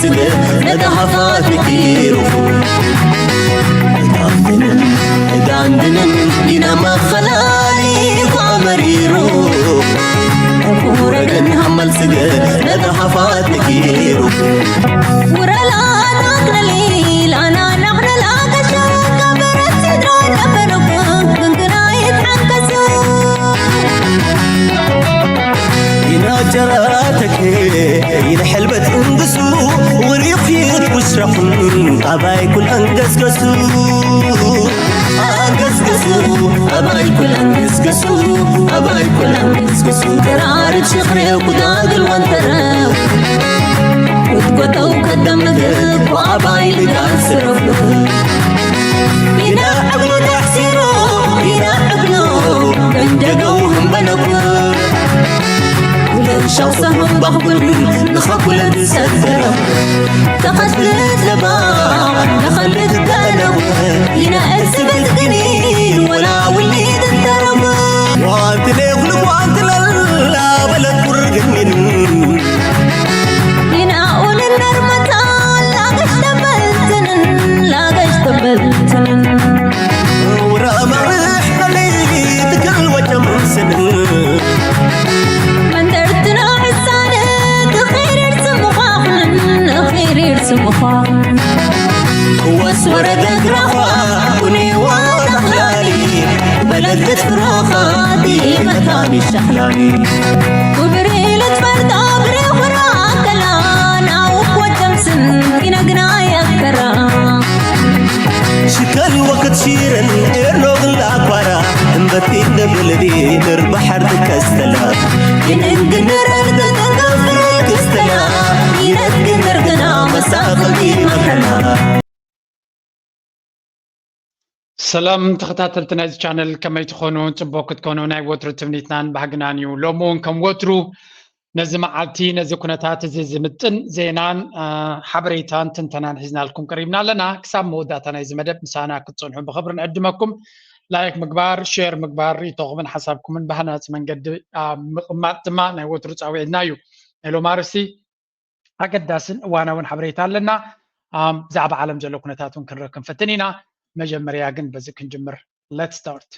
ስገ ነታ ሃፋት ንኪሩ። እዳንድንን እዳንድንን ኢና መኸላሊ ኳ መሪሩ። ኩረገን ሃመል ስገ ነታ ሃፋት ንኪሩ። ውረላ ናክነሊ ላና ናክነላ ከሻ ከበረት ስድራ ነበረኩ ክንክና ይትሓንከሱ። ኢና ጀራተኬ ኢና ሕልበት እንግሱ ወሪኺት ውስራኹን ኣባይ ኩል ኣንገስገሱ። ኣንገስገሱ ኣባይ ኩል ኣንገስገሱ። ኣባይ ኩል ኣንገስገሱ። ተራርብ ሽኽሬው ኩዳግል ወንተረው ክትጎተው ከደምግብ ኣባይ ልጋል ስረፉ። ኢና ዕግሎ ተሕሲሮ ኢና ዕግሎ መንደገው ህንበለኩ። ሻውሰ ህንባኽኩን ንኸኩለ ዝሰደረ ተኸትልት ለባ ንኸልት ደነው። ኢና እርስበት ግን ወላ ውሊድ እንተረቡ። ጓንትለ ኩሉ ጓንትለላ በለት ቁርግኝን ኢና ኡልን ነርመታ ላገሽ ተበልትንን ላገሽ ተበልትንን። ውራ ማርሕ በለይ ትክል ወጨም ስንን። መንደርትና ሕሳነ ትኸይር ስምዃኽንን ኸይር ስምዃኽንን። ወስ ወረደ ግራኻ ኩኒ ዋዳኽላሊ በለገት ፍራኻ ዲመታኒ ሸኽላኒ። ክብሪ ልትፈርዶ ብሬኹራ ከላ ናውክ ወደምስን ይነግና ያከራ። ሽከል ወክት ሺርን ኤርኖግን ላኳራ እምበቲ እንደብልዲ ንርባሕር ትከስተላ። ይንንግንር እርግን እንገፍር ክስተላ። ይነት ግንር ግና መሳቕልቲ መከላ። ሰላም ተኸታተልቲ ናይዚ ቻነል፣ ከመይ ትኾኑ? ጽቡቕ ክትኮኑ ናይ ወትሩ ትምኒትናን ባህግናን እዩ። ሎሚ እውን ከም ወትሩ ነዚ መዓልቲ፣ ነዚ ኩነታት እዚ ዝምጥን ዜናን፣ አ፣ ሓበሬታን ትንተናን ሒዝናልኩም ቀሪብና ኣለና። ክሳብ መወዳእታ ናይዚ መደብ ምሳና ክትጸንሑ ብኽብሪ ንዕድመኩም። ላይክ ምግባር፣ ሼር ምግባር፣ ርእይቶኹምን ሓሳብኩምን ብሃናጺ መንገዲ ኣብ ምቕማጥ ድማ ናይ ወትሩ ጻውዒትና እዩ። ናይ ሎም ኣርእስቲ ኣገዳስን እዋናውን ሓበሬታ ኣለና። ኣም፣ ብዛዕባ ዓለም ዘሎ ኩነታት እውን ክንረክብ ክንፈትን ኢና። መጀመርያ ግን በዚ ክንጅምር። Let's start።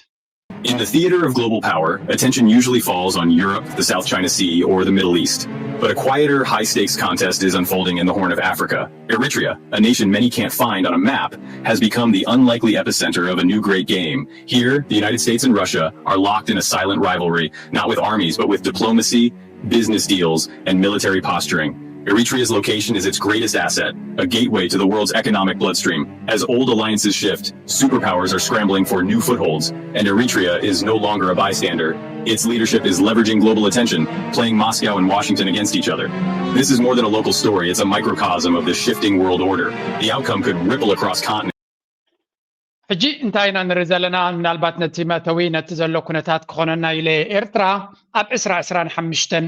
In the theater of global power, attention usually falls on Europe, the South China Sea, or the Middle East. But a quieter, high-stakes contest is unfolding in the Horn of Africa. Eritrea, a nation many can't find on a map, has become the unlikely epicenter of a new great game. Here, the United States and Russia are locked in a silent rivalry, not with armies, but with diplomacy, business deals, and military posturing. Eritrea's location is its greatest asset, a gateway to the world's economic bloodstream. As old alliances shift, superpowers are scrambling for new footholds, and Eritrea is no longer a bystander. Its leadership is leveraging global attention, playing Moscow and Washington against each other. This is more than a local story, it's a microcosm of the shifting world order. The outcome could ripple across continents. ሕጂ እንታይ ኢና ንርኢ ዘለና? ምናልባት ነቲ መእተዊ፣ ነቲ ዘሎ ኩነታት ክኾነና ኢለ፣ ኤርትራ ኣብ ዕስራ ዕስራን ሓሙሽተን፣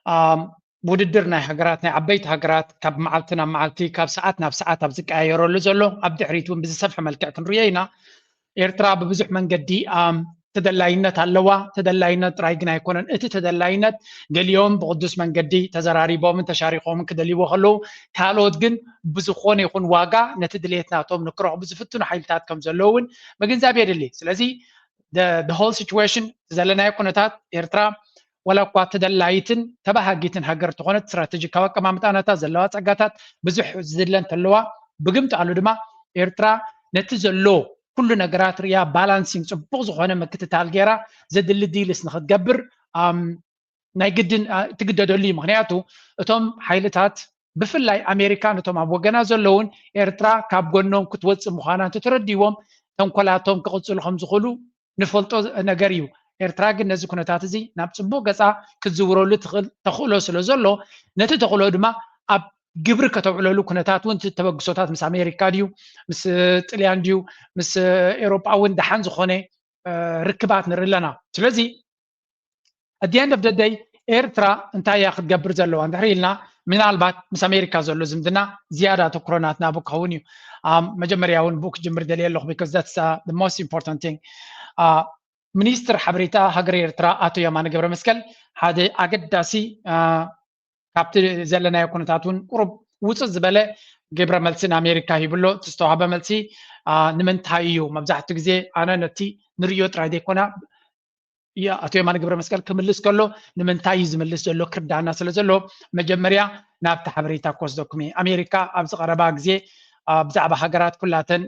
ኣም፣ ውድድር ናይ ሃገራት፣ ናይ ዓበይቲ ሃገራት ካብ መዓልቲ ናብ መዓልቲ፣ ካብ ሰዓት ናብ ሰዓት ኣብ ዝቀያየረሉ ዘሎ፣ ኣብ ድሕሪት እውን ብዝሰፍሐ መልክዕ ክንርእዮ ኢና። ኤርትራ ብብዙሕ መንገዲ፣ ኣም፣ ተደላይነት ኣለዋ። ተደላይነት ጥራይ ግን ኣይኮነን። እቲ ተደላይነት ገሊኦም ብቕዱስ መንገዲ ተዘራሪቦምን ተሻሪኾምን ክደልይዎ ከለዉ፣ ካልኦት ግን ብዝኾነ ይኹን ዋጋ ነቲ ድሌት ናቶም ንክረኽቡ ዝፍትኑ ሓይልታት ከም ዘለዉ እውን ምግንዛብ የድሊ። ስለዚ the, the whole situation፣ ዘለናዮ ኩነታት፣ ኤርትራ ዋላ እኳ ተደላይትን ተባሃጊትን ሃገር ተኾነት፣ ስትራቴጂካዊ ኣቀማምጣ ናታ፣ ዘለዋ ጸጋታት ብዙሕ ዝድለ እንተለዋ፣ ብግምጣሉ ድማ ኤርትራ ነቲ ዘሎ ኩሉ ነገራት ርያ ባላንሲንግ፣ ጽቡቕ ዝኾነ ምክትታል ገይራ ዘድሊ ዲልስ ንኽትገብር፣ ኣም፣ ናይ ግድን፣ ኣ፣ ትግደደሉ እዩ። ምኽንያቱ እቶም ሓይልታት ብፍላይ ኣሜሪካ ነቶም ኣብ ወገና ዘለውን ኤርትራ ካብ ጎኖም ክትወጽእ ምዃና እንተተረዲዎም ተንኮላቶም ክቕጽሉ ከም ዝኽእሉ ንፈልጦ ነገር እዩ። ኤርትራ ግን ነዚ ኩነታት እዚ ናብ ጽቡቕ ገጻ ክትዝውረሉ ትኽእል ተኽእሎ ስለ ዘሎ ነቲ ተኽእሎ ድማ ኣብ ግብሪ ከተውዕለሉ ኩነታት እውን እቲ ተበግሶታት ምስ ኣሜሪካ ድዩ ምስ ጥልያን ድዩ ምስ ኤውሮጳ እውን ደሓን ዝኾነ፣ እ፣ ርክባት ንርኢ ኣለና። ስለዚ at the end of the day ኤርትራ እንታይ እያ ክትገብር ዘለዋ እንድሕር ኢልና ምናልባት ምስ ኣሜሪካ ዘሎ ዝምድና ዝያዳ ኣተኩሮ ናትና ብኡ ክኸውን እዩ። ኣም፣ መጀመርያ እውን ብኡ ክጅምር ደልየ ኣለኹ because that's, uh, the most important thing. Uh, ሚኒስትር ሓበሬታ ሃገር ኤርትራ ኣቶ የማነ ገብረ መስቀል ሓደ ኣገዳሲ፣ uh፣ ካብቲ ዘለናዮ ኩነታት እውን ቁሩብ ውፅእ ዝበለ ግብረ መልሲ ንኣሜሪካ ሂብሎ። እቲ ዝተዋህበ መልሲ ንምንታይ እዩ? መብዛሕትኡ ግዜ ኣነ ነቲ ንርእዮ ጥራይ ዘይኮና ኣቶ የማነ ግብረ መስቀል ክምልስ ከሎ ንምንታይ እዩ ዝምልስ ዘሎ ክርዳና ስለ ዘሎ መጀመርያ ናብቲ ሓበሬታ ክወስደኩም እየ። ኣሜሪካ ኣብዚ ቀረባ ግዜ ብዛዕባ ሃገራት ኩላተን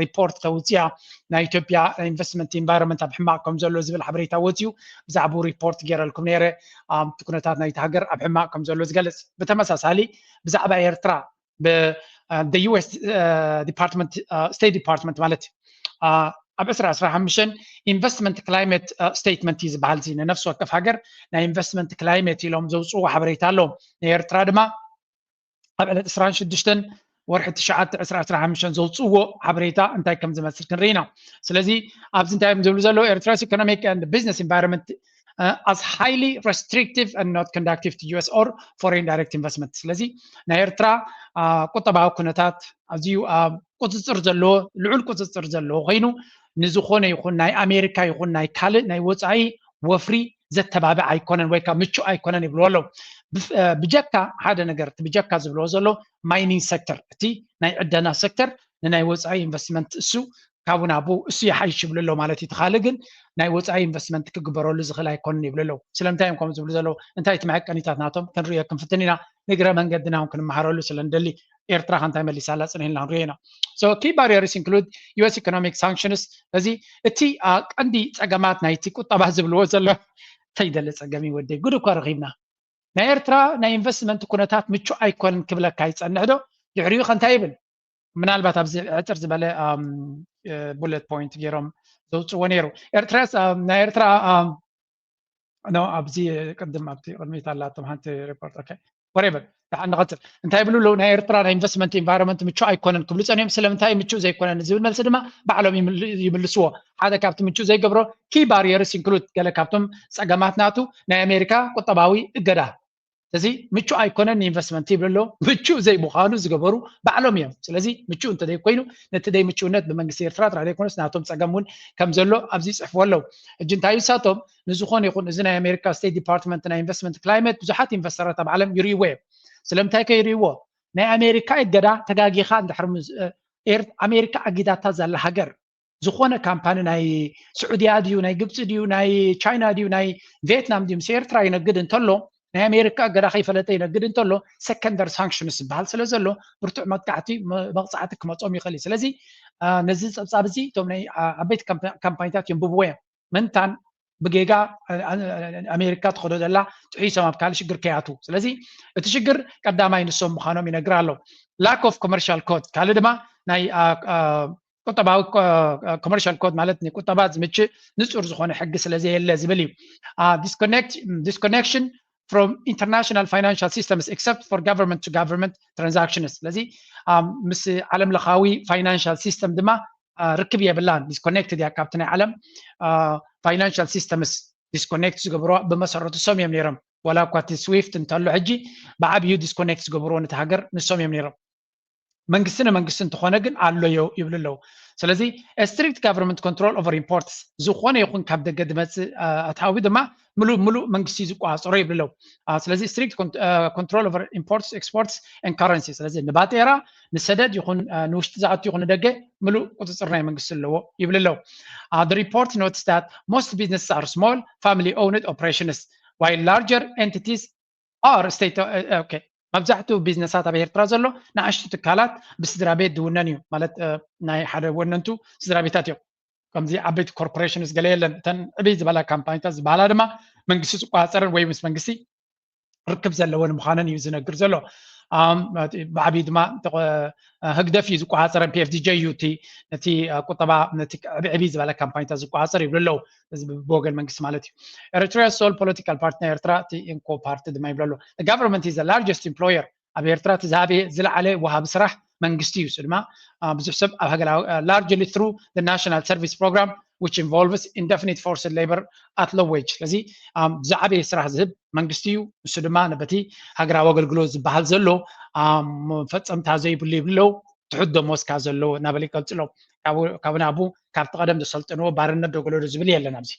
ሪፖርት ተውፅያ። ናይ ኢትዮጵያ ኢንቨስትመንት ኢንቫይሮንመንት ኣብ ሕማቕ ከም ዘሎ ዝብል ሓበሬታ ወፅዩ። ብዛዕባኡ ሪፖርት ገይረልኩም ነይረ። እቲ ኩነታት ናይቲ ሃገር ኣብ ሕማቕ ከም ዘሎ ዝገልፅ። ብተመሳሳሊ ብዛዕባ ኤርትራ ብ US ዲፓርትመንት ስቴት ዲፓርትመንት ማለት እዩ ኣብ ዕስራ ዕስራ ሓሙሽተ ኢንቨስትመንት ክላይመት ስቴትመንት እዩ ዝበሃል። እዚ ንነፍሲ ወከፍ ሃገር ናይ ኢንቨስትመንት ክላይመት ኢሎም ዘውፅዎ ሓበሬታ ኣለዎም። ንኤርትራ ድማ ኣብ ዕለት ዕስራን ሽዱሽተን ወርሒ ትሽዓተ ዕስራ ዕስራ ሓሙሽተ ዘውፅዎ ሓበሬታ እንታይ ከም ዝመስል ክንርኢ ኢና። ስለዚ ኣብዚ እንታይ እዮም ዝብሉ ዘለዉ? Eritrea's economic and business environment as highly restrictive and not conducive to US or foreign direct investment። ስለዚ ናይ ኤርትራ ቁጠባዊ ኩነታት ኣዝዩ ቁፅፅር ዘለዎ ልዑል ቁፅፅር ዘለዎ ኮይኑ ንዝኾነ ይኹን ናይ ኣሜሪካ ይኹን ናይ ካልእ ናይ ወፃኢ ወፍሪ ዘተባብዕ ኣይኮነን ወይ ከዓ ምቹእ ኣይኮነን ይብልዎ ኣለዉ። ብጀካ ሓደ ነገር እቲ ብጀካ ዝብልዎ ዘሎ ማይኒንግ ሴክተር እቲ ናይ ዕደና ሴክተር ንናይ ወፃኢ ኢንቨስትመንት እሱ ካብኡ ናብኡ እሱ ይሓይሽ ይብሉ ኣለዉ ማለት እዩ። እቲ ካልእ ግን ናይ ወፃኢ ኢንቨስትመንት ክግበረሉ ዝኽእል ኣይኮነን ይብሉ ኣለዉ። ስለምንታይ እዮም ከምኡ ዝብሉ ዘለዉ? እንታይ እቲ መዐቀኒታት ናቶም ክንርእዮ ክንፍትን ኢና። ንግረ መንገድና እውን ክንመሃረሉ ስለ ንደሊ ኤርትራ ከ እንታይ መሊሳላ ፅንሕ ኢልና ክንርእዮ ኢና። So key barriers include US economic sanctions። ስለዚ እቲ ቀንዲ ፀገማት ናይቲ ቁጠባ ዝብልዎ ዘሎ ተይደለ ፀገም እዩ ወደይ ጉድ እኳ ረኺብና ናይ ኤርትራ ናይ ኢንቨስትመንት ኩነታት ምቹእ ኣይኮነን ክብለካ ይፀንሕ ዶ? ድሕሪኡ ከ እንታይ ይብል? ምናልባት ኣብዚ ዕጥር ዝበለ ቡለት ፖይንት ገይሮም ዘውፅዎ ነይሩ። ኤርትራ ናይ ኤርትራ ኖ ኣብዚ ቅድም ኣብቲ ቅድሚት ኣላቶም ሓንቲ ሪፖርት ኦኬ ወሬቨር ደሓን ንቐፅል። እንታይ ይብሉ ኣለዉ? ናይ ኤርትራ ናይ ኢንቨስትመንት ኢንቫይሮንመንት ምቹእ ኣይኮነን ክብሉ ፀኒሖም። ስለምንታይ ምቹእ ዘይኮነን ዝብል መልሲ ድማ ባዕሎም ይምልስዎ። ሓደ ካብቲ ምቹእ ዘይገብሮ ኪ ባሪየርስ ኢንክሉድ ገለ ካብቶም ፀገማት ናቱ ናይ ኣሜሪካ ቁጠባዊ እገዳ እዚ ምቹእ ኣይኮነን ንኢንቨስትመንት ይብሉ ኣለዉ። ምቹእ ዘይምዃኑ ዝገበሩ ባዕሎም እዮም። ስለዚ ምቹእ እንተዘይኮይኑ ነቲ ዘይምቹእነት ብመንግስቲ ኤርትራ ጥራሕ ዘይኮነስ ናቶም ፀገም እውን ከም ዘሎ ኣብዚ ይፅሕፍዎ ኣለዉ። ሕጂ እንታይ እዩ ንሳቶም ንዝኾነ ይኹን እዚ ናይ ኣሜሪካ ስቴት ዲፓርትመንት ናይ ኢንቨስትመንት ክላይመት ብዙሓት ኢንቨስተራት ኣብ ዓለም ይርእይዎ እዮም። ስለምንታይ ከ ይርእይዎ? ናይ ኣሜሪካ እገዳ ተጋጊኻ እንድሕር ኣሜሪካ ኣጊዳታ ዘላ ሃገር ዝኾነ ካምፓኒ ናይ ስዑድያ ድዩ ናይ ግብፂ ድዩ ናይ ቻይና ድዩ ናይ ቪየትናም ድዩ ምስ ኤርትራ ይነግድ እንተሎ ናይ ኣሜሪካ እገዳ ከይፈለጠ ይነግድ እንተሎ ሰከንደር ሳንክሽንስ ዝበሃል ስለ ዘሎ ብርቱዕ መጥቃዕቲ መቕፃዕቲ ክመፆም ይኽእል እዩ። ስለዚ ነዚ ፀብፃብ እዚ እቶም ናይ ዓበይቲ ካምፓኒታት የንብብዎ እዮም። ምንታን ብጌጋ ኣሜሪካ ትኸዶ ዘላ ጥሒሶም ኣብ ካልእ ሽግር ከይኣትዉ። ስለዚ እቲ ሽግር ቀዳማይ ንሶም ምዃኖም ይነግር ኣሎ። ላክ ኦፍ ኮመርሻል ኮድ ካልእ ድማ ናይ ቁጠባዊ ኮመርሻል ኮድ ማለት ንቁጠባ ዝምችእ ንፁር ዝኾነ ሕጊ ስለ ዘየለ ዝብል እዩ። Disconnection from international financial systems except for government to government transactions። ስለዚ ምስ ዓለም ለኻዊ ፋይናንሻል ሲስተም ድማ ርክብ የብላን። ዲስኮኔክትድ እያ ካብቲ ናይ ዓለም ፋይናንሻል ሲስተምስ ዲስኮኔክት ዝገብርዋ ብመሰረቱ ንሶም እዮም ነይሮም። ዋላ እኳ እቲ ስዊፍት እንተሎ ሕጂ ብዓብዩ ዲስኮኔክት ዝገብርዎ ነቲ ሃገር ንሶም እዮም ነይሮም። መንግስቲ ንመንግስቲ እንተኾነ ግን ኣሎ ይብሉ ኣለዉ። ስለዚ ስትሪክት ጋቨርንመንት ኮንትሮል ኦቨር ኢምፖርትስ ዝኾነ ይኹን ካብ ደገ ዝመፅእ ኣታዊ ድማ ምሉእ ምሉእ መንግስቲ ዝቆፃፀሮ ይብሉ ኣለዉ። ስለዚ ስትሪክት ኮንትሮል ኦቨር ኢምፖርትስ ኤክስፖርትስ ኤንድ ካረንሲ ስለዚ ንባጤራ ንሰደድ ይኹን ንውሽጢ ዝኣቱ ይኹን ንደገ ምሉእ ቁፅፅር ናይ መንግስቲ ኣለዎ ይብሉ ኣለዉ። The report notes that most businesses are small family owned operations while larger entities are state okay። መብዛሕትኡ ቢዝነሳት ኣብ ኤርትራ ዘሎ ንኣሽቱ ትካላት ብስድራ ቤት ዝውነን እዩ ማለት ናይ ሓደ ወነንቱ ስድራ ቤታት እዮም። ከምዚ ዓበይቲ ኮርፖሬሽንስ ገለ የለን። እተን ዕብይ ዝበላ ካምፓኒታት ዝበሃላ ድማ መንግስቲ ዝቆፃፀረን ወይ ምስ መንግስቲ ርክብ ዘለወን ምዃነን እዩ ዝነግር ዘሎ። ብዓብዩ ድማ ህግደፍ እዩ ዝቆፃፀረን ፒኤፍዲጀ እዩ እቲ ነቲ ቁጠባ ነቲ ዕብይ ዝበላ ካምፓኒታት ዝቆፃፀር ይብሉ ኣለዉ። እዚ ብወገን መንግስቲ ማለት እዩ። Eritrea's sole political party ናይ ኤርትራ እቲ ኢንኮ ፓርቲ ድማ ይብሉ ኣለዉ። Government is the largest employer ኣብ ኤርትራ እቲ ዝዓበየ ዝለዓለ ወሃቢ ስራሕ መንግስቲ እዩ። እሱ ድማ ብዙሕ ሰብ ኣብ ሃገራዊ largely through the national service program which involves indefinite forced labor at low wage። ስለዚ ዝዓበየ ስራሕ ዝህብ መንግስቲ እዩ። እሱ ድማ ነበቲ ሃገራዊ ኣገልግሎት ዝበሃል ዘሎ ፈፀምታ ዘይብሉ ይብሉ ኣለዉ። ትሑት ደሞዝ ከኣ ዘለዎ እናበለ ይቀፅሎ። ካብኡ ናብኡ ካብቲ ቀደም ዘሰልጠንዎ ባርነት ዶ ገለ ዶ ዝብል የለን ኣብዚ።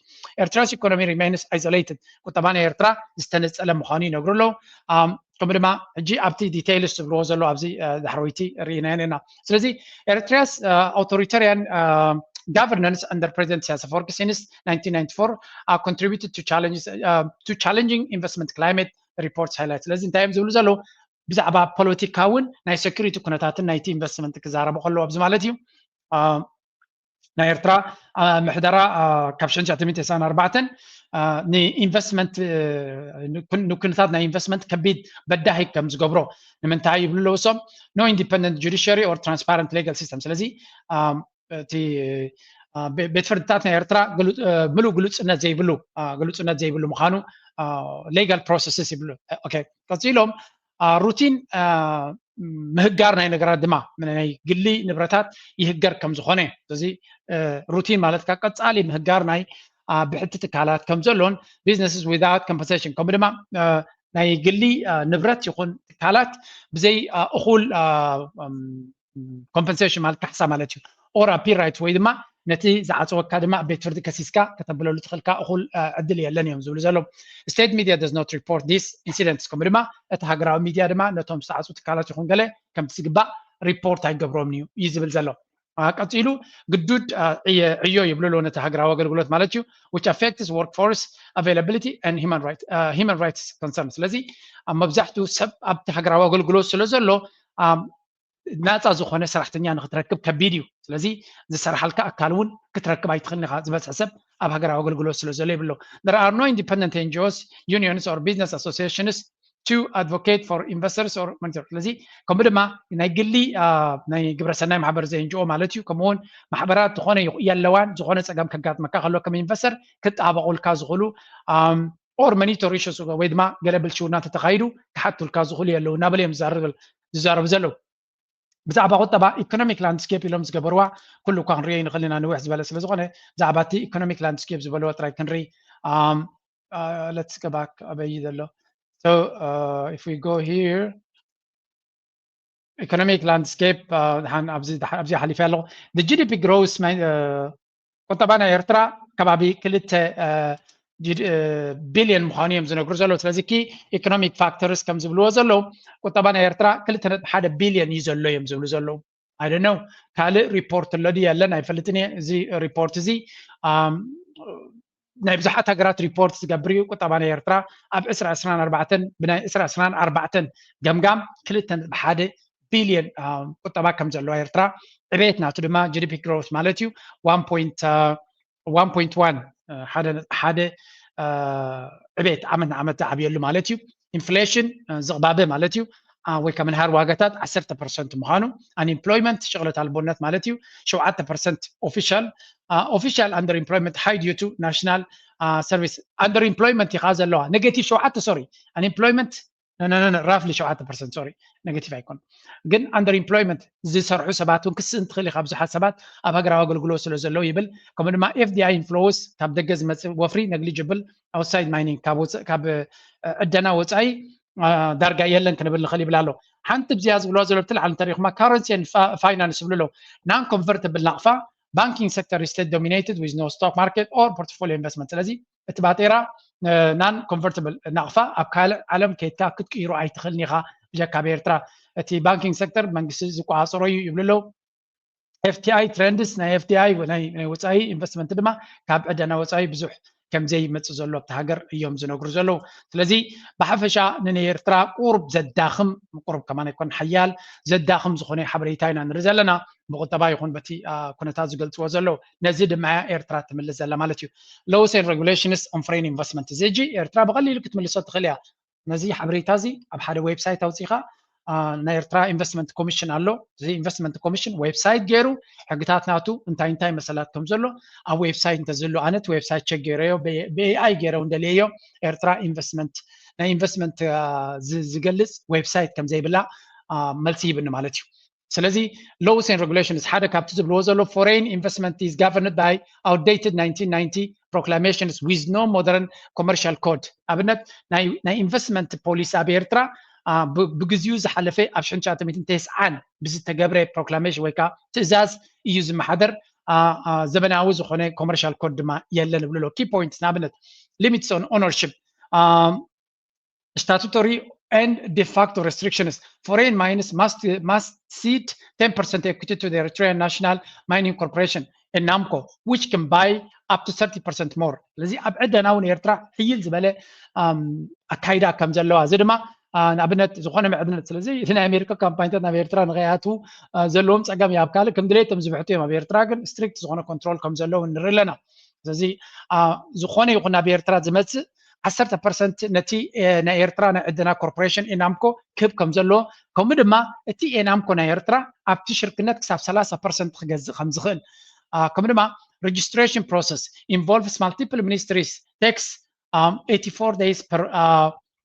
Eritrea's economy remains isolated ቁጠባ ናይ ኤርትራ ዝተነፀለ ምዃኑ ይነግሩ ኣለዉ። ከምኡ ድማ ሕጂ ኣብቲ details ዝብልዎ ዘሎ ኣብዚ ዳሕረወይቲ ርኢናዮ ነርና። ስለዚ Eritrea's authoritarian governance under President Isaias Afwerki since nineteen ninety-four contributed to challenges to challenging investment climate, reports highlight። ስለዚ እንታይ እዮም ዝብሉ ዘለዉ? ብዛዕባ ፖለቲካ እውን ናይ security ኩነታትን ናይቲ investment ክዛረቡ ከለዉ ኣብዚ ማለት እዩ። ናይ ኤርትራ ምሕደራ ካብ ሽሕን ትሽዓተ ሚእትን ተስዓን ኣርባዕተን ንኢንቨስትመንት ንኩነታት ናይ ኢንቨስትመንት ከቢድ በዳሂ ከም ዝገብሮ ንምንታይ ይብሉ ኣለዉ እሶም? No independent judiciary or transparent legal system። ስለዚ እቲ ቤት ፍርድታት ናይ ኤርትራ ምሉእ ግሉጽነት ዘይብሉ ግሉጽነት ዘይብሉ ምዃኑ legal processes ይብሉ። ቀጺሎም routine ምህጋር ናይ ነገራት ድማ ናይ ግሊ ንብረታት ይህገር ከም ዝኾነ፣ እዚ routine ማለት ከዓ ቀጻሊ ምህጋር ናይ ብሕቲ ትካላት ከም ዘሎን businesses without compensation ከምኡ ድማ ናይ ግሊ ንብረት ይኹን ትካላት ብዘይ እኹል compensation ማለት ካሕሳ ማለት እዩ or appeal rights ወይ ድማ ነቲ ዝዓፀወካ ድማ ቤት ፍርዲ ከሲስካ ከተብለሉ ትኽእልካ እኹል ዕድል የለን እዮም ዝብሉ ዘለዉ። State media does not report these incidents ከምኡ ድማ እቲ ሃገራዊ ሚድያ ድማ ነቶም ዝተዓፁ ትካላት ይኹን ገለ ከምቲ ዝግባእ report ኣይገብሮምን እዩ እዩ ዝብል ዘሎ። ቀፂሉ ግዱድ ዕዮ ይብሉ ኣለዉ ነቲ ሃገራዊ ኣገልግሎት ማለት እዩ which affects workforce availability and human rights concern። ስለዚ ኣብ መብዛሕትኡ ሰብ ኣብቲ ሃገራዊ ኣገልግሎት ስለ ዘሎ ናፃ ዝኾነ ሰራሕተኛ ንክትረክብ ከቢድ እዩ። ስለዚ ዝሰርሓልካ ኣካል እውን ክትረክብ ኣይትኽእልን ኢኻ። ዝበዝሐ ሰብ ኣብ ሃገራዊ ኣገልግሎት ስለ ዘሎ ይብሎ። There are no independent N G Os, unions or business associations to advocate for investors or monitor። ስለዚ ከምኡ ድማ ናይ ግሊ ናይ ግብረሰናይ ማሕበር ዘይ N G O ማለት እዩ። ከምኡውን ማሕበራት ዝኾነ የለዋን። ዝኾነ ፀገም ከጋጥመካ ከሎ ከም ኢንቨስተር ክጣበቑልካ ዝኽእሉ or monitor issues ወይ ድማ ገለ ብልሽውና ተተኻይዱ ክሓቱልካ ዝኽእሉ የለዉ እናበለ እዮም ዝዛረቡ ዘለዉ። ብዛዕባ ቁጠባ economic landscape ኢሎም ዝገበርዋ ኩሉ እኳ ክንሪኦ ይንኽእል ኢና፣ ንውሕ ዝበለ ስለ ዝኾነ ብዛዕባ እቲ economic landscape ዝበልዎ ጥራይ ክንርኢ። Let's go back ኣበይ ዘሎ? So if we go here economic landscape ኣብዚ ሓሊፈ ኣለኹ። The G D P growth ቁጠባ ናይ ኤርትራ ከባቢ ክልተ ቢልዮን ምዃኑ እዮም ዝነግሩ ዘለዉ። ስለዚ key economic factors ከም ዝብልዎ ዘለዉ ቁጠባ ናይ ኤርትራ ክልተ ነጥቢ ሓደ ቢልዮን እዩ ዘሎ እዮም ዝብሉ ዘለዉ። I don't know ካልእ ሪፖርት ኣሎ ድዩ የለን ኣይፈልጥን እየ። እዚ ሪፖርት እዚ ናይ ብዙሓት ሃገራት ሪፖርት ዝገብር እዩ። ቁጠባ ናይ ኤርትራ ኣብ ዕስራ ዕስራን ኣርባዕተን ብናይ ዕስራ ዕስራን ኣርባዕተን ገምጋም ክልተ ነጥቢ ሓደ ቢልዮን ቁጠባ ከም ዘለዋ ኤርትራ ዕቤት ናቱ ድማ G D P growth ማለት እዩ one point one ሓደ ነጥቢ ሓደ ዕቤት ዓመት ንዓመት ዝዓብየሉ ማለት እዩ። ኢንፍሌሽን ዝቕባበ ማለት እዩ። ወይ ከዓ ምንሃር ዋጋታት ዓሰርተ ፐርሰንት ምዃኑ፣ unemployment ሽቕለት ኣልቦነት ማለት እዩ ሸውዓተ ፐርሰንት official official underemployment high due to national service underemployment ኢኻ ዘለዋ negative ሸውዓተ sorry unemployment ራፍሊ ሸውዓተ ፐርሰንት sorry negative ኣይኮን ግን underemployment ዝሰርሑ ሰባት እውን ክስእን ትኽእል ኢኻ። ብዙሓት ሰባት ኣብ ሃገራዊ ኣገልግሎት ስለ ዘለዉ ይብል። ከምኡ ድማ F D I inflows ካብ ደገ ዝመፅእ ወፍሪ negligible outside mining ካብ ዕደና ወፃኢ ዳርጋ የለን ክንብል ንኽእል ይብል ኣሎ። ሓንቲ ብዚኣ ዝብልዋ ዘሎ ብትልዓል እንተሪኹማ currency and finance ዝብሉ ኣለዉ። Non convertible ናቕፋ banking sector is state dominated with no stock market or portfolio investment። ስለዚ እቲ ባጤራ non convertible ናቕፋ ኣብ ካልእ ዓለም ከይድካ ክትቅይሮ ኣይትኽእልን ኢኻ ብጀካ ኣብ ኤርትራ። እቲ banking sector መንግስቲ ዝቆፃፀሮ እዩ ይብሉ ኣለዉ። F D I trends ናይ F D I ናይ ወፃኢ ኢንቨስትመንት ድማ ካብ ዕደና ወፃኢ ብዙሕ ከም ዘይመፅእ ዘሎ ኣብቲ ሃገር እዮም ዝነግሩ ዘለዉ። ስለዚ ብሓፈሻ ንኤርትራ ቁሩብ ዘዳኽም ቁሩብ ከማን ኣይኮን ሓያል ዘዳኽም ዝኾነ ሓበሬታ ኢና ንርኢ ዘለና። ብቁጠባ ይኹን በቲ ኩነታት ዝገልፅዎ ዘለዉ ነዚ ድማ እያ ኤርትራ ትምልስ ዘላ ማለት እዩ። Laws and regulations on foreign investment እዚ ሕጂ ኤርትራ ብቐሊሉ ክትምልሶ ትኽእል እያ። ነዚ ሓበሬታ እዚ ኣብ ሓደ ዌብሳይት ኣውፂኻ ናይ ኤርትራ ኢንቨስትመንት ኮሚሽን ኣሎ። እዚ ኢንቨስትመንት ኮሚሽን ዌብሳይት ገይሩ ሕግታት ናቱ እንታይ እንታይ መሰላት ከም ዘሎ ኣብ ዌብሳይት እንተዝህሉ ኣነ እቲ ዌብሳይት ቸክ ገይረዮ ብኤኣይ ገይረ እውን ደልየዮ ኤርትራ ኢንቨስትመንት ናይ ኢንቨስትመንት ዝገልፅ ዌብሳይት ከም ዘይብላ መልሲ ሂብኒ ማለት እዩ። ስለዚ laws and regulations ሓደ ካብቲ ዝብልዎ ዘሎ foreign investment is governed by outdated nineteen ninety proclamations with no modern commercial code። ኣብነት ናይ ኢንቨስትመንት ፖሊሲ ኣብ ኤርትራ ብግዚኡ ዝሓለፈ ኣብ ሽሕን ትሽዓተ ሚእትን ተስዓን ብዝተገብረ ፕሮክላሜሽን ወይ ከዓ ትእዛዝ እዩ ዝመሓደር። ዘመናዊ ዝኾነ ኮመርሻል ኮድ ድማ የለን ይብሉ ኣለዉ። Key points ንኣብነት limits on ownership statutory and de facto restrictions. Foreign mines must must cede ten percent equity to the Eritrean National Mining Corporation, ENAMCO, which can buy up to thirty percent more. ስለዚ ኣብ ዕደና እውን ኤርትራ ሕይል ዝበለ ኣካይዳ ከም ዘለዋ፣ እዚ ድማ ንኣብነት ዝኾነ መዕድነት፣ ስለዚ እቲ ናይ ኣሜሪካ ካምፓኒታት ናብ ኤርትራ ንኸይኣትዉ ዘለዎም ፀገም እዩ። ኣብ ካልእ ከም ድሌቶም ዝብሕቱ እዮም። ኣብ ኤርትራ ግን ስትሪክት ዝኾነ ኮንትሮል ከም ዘለዉ ንርኢ ኣለና። ስለዚ ዝኾነ ይኹን ናብ ኤርትራ ዝመፅእ ዓሰርተ ፐርሰንት ነቲ ናይ ኤርትራ ናይ ዕደና ኮርፖሬሽን ኤናምኮ ክህብ ከም ዘለዎ፣ ከምኡ ድማ እቲ ኤናምኮ ናይ ኤርትራ ኣብቲ ሽርክነት ክሳብ ሰላሳ ፐርሰንት ክገዝእ ከም ዝኽእል፣ ከምኡ ድማ registration process involves multiple ministries, takes eighty-four days per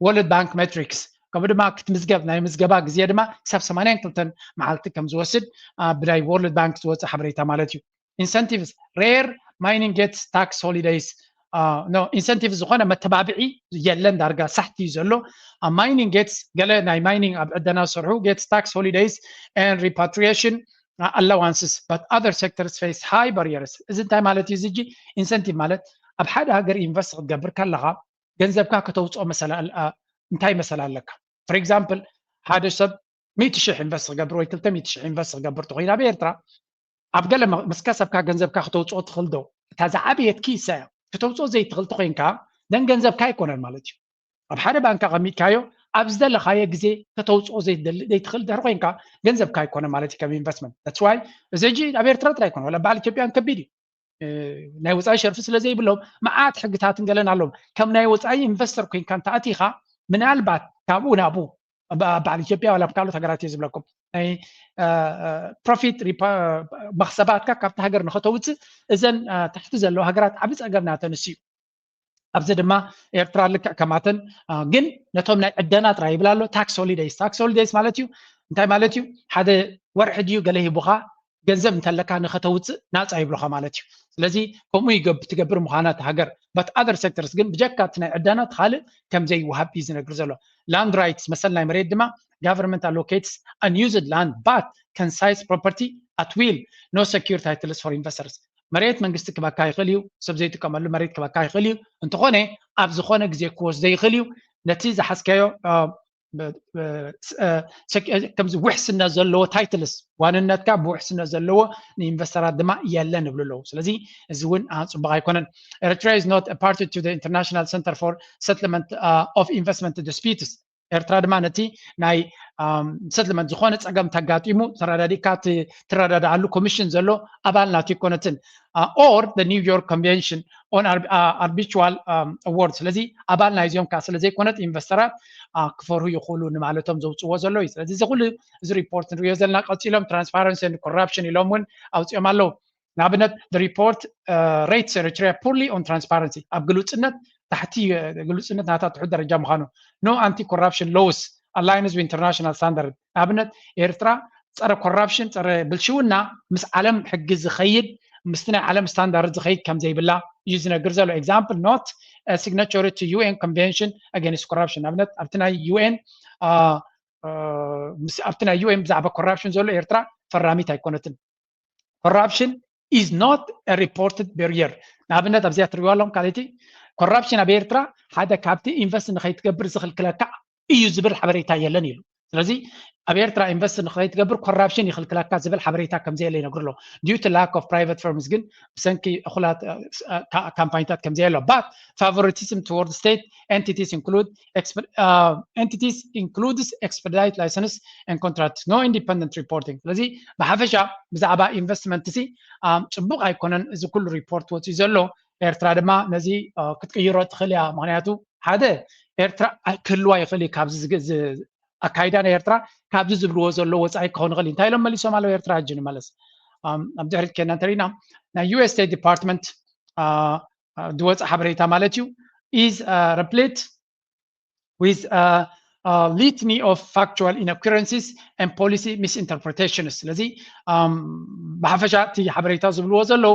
World Bank metrics፣ ከምኡ ድማ ክትምዝገብ ናይ ምዝገባ ግዜ ድማ ክሳብ ሰማንያን ክልተን መዓልቲ ከም ዝወስድ ብናይ ወርልድ ባንክ ዝወፅእ ሓበሬታ ማለት እዩ። Incentives, rare mining gets tax holidays. No incentives፣ ዝኾነ መተባብዒ የለን፣ ዳርጋ ሳሕቲ እዩ ዘሎ። Mining gets፣ ገለ ናይ ማይኒንግ ኣብ ዕደና ዝሰርሑ gets tax holidays and repatriation allowances, but other sectors face high barriers። እዚ እንታይ ማለት እዩ? እዚ incentive ማለት ኣብ ሓደ ሃገር ኢንቨስት ክትገብር ከለኻ ገንዘብካ ከተውፅኦ መሰል እንታይ መሰል ኣለካ? For example፣ ሓደ ሰብ ሚእቲ ሽሕ ኢንቨስት ክገብር ወይ ክልተ ሚእቲ ሽሕ ኢንቨስት ክገብር ተኾይኑ ኣብ ኤርትራ፣ ኣብ ገለ ምስ ከሰብካ ገንዘብካ ከተውፅኦ ትኽእል ዶ? እታ ዝዓበየት ኪሳ እያ። ከተውፅኦ ዘይትኽእል ተኾይንካ፣ then ገንዘብካ ኣይኮነን ማለት እዩ። ኣብ ሓደ ባንክ ኣቐሚጥካዮ፣ ኣብ ዝደለኻዮ ግዜ ከተውፅኦ ዘይትኽእል ድሕር ኮይንካ፣ ገንዘብካ ኣይኮነን ማለት እዩ ከም ኢንቨስትመንት። That's why እዚ ሕጂ ኣብ ኤርትራ ጥራይ ኣይኮነ፣ ወላ በዓል ኢትዮጵያ ከቢድ እዩ። ናይ ወፃኢ ሸርፊ ስለ ዘይብሎም መዓት ሕግታትን ገለን ኣለዎም። ከም ናይ ወፃኢ ኢንቨስተር ኮይንካ እንተኣቲኻ፣ ምናልባት ካብኡ ናብኡ በዓል ኢትዮጵያ ዋላ ካልኦት ሃገራት እየ ዝብለኩም፣ ናይ ፕሮፊት መኽሰባትካ ካብቲ ሃገር ንኸተውፅእ፣ እዘን ታሕቲ ዘለዋ ሃገራት ዓብ ፀገም ናተን እሱ እዩ። ኣብዚ ድማ ኤርትራ ልክዕ ከማተን፣ ግን ነቶም ናይ ዕደና ጥራይ ይብል ኣሎ። Tax holidays፣ tax holidays ማለት እዩ እንታይ ማለት እዩ? ሓደ ወርሒ ድዩ ገለ ሂቡኻ ገንዘብ እንተለካ ንኸተውፅእ ናፃ ይብሉኻ ማለት እዩ። ስለዚ ከምኡ ይገብ ትገብር ምዃና እቲ ሃገር። But other sectors ግን ብጀካ እቲ ናይ ዕደና እቲ ካልእ ከም ዘይወሃብ እዩ ዝነግር ዘሎ። Land rights፣ መሰል ናይ መሬት ድማ፣ government allocates unused land but can seize property at will, no secure titles for investors። መሬት መንግስቲ ክበካ ይኽእል እዩ፣ ሰብ ዘይጥቀመሉ መሬት ክበካ ይኽእል እዩ። እንተኾነ ኣብ ዝኾነ ግዜ ክወስዶ ይኽእል እዩ። ነቲ ዝሓዝካዮ ከምዚ ውሕስነት ዘለዎ ታይትልስ፣ ዋንነትካ ብውሕስነት ዘለዎ ንኢንቨስተራት ድማ የለን ይብሉ ኣለዉ። ስለዚ እዚ እውን ጽቡቕ ኣይኮነን። Eritrea is not a party to the International Center for Settlement of Investment Disputes. ኤርትራ ድማ ነቲ ናይ ሰትልመንት ዝኾነ ጸገም ተጋጢሙ ተረዳዲእካ ትረዳድኣሉ ኮሚሽን ዘሎ ኣባል ናት ኣይኮነትን። Or the New York Convention on Arbitral Award። ስለዚ ኣባል ናይዚኦም ከዓ ስለ ዘይኮነት ኢንቨስተራት ክፈርሁ ይኽእሉ ንማለቶም ዘውፅዎ ዘሎ እዩ። ስለዚ እዚ ኩሉ እዚ ሪፖርት ንሪኦ ዘለና። ቀፂሎም ትራንስፓረንሲ ኮራፕሽን ኢሎም እውን ኣውፅኦም ኣለዉ። ንኣብነት the report rates Eritrea poorly on transparency፣ ኣብ ግሉፅነት ታሕቲ፣ ግሉፅነት ናታ ትሑት ደረጃ ምዃኑ። No anti corruption laws aligns with international standard። ንኣብነት ኤርትራ ጸረ ኮራፕሽን፣ ጸረ ብልሽውና ምስ ዓለም ሕጊ ዝኸይድ፣ ምስቲ ናይ ዓለም ስታንዳርድ ዝኸይድ ከም ዘይብላ እዩ ዝነግር ዘሎ። Example, not a signatory to U N Convention Against Corruption። ንኣብነት ኣብቲ ናይ ዩኤን ኣብቲ ናይ ዩኤን ብዛዕባ ኮራፕሽን ዘሎ ኤርትራ ፈራሚት ኣይኮነትን። Corruption is not a reported barrier። ንኣብነት ኣብዚኣ ትሪእዋ ኣለኹም ካልእቲ፣ ኮራፕሽን ኣብ ኤርትራ ሓደ ካብቲ ኢንቨስት ንኸይትገብር ዝኽልክለካ እዩ ዝብል ሓበሬታ የለን ኢሉ። ስለዚ ኣብ ኤርትራ ኢንቨስት ንኸይትገብር ኮራፕሽን ይኽልክለካ ዝብል ሓበሬታ ከም ዘየለ ይነግሩ ኣለዉ። Due to lack of private firms ግን ብሰንኪ እኹላት ካምፓኒታት ከም ዘየሎ። But favoritism toward state entities include entities includes expedite license and contract, no independent reporting። ስለዚ ብሓፈሻ ብዛዕባ ኢንቨስትመንት ሲ ፅቡቕ ኣይኮነን እዚ ኩሉ ሪፖርት ወፅዩ ዘሎ። ኤርትራ ድማ ነዚ ክትቅይሮ ትኽእል እያ። ምክንያቱ ሓደ ኤርትራ ክህልዋ ይኽእል እዩ ካብዚ ኣካይዳ ናይ ኤርትራ ካብዚ ዝብልዎ ዘሎ ወፃኢ ክኸውን ይኽእል እዩ። እንታይ ኢሎም መሊሶም ኣለዉ ኤርትራ? ሕጂ ንመለስ ኣብ ድሕሪት ኬና እንተሪና ናይ ዩ ኤስ ስቴት ዲፓርትመንት ዝወፀ ሓበሬታ ማለት እዩ is replete with litany of factual inaccuracies and policy misinterpretations። ስለዚ ብሓፈሻ እቲ ሓበሬታ ዝብልዎ ዘለዉ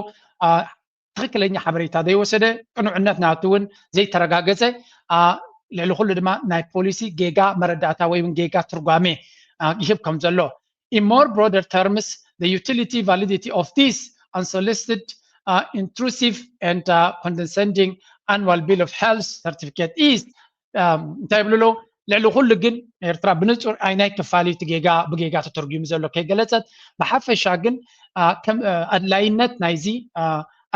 ትኽክለኛ ሓበሬታ ዘይወሰደ፣ ቅኑዕነት ናቱ እውን ዘይተረጋገፀ፣ ልዕሊ ኩሉ ድማ ናይ ፖሊሲ ጌጋ መረዳእታ ወይ እውን ጌጋ ትርጓሜ ይህብ ከም ዘሎ። In more broader terms, the utility validity of this unsolicited, intrusive and condescending annual bill of health certificate is እንታይ ይብሉ ኣለዉ? ልዕሊ ኩሉ ግን ኤርትራ ብንጹር ኣይናይ ክፋል እቲ ጌጋ ብጌጋ ተተርጉሙ ዘሎ ከይገለጸት፣ ብሓፈሻ ግን ከም ኣድላይነት ናይዚ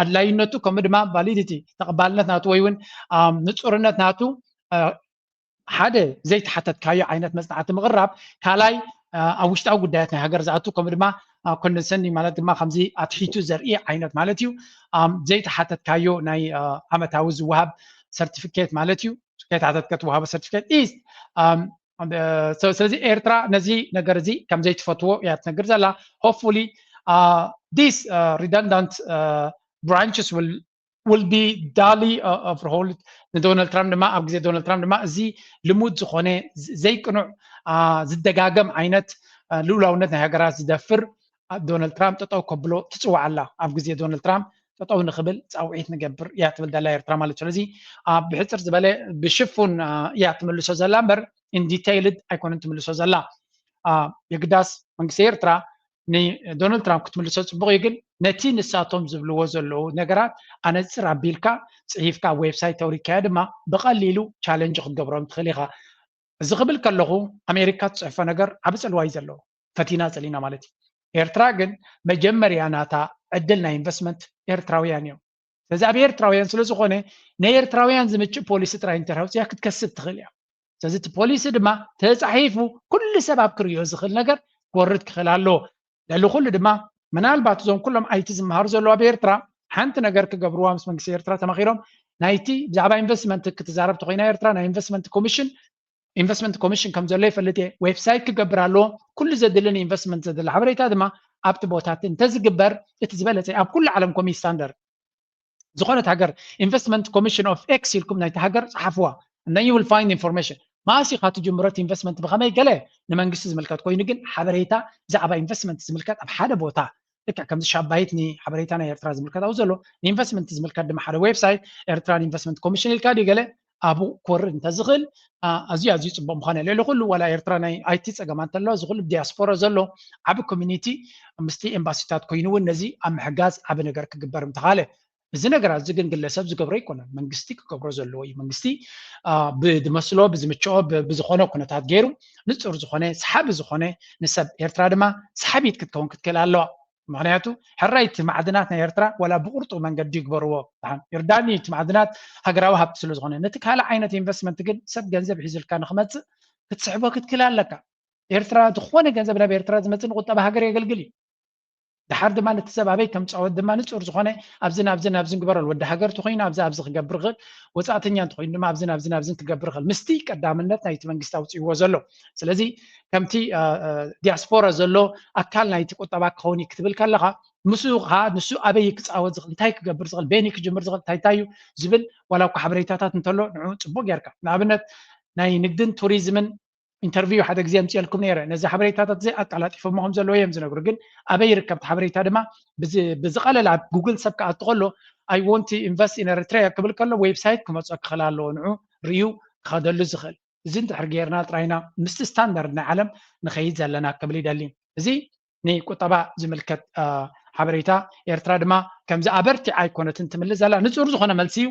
ኣድላይነቱ ከምኡ ድማ ቫሊዲቲ ተቐባልነት ናቱ ወይ እውን ንጹርነት ናቱ ሓደ ዘይተሓተትካዮ ዓይነት መጽናዕቲ ምቕራብ፣ ካልኣይ ኣብ ውሽጣዊ ጉዳያት ናይ ሃገር ዝኣቱ ከምኡ ድማ ኮንደንሰኒ ማለት ድማ ከምዚ ኣትሒቱ ዘርኢ ዓይነት ማለት እዩ። ዘይተሓተትካዮ ናይ ዓመታዊ ዝወሃብ ሰርቲፊኬት ማለት እዩ። ከይተሓተትካ ትወሃቦ ሰርቲፊኬት ኢስ ስለዚ ኤርትራ ነዚ ነገር እዚ ከም ዘይትፈትዎ እያ ትነግር ዘላ። Hopefully this redundant branches will will be duly overhauled። ንዶናልድ ትራምፕ ድማ ኣብ ግዜ ዶናልድ ትራምፕ ድማ እዚ ልሙድ ዝኾነ ዘይቅኑዕ ዝደጋገም ዓይነት ልኡላውነት ናይ ሃገራት ዝደፍር ዶናልድ ትራምፕ ጠጠው ከብሎ ትፅዋዕ ኣላ። ኣብ ግዜ ዶናልድ ትራምፕ ጠጠው ንክብል ፃውዒት ንገብር እያ ትብል ዘላ ኤርትራ ማለት እዩ። ስለዚ ብሕፅር ዝበለ ብሽፉን እያ ትምልሶ ዘላ እምበር ኢንዲቴይልድ ኣይኮነን ትምልሶ ዘላ። የግዳስ መንግስቲ ኤርትራ ንዶናልድ ትራምፕ ክትምልሶ ፅቡቅ እዩ፣ ግን ነቲ ንሳቶም ዝብልዎ ዘለዉ ነገራት ኣነፅር ኣቢልካ ፅሒፍካ ኣብ ዌብሳይት ተውሪካዮ ድማ ብቀሊሉ ቻለንጅ ክትገብሮም ትኽእል ኢኻ። እዚ ክብል ከለኹ ኣሜሪካ ትፅሕፎ ነገር ዓቢ ፅልዋ እዩ ዘለዎ። ፈቲና ፀሊና ማለት እዩ። ኤርትራ ግን መጀመርያ ናታ ዕድል ናይ ኢንቨስትመንት ኤርትራውያን እዮም። ስለዚ ኣብ ኤርትራውያን ስለዝኾነ ናይ ኤርትራውያን ዝምችእ ፖሊሲ ጥራይ እንተውፅያ ክትከስብ ትኽእል እያ። ስለዚ እቲ ፖሊሲ ድማ ተፃሒፉ ኩሉ ሰብ ኣብ ክርእዮ ዝኽእል ነገር ክወርድ ክኽእል ኣለዎ። ልዕሊ ኩሉ ድማ ምናልባት እዞም ኩሎም ኣይቲ ዝመሃሩ ዘለዉ ኣብ ኤርትራ ሓንቲ ነገር ክገብርዋ ምስ መንግስቲ ኤርትራ ተማኺሮም ናይቲ ብዛዕባ ኢንቨስትመንት ክትዛረብ ተኮይና ኤርትራ ናይ ኢንቨስትመንት ኮሚሽን ኢንቨስትመንት ኮሚሽን ከም ዘሎ ይፈልጥ እየ። ዌብሳይት ክገብር ኣለዎ። ኩሉ ዘድሊ ንኢንቨስትመንት ዘድሊ ሓበሬታ ድማ ኣብቲ ቦታቲ እንተዝግበር እቲ ዝበለፀ ኣብ ኩሉ ዓለም ኮሚ ስታንደርድ ዝኾነት ሃገር ኢንቨስትመንት ኮሚሽን ኦፍ ኤክስ ኢልኩም ናይቲ ሃገር ፀሓፍዋ። And then you will find information። ማእስ ኢኻ ትጅምሮ እቲ ኢንቨስትመንት ብኸመይ ገለ ንመንግስቲ ዝምልከት ኮይኑ ግን ሓበሬታ ብዛዕባ ኢንቨስትመንት ዝምልከት ኣብ ሓደ ቦታ ልክዕ ከምዚ ሻባይት ንሓበሬታ ናይ ኤርትራ ዝምልከት ኣብኡ ዘሎ ንኢንቨስትመንት ዝምልከት ድማ ሓደ ዌብሳይት ኤርትራን ኢንቨስትመንት ኮሚሽን ኢልካ ድዩ ገለ ኣብኡ ክወርድ እንተዝኽእል ኣዝዩ ኣዝዩ ፅቡቅ ምዃነ። ልዕሊ ኩሉ ዋላ ኤርትራ ናይ ኣይቲ ፀገማት እንተለዋ እዚ ኩሉ ዲያስፖራ ዘሎ ዓቢ ኮሚኒቲ ምስቲ ኤምባሲታት ኮይኑ እውን ነዚ ኣብ ምሕጋዝ ዓቢ ነገር ክግበር ምተኻለ። እዚ ነገራት እዚ ግን ግለሰብ ዝገብሮ ኣይኮነን፣ መንግስቲ ክገብሮ ዘለዎ እዩ። መንግስቲ ብዝመስሎ ብዝምችኦ ብዝኾነ ኩነታት ገይሩ ንፁር ዝኾነ ሰሓቢ ዝኾነ ንሰብ ኤርትራ ድማ ሰሓቢት ክትከውን ክትክእል ኣለዋ። ምክንያቱ ሕራይ እቲ ማዕድናት ናይ ኤርትራ ዋላ ብቁርጡ መንገዲ ይግበርዎ ይርዳኒ እቲ ማዕድናት ሃገራዊ ሃብቲ ስለ ዝኾነ ነቲ ካልእ ዓይነት ኢንቨስትመንት ግን ሰብ ገንዘብ ሒዝልካ ንክመፅእ ክትስሕቦ ክትክእል ኣለካ። ኤርትራ ዝኾነ ገንዘብ ናብ ኤርትራ ዝመፅእ ንቁጠባ ሃገር የገልግል እዩ። ድሓር ድማ ነቲ ሰብ ኣበይ ከም ፃወት ድማ ንፁር ዝኾነ ኣብዝን ኣብዝን ኣብዝን ግበረሉ። ወዲ ሃገር ተኮይኑ ኣብዚ ኣብዚ ክገብር ይኽእል፣ ወፃእተኛ እንተኮይኑ ድማ ኣብዝን ኣብዝን ኣብዝን ክገብር ይኽእል። ምስቲ ቀዳምነት ናይቲ መንግስቲ ኣውፅእዎ ዘሎ። ስለዚ ከምቲ ዲያስፖራ ዘሎ ኣካል ናይቲ ቁጠባ ክኸውን እዩ ክትብል ከለካ ምስ ከዓ ንሱ ኣበይ ክፃወት ዝኽእል፣ እንታይ ክገብር ዝኽእል፣ በይኒ ክጅምር ዝኽእል እንታይ እንታይ እዩ ዝብል ዋላ እኳ ሓበሬታታት እንተሎ ንዑ ፅቡቅ ጌርካ ንኣብነት ናይ ንግድን ቱሪዝምን ኢንተርቪው ሓደ ግዜ ኣምፅኤልኩም ነይረ። ነዚ ሓበሬታታት እዚ ኣቀላጢፎሞ ከም ዘለዎ እዮም ዝነግሩ፣ ግን ኣበይ ይርከብ እቲ ሓበሬታ ድማ ብዝቐለለ ኣብ ጉግል ሰብ ክኣቱ ከሎ I want to invest in Eritrea ክብል ከሎ ዌብሳይት ክመፅኦ ክኽእል ኣለዎ። ንዑ ርእዩ ክኸደሉ ዝኽእል እዚ እንድሕር ጌርና ጥራይና ምስቲ ስታንዳርድ ናይ ዓለም ንኸይድ ዘለና ክብል ይደሊ። እዚ ንቁጠባ ዝምልከት ሓበሬታ ኤርትራ ድማ ከምዚ ኣበርቲዓ ኣይኮነትን ትምልስ ዘላ። ንጹር ዝኾነ መልሲ እዩ።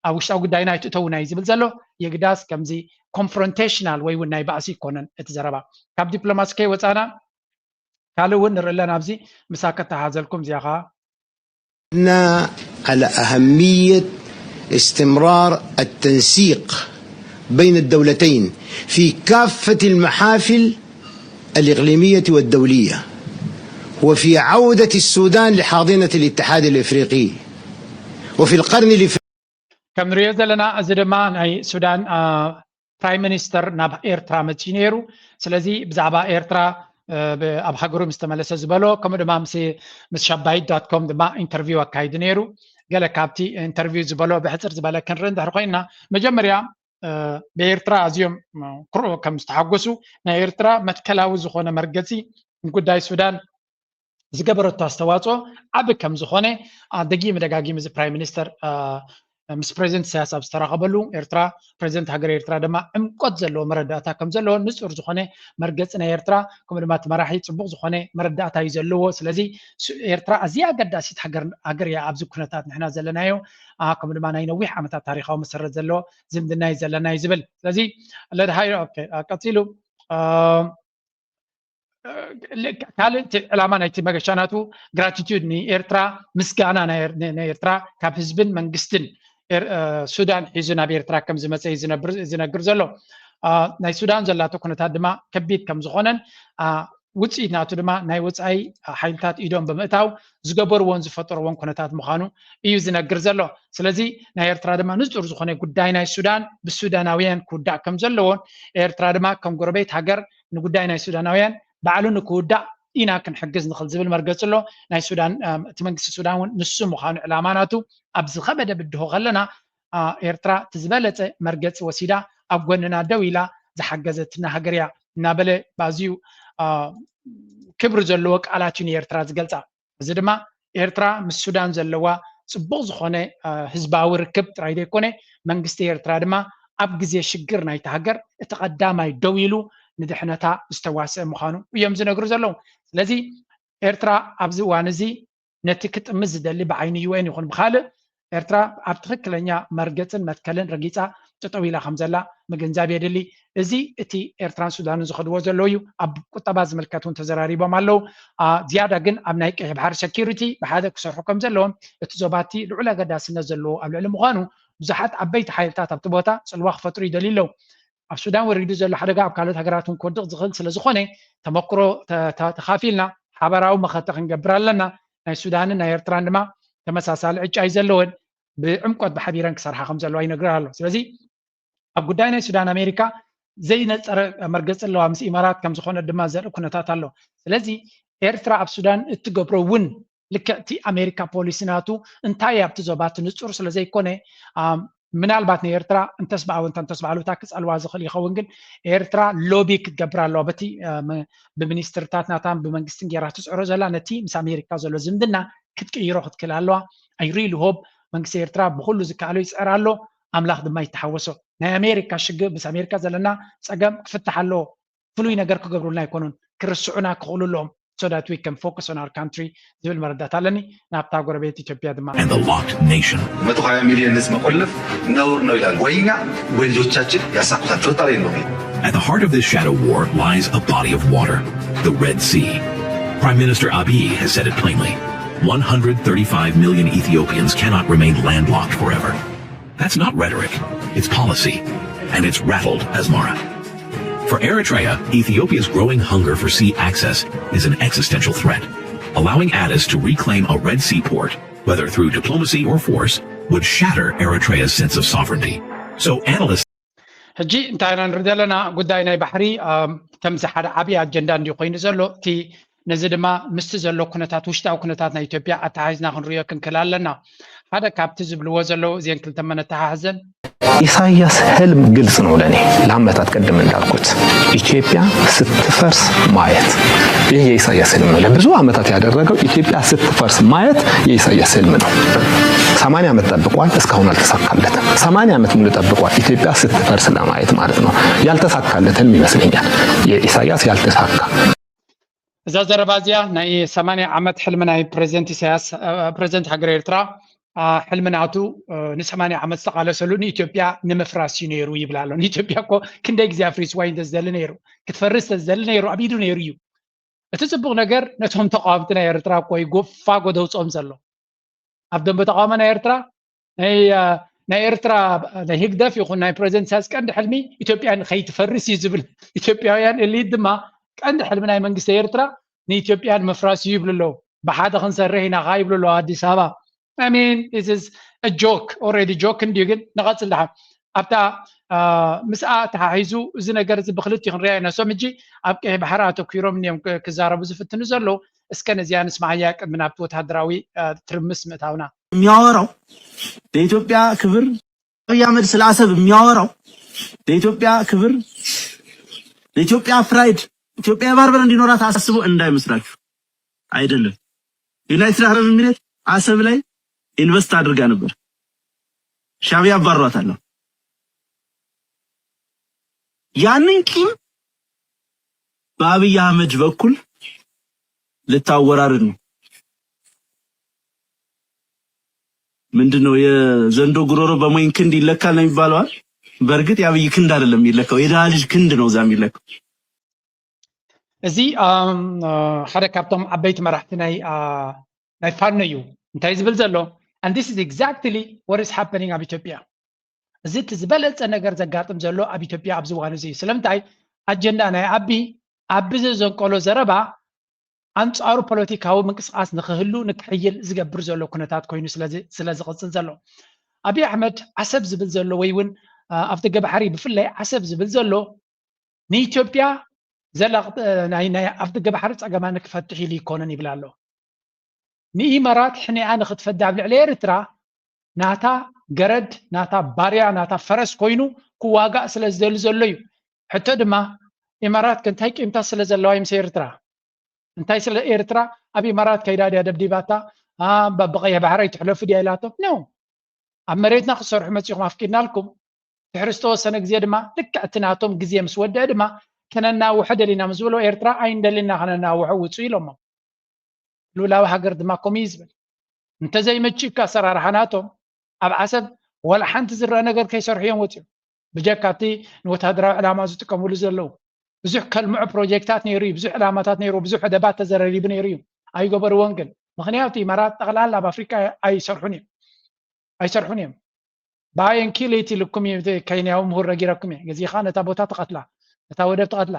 ኣብ ውሽጣዊ ጉዳይና ኣይትእተውና እዩ ዝብል ዘሎ። የግዳስ ከምዚ ኮንፍሮንቴሽናል ወይ እውን ናይ ባእሲ ኣይኮነን እቲ ዘረባ። ካብ ዲፕሎማሲ ከይወፃና ካልእ እውን ንርኢ ኣለና። ኣብዚ ምሳካ ተሓዘልኩም እዚኣ ከዓ على أهمية استمرار التنسيق بين الدولتين في كافة المحافل الإقليمية والدولية، وفي عودة السودان لحاضنة الاتحاد الإفريقي، وفي القرن الإفريقي. ከም ንሪኦ ዘለና እዚ ድማ ናይ ሱዳን ፕራይም ሚኒስተር ናብ ኤርትራ መፂኡ ነይሩ። ስለዚ ብዛዕባ ኤርትራ ኣብ ሃገሩ ምስ ተመለሰ ዝበሎ ከምኡ ድማ ምስ ሻባይት ዶት ኮም ድማ ኢንተርቪው ኣካይዱ ነይሩ። ገለ ካብቲ ኢንተርቪው ዝበሎ ብሕፅር ዝበለ ክንርኢ እንድሕር ኮይንና መጀመርያ ብኤርትራ ኣዝዮም ክርኡ ከም ዝተሓጎሱ ናይ ኤርትራ መትከላዊ ዝኾነ መርገፂ ጉዳይ ሱዳን ዝገበረቶ ኣስተዋፅኦ ዓቢ ከም ዝኾነ ደጊሙ ደጋጊሙ እዚ ፕራይም ሚኒስተር ምስ ፕሬዚደንት ኢሳያስ ኣብ ዝተራኸበሉ፣ ኤርትራ፣ ፕሬዚደንት ሃገር ኤርትራ ድማ ዕምቆት ዘለዎ መረዳእታ ከም ዘለዎ፣ ንጹር ዝኾነ መርገጺ ናይ ኤርትራ፣ ከምኡ ድማ እቲ መራሒ ጽቡቕ ዝኾነ መረዳእታ እዩ ዘለዎ። ስለዚ ሱ- ኤርትራ ኣዝያ ኣገዳሲት ሃገር፣ ሃገር እያ ኣብዚ ኩነታት ንሕና ዘለናዮ፣ ኣ፣ ከምኡ ድማ ናይ ነዊሕ ዓመታት ታሪኻዊ መሰረት ዘለዎ ዝምድና እዩ ዘለና እዩ ዝብል። ስለዚ ለድሃይ፣ ኦኬ፣ ኣ፣ ቀጺሉ፣ ኣ፣ ካልእ እቲ ዕላማ ናይቲ መገሻ ናቱ ግራቲቱድ ንኤርትራ፣ ምስጋና ናይ ኤር- ናይ ኤርትራ ካብ ህዝብን መንግስትን ኤር- እ፣ ሱዳን ሒዙ ናብ ኤርትራ ከም ዝመጸ እዩ ዝነብር- ዝነግር ዘሎ። አ፣ ናይ ሱዳን ዘላቶ ኩነታት ድማ ከቢድ ከም ዝኾነን፣ አ፣ ውጽኢት ናቱ ድማ ናይ ወጻኢ ሓይልታት ኢዶም ብምእታው ዝገበርዎን ዝፈጠርዎን ኩነታት ምዃኑ እዩ ዝነግር ዘሎ። ስለዚ ናይ ኤርትራ ድማ ንጹር ዝኾነ ጉዳይ ናይ ሱዳን ብሱዳናውያን ክውዳእ ከም ዘለዎን፣ ኤርትራ ድማ ከም ጎረቤት ሃገር ንጉዳይ ናይ ሱዳናውያን ባዕሉ ንክውዳእ ኢና ክንሕግዝ ንኽእል ዝብል መርገጺ ኣሎ። ናይ ሱዳን፣ እም፣ እቲ መንግስቲ ሱዳን እውን ንሱ ምዃኑ ዕላማ ናቱ ኣብ ዝኸበደ ብድሆ ከለና፣ ኣ፣ ኤርትራ እቲ ዝበለጸ መርገጺ ወሲዳ ኣብ ጎንና ደው ኢላ ዝሓገዘትና ሃገር እያ እናበለ ብኣዝዩ፣ ኣ፣ ክብሪ ዘለዎ ቃላት እዩ ንኤርትራ ዝገልጻ። እዚ ድማ ኤርትራ ምስ ሱዳን ዘለዋ ጽቡቕ ዝኾነ፣ እ፣ ህዝባዊ ርክብ ጥራይ ዘይኮነ፣ መንግስቲ ኤርትራ ድማ ኣብ ግዜ ሽግር ናይታ ሃገር እቲ ቀዳማይ ደው ኢሉ ንድሕነታ ዝተዋስአ ምዃኑ እዮም ዝነግሩ ዘለዉ። ስለዚ ኤርትራ ኣብዚ እዋን እዚ ነቲ ክጥምት ዝደሊ ብዓይኒ ዩ ኤን ይኹን ብኻልእ፣ ኤርትራ ኣብ ትኽክለኛ መርገጽን መትከልን ረጊጻ ጠጠው ኢላ ከም ዘላ ምግንዛብ የድሊ። እዚ እቲ ኤርትራን ሱዳንን ዝኸድዎ ዘለዉ እዩ። ኣብ ቁጠባ ዝምልከት እውን ተዘራሪቦም ኣለዉ። ኣ፣ ዝያዳ ግን ኣብ ናይ ቀይሕ ባሕሪ ሰኪሪቲ ብሓደ ክሰርሑ ከም ዘለዎም፣ እቲ ዞባ እቲ ልዑል ኣገዳስነት ዘለዎ ኣብ ልዕሊ ምዃኑ፣ ብዙሓት ዓበይቲ ሓይልታት ኣብቲ ቦታ ጽልዋ ክፈጥሩ ይደልዩ ኣለዉ። ኣብ ሱዳን ወሪዱ ዘሎ ሓደጋ ኣብ ካልኦት ሃገራት እውን ክወድቕ ዝኽእል ስለ ዝኾነ፣ ተመክሮ ተ- ተ- ተኻፊልና ሓበራዊ መኸተ ክንገብር ኣለና። ናይ ሱዳንን ናይ ኤርትራን ድማ ተመሳሳሊ ዕጫ እዩ ዘለወን። ብዕምቆት ብሓቢረን ክሰርሓ ከም ዘለዋ ይነግረን ኣሎ። ስለዚ ኣብ ጉዳይ ናይ ሱዳን ኣሜሪካ ዘይነጸረ መርገጺ ኣለዋ፣ ምስ ኢማራት ከም ዝኾነ ድማ ዘርኢ ኩነታት ኣሎ። ስለዚ ኤርትራ ኣብ ሱዳን እትገብሮ እውን ልክዕ እቲ ኣሜሪካ ፖሊሲ ናቱ እንታይ ኣብቲ ዞባ እቲ ንጹር ስለ ዘይኮነ፣ ኣም፣ ምናልባት ንኤርትራ እንተስ ብኣወንታ እንተስ ብኣሉታ ክጸልዋ ዝኽእል ይኸውን። ግን ኤርትራ ሎቢ ክትገብር ኣለዋ። በቲ፣ እ፣ ም- ብሚኒስትርታት ናታን ብመንግስትን ጌራ ትጽዕሮ ዘላ ነቲ ምስ ኣሜሪካ ዘሎ ዝምድና ክትቅይሮ ክትክእል ኣለዋ። ኣይ ሪሊ ሆፕ መንግስቲ ኤርትራ ብኹሉ ዝከኣሎ ይጽዕር ኣሎ። ኣምላኽ ድማ ይተሓወሶ። ናይ ኣሜሪካ ሽግር፣ ምስ ኣሜሪካ ዘለና ጸገም ክፍታሕ ኣለዎ። ፍሉይ ነገር ክገብሩልና ኣይኮኑን፣ ክርስዑና ክኽእሉ ኣለዎም። So that we can focus on our country ዝብል መረዳእታ ኣለኒ። ናብታ ጎረቤት ኢትዮጵያ ድማ and the locked nation. መቶ ሃያ ሚሊዮን ህዝብ መቆለፍ ነውር ነው ይላሉ። ወይ እኛ ወይ ልጆቻችን ያሳኩታል፣ ጥርጣሬ የለውም። At the heart of this shadow war lies a body of water, the Red Sea. Prime Minister Abiy has said it plainly. one hundred thirty-five million Ethiopians cannot remain landlocked forever. That's not rhetoric, it's policy, and it's rattled Asmara. For Eritrea, Ethiopia's growing hunger for sea access is an existential threat. Allowing Addis to reclaim a Red Sea port, whether through diplomacy or force, would shatter Eritrea's sense of sovereignty. So analysts ሕጂ እንታይ ኢና ንርኢ ዘለና? ጉዳይ ናይ ባሕሪ፣ ኣም፣ ከምዚ ሓደ ዓብዪ ኣጀንዳ እንዲዩ ኮይኑ ዘሎ። እቲ ነዚ ድማ ምስቲ ዘሎ ኩነታት፣ ውሽጣዊ ኩነታት ናይ ኢትዮጵያ ኣተሓሒዝና ክንርእዮ ክንክእል ኣለና። ሓደ ካብቲ ዝብልዎ ዘለዉ፣ እዚአን ክልተ መነተሓሕዘን። ኢሳያስ ህልም ግልጽ ነው ለኔ። ለአመታት ቅድም እንዳልኩት ኢትዮጵያ ስትፈርስ ማየት፣ ይህ የኢሳያስ ህልም ነው። ለብዙ አመታት ያደረገው ኢትዮጵያ ስትፈርስ ማየት የኢሳያስ ህልም ነው። ሰማንያ ዓመት ጠብቋል፣ እስካሁን አልተሳካለትም። ሰማንያ ዓመት ሙሉ ጠብቋል ኢትዮጵያ ስትፈርስ ለማየት ማለት ነው። ያልተሳካለት ህልም ይመስለኛል የኢሳያስ ያልተሳካ። እዛ ዘረባ እዚኣ ናይ ሰማንያ ዓመት ሕልሚ ናይ ፕሬዚደንት ኢሳያስ፣ እ፣ ፕሬዚደንት ሃገር ኤርትራ፣ ኣ፣ ሕልሚ ናቱ፣ እ፣ ንሰማንያ ዓመት ዝተቓለሰሉ ንኢትዮጵያ ንምፍራስ እዩ ነይሩ ይብል ኣሎ። ንኢትዮጵያ እኮ ክንደይ ግዜ ኣፍሪስዋ እዩ እንተዝደሊ ነይሩ፣ ክትፈርስ እንተዝደሊ ነይሩ ኣብ ኢዱ ነይሩ እዩ። እቲ ጽቡቕ ነገር ነቶም ተቓወምቲ ናይ ኤርትራ እኮ እዩ ጎፋጎ ደውጾም ዘሎ። ኣብ ደንበ ተቓውሞ ናይ ኤርትራ፣ ናይ፣ እ፣ ናይ ኤርትራ፣ ናይ ህግደፍ ይኹን ናይ ፕሬዚደንት ኢሳያስ ቀንዲ ሕልሚ ኢትዮጵያ ንኸይትፈርስ እዩ ዝብል። ኢትዮጵያውያን ኤሊት ድማ ቀንዲ ሕልሚ ናይ መንግስቲ ኤርትራ ንኢትዮጵያ ንምፍራስ እዩ ይብሉ ኣለዉ። ብሓደ ክንሰርሕ ኢና ኸዓ ይብሉ ኣለዉ ኣዲስ ኣበባ። I mean, this is a joke, already joke እንድዩ። ግን ንቐጽል ደሓን ኣብታ፣ እ፣ ምስኣ ተሓሒዙ እዚ ነገር እዚ ብክልቲኡ ክንሪኣ ኢና። እሶም ሕጂ ኣብ ቀይሕ ባሕሪ ኣተኲሮም እዮም ክ- ክዛረቡ ዝፍትኑ ዘለዉ። እስከ ነዚኣ ንስማዓያ ቅድሚ ናብቲ ወተሃደራዊ፣ እ፣ ትርምስ ምእታውና። የሚያወራው ለኢትዮጵያ ክብር፣ አብይ አህመድ ስለ አሰብ የሚያወራው ለኢትዮጵያ ክብር፣ ለኢትዮጵያ ፕራይድ፣ ኢትዮጵያ የባህር በር እንዲኖራት አስቦ እንዳይመስላችሁ። አይደለም። ዩናይትድ አረብ ኤሚሬት አሰብ ላይ ኢንቨስት አድርጋ ነበር። ሻዕቢያ ኣባሯታለሁ። ያንን ቂም በአብይ አህመድ በኩል ልታወራርድ ነው። ምንድን ነው የዘንዶ ጉሮሮ በሞኝ ክንድ ይለካል ነው የሚባለው አይደል? በእርግጥ የአብይ ክንድ አይደለም የሚለካው፣ የድሃ ልጅ ክንድ ነው እዛ የሚለካው። እዚ ሓደ ካብቶም ዓበይቲ መራሕቲ ናይ ናይ ፋኖ እዩ። እንታይ ዝብል ዘሎ? And this is exactly what is happening ኣብ ኢትዮጵያ። እዚ እቲ ዝበለፀ ነገር ዘጋጥም ዘሎ ኣብ ኢትዮጵያ ኣብዚ እዋን እዚ እዩ። ስለምንታይ? ኣጀንዳ ናይ ኣቢ ኣቢ ዘዘንቀሎ ዘረባ ኣንፃሩ ፖለቲካዊ ምንቅስቃስ ንክህሉ ንክሕይል ዝገብር ዘሎ ኩነታት ኮይኑ ስለ ዝቕፅል ዘሎ። ኣቢ ኣሕመድ ዓሰብ ዝብል ዘሎ ወይ እውን ኣብ ደገ ባሕሪ ብፍላይ ዓሰብ ዝብል ዘሎ ንኢትዮጵያ ዘላ ናይ ኣብ ደገ ባሕሪ ፀገማ ንክፈትሕ ኢሉ ይኮነን ይብል ኣሎ። ንኢመራት ሕኒኣ ንክትፈዲ ኣብ ልዕሊ ኤርትራ ናታ ገረድ ናታ ባርያ ናታ ፈረስ ኮይኑ ክዋጋእ ስለ ዝደሊ ዘሎ እዩ። ሕቶ ድማ ኢመራት እንታይ ቂምታት ስለ ዘለዋ እዩ ምስ ኤርትራ? እንታይ ስለ ኤርትራ ኣብ ኢመራት ከይዳ ድያ ደብዲባታ? ብቀይሕ ባሕሪ ኣይትሕለፉ ድያ ኢላቶም? ኖ። ኣብ መሬትና ክትሰርሑ መፂኹም ኣፍቂድናልኩም። ድሕሪ ዝተወሰነ ግዜ ድማ ልክዕ እቲ ናቶም ግዜ ምስ ወደአ ድማ ከነናውሖ ደሊና ምስ ዝበሉ ኤርትራ ኣይንደሊና ከነናውሖ ውፁ ኢሎሞ። ሉላዊ ሃገር ድማ ከምኡ እዩ ዝብል። እንተዘይመችካ ኣሰራርሓ ናቶም ኣብ ዓሰብ ወላ ሓንቲ ዝረአ ነገር ከይሰርሑ እዮም ወፂኦም። ብጀካ እቲ ንወታደራዊ ዕላማ ዝጥቀምሉ ዘለዉ ብዙሕ ከልምዑ ፕሮጀክታት ነይሩ እዩ፣ ብዙሕ ዕላማታት ነይሩ፣ ብዙሕ ወደባት ተዘረሪቡ ነይሩ እዩ። ኣይገበርዎን ግን ምክንያቱ ኢማራት ጠቕላላ ኣብ ኣፍሪቃ ኣይሰርሑን እዮም ኣይሰርሑን እዮም። ባየን ኪሊት ኢልኩም እዩ ኬንያዊ ምሁር ረጊረኩም እየ። ገዚኻ ነታ ቦታ ትቐትላ፣ ነታ ወደብ ትቐትላ።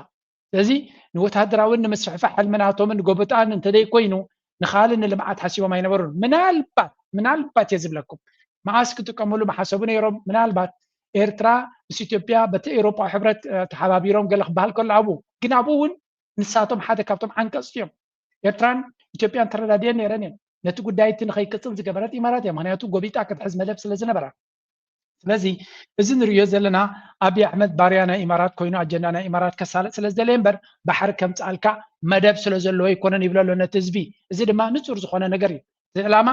ስለዚ ንወታደራውን ንምስፍሕፋሕ ሕልምናቶምን ጎበጣን እንተደይ ኮይኑ ንኻልእ ንልምዓት ሓሲቦም ኣይነበሩን። ምናልባት ምናልባት እየ ዝብለኩም መኣስ ክጥቀምሉ መሓሰቡ ነይሮም። ምናልባት ኤርትራ ምስ ኢትዮጵያ በቲ ኤውሮጳዊ ሕብረት ተሓባቢሮም ገለ ክበሃል ከሎ ኣብኡ ግን ኣብኡ እውን ንሳቶም ሓደ ካብቶም ዓንቀፅቲ እዮም። ኤርትራን ኢትዮጵያን ተረዳድየን ነይረን እየን። ነቲ ጉዳይ እቲ ንኸይቅፅል ዝገበረት ኢማራት እያ። ምክንያቱ ጎቢጣ ክትሕዝ መደብ ስለ ዝነበራ። ስለዚ እዚ ንሪኦ ዘለና ኣብይ ኣሕመድ ባርያ ናይ ኢማራት ኮይኑ ኣጀንዳ ናይ ኢማራት ከሳልጥ ስለ ዝደለየ እምበር ባሕሪ ከምፅኣልካ መደብ ስለ ዘለዎ ኣይኮነን ይብሎ ኣሎ ነቲ ህዝቢ። እዚ ድማ ንፁር ዝኾነ ነገር እዩ። እቲ ዕላማ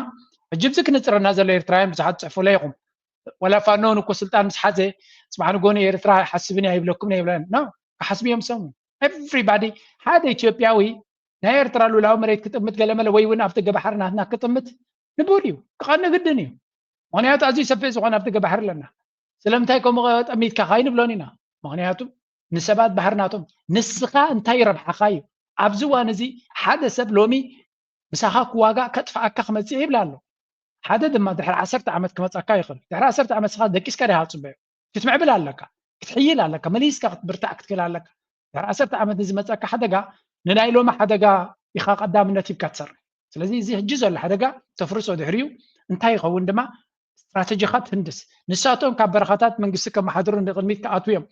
ሕጂ ብዚ ክንፅረና ዘሎ ኤርትራውያን ብዙሓት ፅሕፉለ ኢኹም። ወላ ፋኖ እውን እኮ ስልጣን ምስ ሓዘ ፅባሕ ንጎኒ ኤርትራ ኣይሓስብን እያ ይብለኩም እየ ይብለን። ኖ ክሓስቡ እዮም ሰሙ። ኤቭሪባዲ ሓደ ኢትዮጵያዊ ናይ ኤርትራ ሉላዊ መሬት ክጥምት ገለመለ ወይ እውን ኣብ ደገ ባሕሪ ናትና ክጥምት ንቡር እዩ፣ ክቐንእ ግድን እዩ። ምክንያቱ ኣዝዩ ሰፊሕ ዝኾነ ኣብ ደገ ባሕሪ ኣለና። ስለምንታይ ከምኡ ጠሚትካ ካይ ንብሎን ኢና። ምክንያቱ ንሰባት ባሕሪ ናቶም። ንስኻ እንታይ ረብሓኻ እዩ? ኣብዚ እዋን እዚ ሓደ ሰብ ሎሚ ምሳኻ ክዋጋእ ከጥፍኣካ ክመፅእ ይብል ኣሎ። ሓደ ድማ ድሕሪ ዓሰርተ ዓመት ክመፀካ ይኽእል። ድሕሪ ዓሰርተ ዓመት ስኻ ደቂስካ ዲኻ ትፅበዮ? ክትምዕብል ኣለካ፣ ክትሕይል ኣለካ፣ መሊስካ ክትብርታዕ ክትክእል ኣለካ። ድሕሪ ዓሰርተ ዓመት ንዝመፀካ ሓደጋ ንናይ ሎሚ ሓደጋ ኢኻ ቀዳምነት ሂብካ ትሰርሕ። ስለዚ እዚ ሕጂ ዘሎ ሓደጋ ተፍርሶ ድሕሪኡ እንታይ ይኸውን ድማ ስትራተጂኻ ትህንድስ። ንሳቶም ካብ በረኻታት መንግስቲ ከመሓድሩ ንቕድሚት ክኣትዉ እዮም።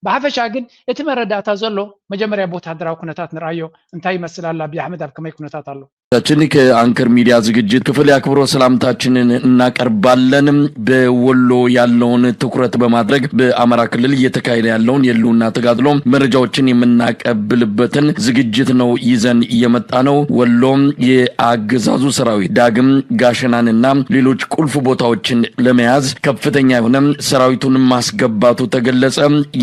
ብሓፈሻ ግን እቲ መረዳእታ ዘሎ መጀመርያ ብወታደራዊ ኩነታት ንርኣዮ እንታይ ይመስል ኣሎ፣ ኣብይ ኣሕመድ ኣብ ከመይ ኩነታት ኣሎ? ችን ከአንከር ሚዲያ ዝግጅት ክፍል የአክብሮት ሰላምታችንን እናቀርባለን። በወሎ ያለውን ትኩረት በማድረግ በአማራ ክልል እየተካሄደ ያለውን የህልውና ተጋድሎ መረጃዎችን የምናቀብልበትን ዝግጅት ነው ይዘን የመጣ ነው። ወሎ የአገዛዙ ሰራዊት ዳግም ጋሸናንና ሌሎች ቁልፍ ቦታዎችን ለመያዝ ከፍተኛ የሆነ ሰራዊቱን ማስገባቱ ተገለጸ።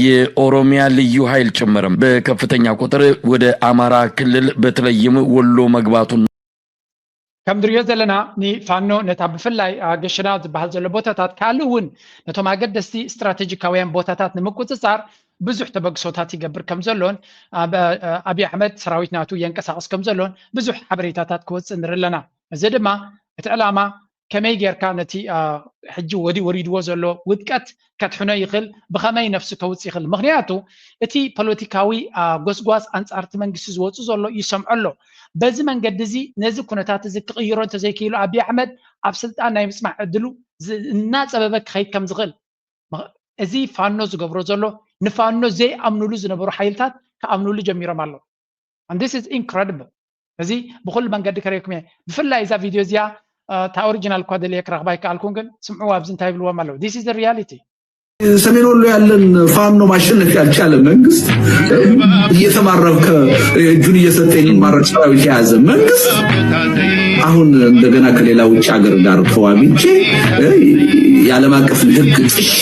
የኦሮሚያ ልዩ ኃይል ጭምርም በከፍተኛ ቁጥር ወደ አማራ ክልል በተለይም ወሎ መግባቱን ከም ንሪኦ ዘለና ንፋኖ ነታ ብፍላይ ገሸና ዝበሃል ዘሎ ቦታታት ካልእ እውን ነቶም ኣገደስቲ ስትራቴጂካውያን ቦታታት ንምቁፅፃር ብዙሕ ተበግሶታት ይገብር ከም ዘሎን ኣብይ ኣሕመድ ሰራዊት ናቱ የንቀሳቕስ ከም ዘሎን ብዙሕ ሓበሬታታት ክወፅእ ንርኢ ኣለና። እዚ ድማ እቲ ዕላማ ከመይ ጌርካ ነቲ ሕጂ ወዲ ወሪድዎ ዘሎ ውድቀት ከድሕኖ ይኽእል፣ ብኸመይ ነፍሱ ከውፅእ ይኽእል? ምክንያቱ እቲ ፖለቲካዊ ጎስጓስ ኣንፃር እቲ መንግስቲ ዝወፁ ዘሎ ይሰምዖ ኣሎ። በዚ መንገዲ እዚ ነዚ ኩነታት እዚ ክቕይሮ እንተዘይክኢሉ ኣብይ ኣሕመድ ኣብ ስልጣን ናይ ምፅናሕ ዕድሉ እናፀበበ ክኸይድ ከም ዝኽእል እዚ ፋኖ ዝገብሮ ዘሎ ንፋኖ ዘይኣምኑሉ ዝነበሩ ሓይልታት ክኣምኑሉ ጀሚሮም ኣለዉ። And this is incredible። እዚ ብኩሉ መንገዲ ከሪኩም እየ። ብፍላይ እዛ ቪድዮ እዚኣ እታ ኦሪጂናል እኳ ደልየ ክረኽባ ይከኣልኩን ግን ስምዕዋ ኣብዚ እንታይ ይብልዎም ኣለዉ። This is the reality። ሰሜን ወሎ ያለን ፋኖ ማሸነፍ ያልቻለ መንግስት፣ እየተማረከ እጁን እየሰጠ የሚማረክ ሰራዊት የያዘ መንግስት፣ አሁን እንደገና ከሌላ ውጭ ሀገር ጋር ተዋግቼ የዓለም አቀፍን ህግ ጥሼ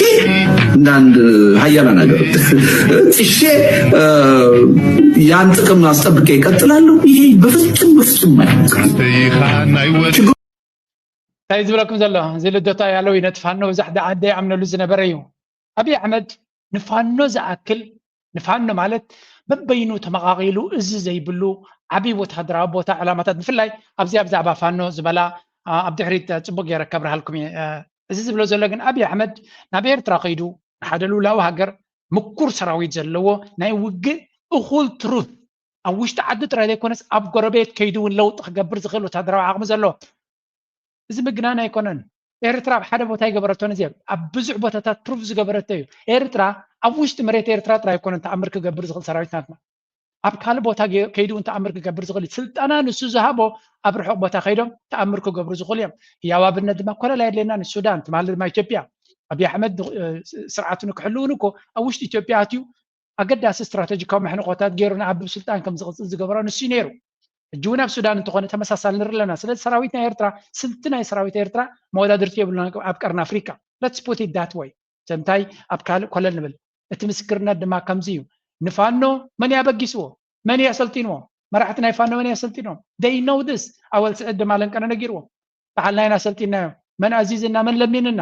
እንደ አንድ ሀያላን ሀገር ጥሼ ያን ጥቅም አስጠብቄ እቀጥላለሁ። ይሄ በፍጹም በፍጹም አይሆንም። እንታይ ዝብለኩም ዘሎ እዚ ልደታ ያለው ነቲ ፋኖ ብዙሕ ደዓደ ይኣምነሉ ዝነበረ እዩ። ኣብይ ኣሕመድ ንፋኖ ዝኣክል ንፋኖ ማለት በበይኑ ተመቓቒሉ እዚ ዘይብሉ ዓብዪ ወታደራዊ ቦታ ዕላማታት ብፍላይ ኣብዚ ብዛዕባ ፋኖ ዝበላ ኣብ ድሕሪት ፅቡቅ ገይረ ከብርሃልኩም እየ። እዚ ዝብሎ ዘሎ ግን ኣብይ ኣሕመድ ናብ ኤርትራ ከይዱ ንሓደ ልውላዊ ሃገር ምኩር ሰራዊት ዘለዎ ናይ ውግእ እኹል ትሩፍ ኣብ ውሽጢ ዓዲ ጥራይ ዘይኮነስ ኣብ ጎረቤት ከይዱ እውን ለውጢ ክገብር ዝኽእል ወታደራዊ ዓቕሚ ዘሎ እዚ ምግናን ኣይኮነን። ኤርትራ ኣብ ሓደ ቦታ ኣይገበረቶን እዚ ኣብ ብዙሕ ቦታታት ፕሩፍ ዝገበረቶ እዩ። ኤርትራ ኣብ ውሽጢ መሬት ኤርትራ ጥራይ ኣይኮነን ተኣምር ክገብር ዝኽእል ሰራዊት ናትና ኣብ ካልእ ቦታ ከይዱ እውን ተኣምር ክገብር ዝኽእል ስልጠና ንሱ ዝሃቦ ኣብ ርሑቕ ቦታ ከይዶም ተኣምር ክገብሩ ዝኽእሉ እዮም። ህያው ኣብነት ድማ ኮለል ኣየድልየና ንሱዳን ትማሊ ድማ ኢትዮጵያ ኣብይ ኣሕመድ ስርዓቱ ንክሕልውን እኮ ኣብ ውሽጢ ኢትዮጵያ ኣትዩ ኣገዳሲ ስትራተጂካዊ መሕንቆታት ገይሩ ንኣብ ስልጣን ከም ዝቕፅል ዝገበሮ ንሱ ነይሩ። ሕጂ እውን ኣብ ሱዳን እንተኾነ ተመሳሳሊ ንርኢ ኣለና። ስለዚ ሰራዊት ናይ ኤርትራ ስልቲ ናይ ሰራዊት ኤርትራ መወዳድርቲ የብሉና ኣብ ቀርኒ ኣፍሪካ። Let's put it that way። ዘምታይ ኣብ ካልእ ኮለል ንብል። እቲ ምስክርነት ድማ ከምዚ እዩ። ንፋኖ መን ያበጊስዎ? መን ያሰልጢንዎ? መራሕቲ ናይ ፋኖ መን ያሰልጢንዎም? They know this። ኣወል ስዕድ ድማ ለንቀነ ነጊርዎም። በዓልና ኢና ሰልጢንናዮም። መን ኣዚዝና መን ለሚንና?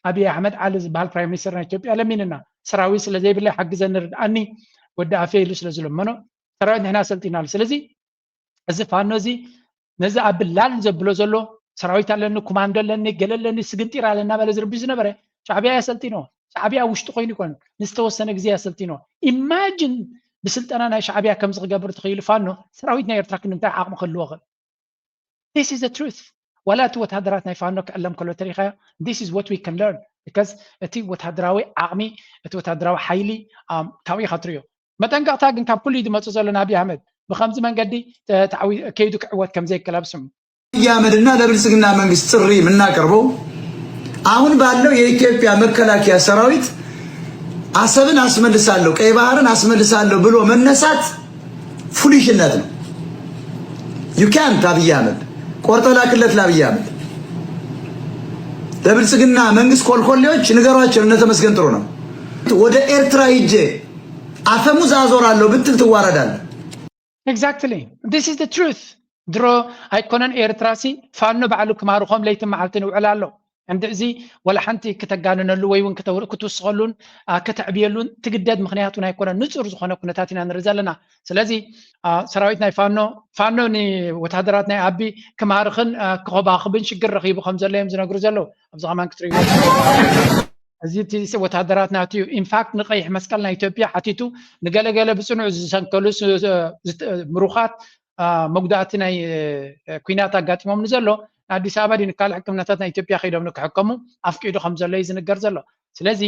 ኣብይ ኣሕመድ ዓሊ ዝበሃል ፕራይም ሚኒስተር ናይ ኢትዮጵያ ለሚንና። ሰራዊት ስለ ዘይብለይ ሓግዘኒ ርድኣኒ ወዲ ኣፌ ኢሉ ስለ ዝለመኖ ሰራዊት ንሕና ሰልጢናሉ። ስለዚ እዚ ፋኖ እዚ ነዚ ኣብ ብላል ዘብሎ ዘሎ ሰራዊት ኣለኒ፣ ኮማንዶ ኣለኒ፣ ገለ ኣለኒ፣ ስግንጢር ኣለና በለ ዝርቢ ዝነበረ ሻዕብያ የሰልጢኖ። ሻዕብያ ውሽጢ ኮይኑ ይኮን ንዝተወሰነ ግዜ የሰልጢኖ። ኢማጂን ብስልጠና ናይ ሻዕብያ ከምዚ ክገብር ትኽኢሉ ፋኖ ሰራዊት ናይ ኤርትራ ክንምታይ ዓቕሚ ክህልዎ ክእል። This is the truth። ዋላ እቲ ወታደራት ናይ ፋኖ ክዕለም ከሎ ተሪኻዮ this is what we can learn because እቲ ወታደራዊ ዓቕሚ እቲ ወታደራዊ ሓይሊ ካብኡ ኢኻ ትሪዮ። መጠንቀቕታ ግን ካብ ኩሉ ዝመፁ ዘሎ ንኣብይ ኣሕመድ ብከምዚ መንገዲ ከይዱ ክዕወት ከምዘይክእል ኣብ ስሙ። አብይ አህመድና ለብልጽግና መንግስት ጥሪ የምናቀርበው አሁን ባለው የኢትዮጵያ መከላከያ ሰራዊት አሰብን አስመልሳለሁ፣ ቀይ ባህርን አስመልሳለሁ ብሎ መነሳት ፉሊሽነት ነው። You can't አብይ አህመድ ቆርጠ ላክለት ለአብይ አህመድ። ለብልጽግና መንግስት ኮልኮሌዎች ንገሯቸው፣ እነ ተመስገን ጥሩነህ ወደ ኤርትራ ሂጄ አፈሙዝ አዞራለሁ ብትል ትዋረዳለህ። Exactly. This is the truth. ድሮ ኣይኮነን ኤርትራሲ ፋኖ ባዕሉ ክማርኾም ለይትን መዓልትን ይውዕል ኣሎ። እንዲ እዚ ወላ ሓንቲ ክተጋንነሉ ወይ እውን ክትውስኸሉን ከተዕብየሉን ትግደድ ምክንያት እውን ኣይኮነን። ንፁር ዝኾነ ኩነታት ኢና ንርኢ ዘለና። ስለዚ ሰራዊት ናይ ፋኖ ፋኖ ንወታደራት ናይ ኣቢ ክማርኽን ክኸባኽብን ሽግር ረኺቡ ከም ዘሎ እዮም ዝነግሩ ዘለዉ። ኣብዚ ከማን ክትርእይዎ እዚ እቲ ወታደራት ናቱ እዩ። ኢንፋክት ንቀይሕ መስቀል ናይ ኢትዮጵያ ሓቲቱ ንገለገለ ብፅኑዕ ዝሰንከሉ ምሩኻት መጉዳእቲ ናይ ኩናት ኣጋጢሞም ንዘሎ ንኣዲስ ኣበባ ድዩ ንካልእ ሕክምናታት ናይ ኢትዮጵያ ከይዶም ንክሕከሙ ኣፍቂዱ ከም ዘሎ እዩ ዝንገር ዘሎ። ስለዚ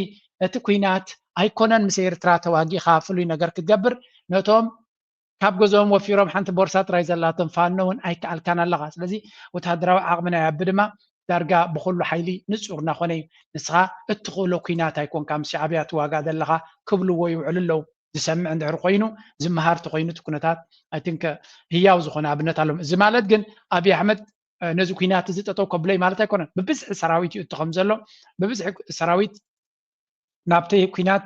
እቲ ኩናት ኣይኮነን ምስ ኤርትራ ተዋጊእካ ፍሉይ ነገር ክትገብር ነቶም ካብ ገዝኦም ወፊሮም ሓንቲ ቦርሳ ጥራይ ዘላቶም ፋኖ እውን ኣይከኣልካን ኣለኻ። ስለዚ ወታደራዊ ዓቕሚ ናይ ኣቢ ድማ ዳርጋ ብኹሉ ሓይሊ ንጹር እናኾነ እዩ። ንስኻ እትኽእሎ ኲናት ኣይኮንካ ምስ ሻዕብያ ትዋጋእ ዘለኻ ክብልዎ ይውዕሉ ኣለዉ። ዝሰምዕ እንድሕር ኮይኑ ዝመሃር ተኾይኑ እቲ ኩነታት ኣይትንከ ህያው ዝኾነ ኣብነት ኣለዎም። እዚ ማለት ግን ኣብይ ኣሕመድ ነዚ ኲናት እዚ ጠጠው ከብሎ እዩ ማለት ኣይኮነን። ብብዝሒ ሰራዊት ይእቱ ከም ዘሎ ብብዝሒ ሰራዊት ናብቲ ኲናት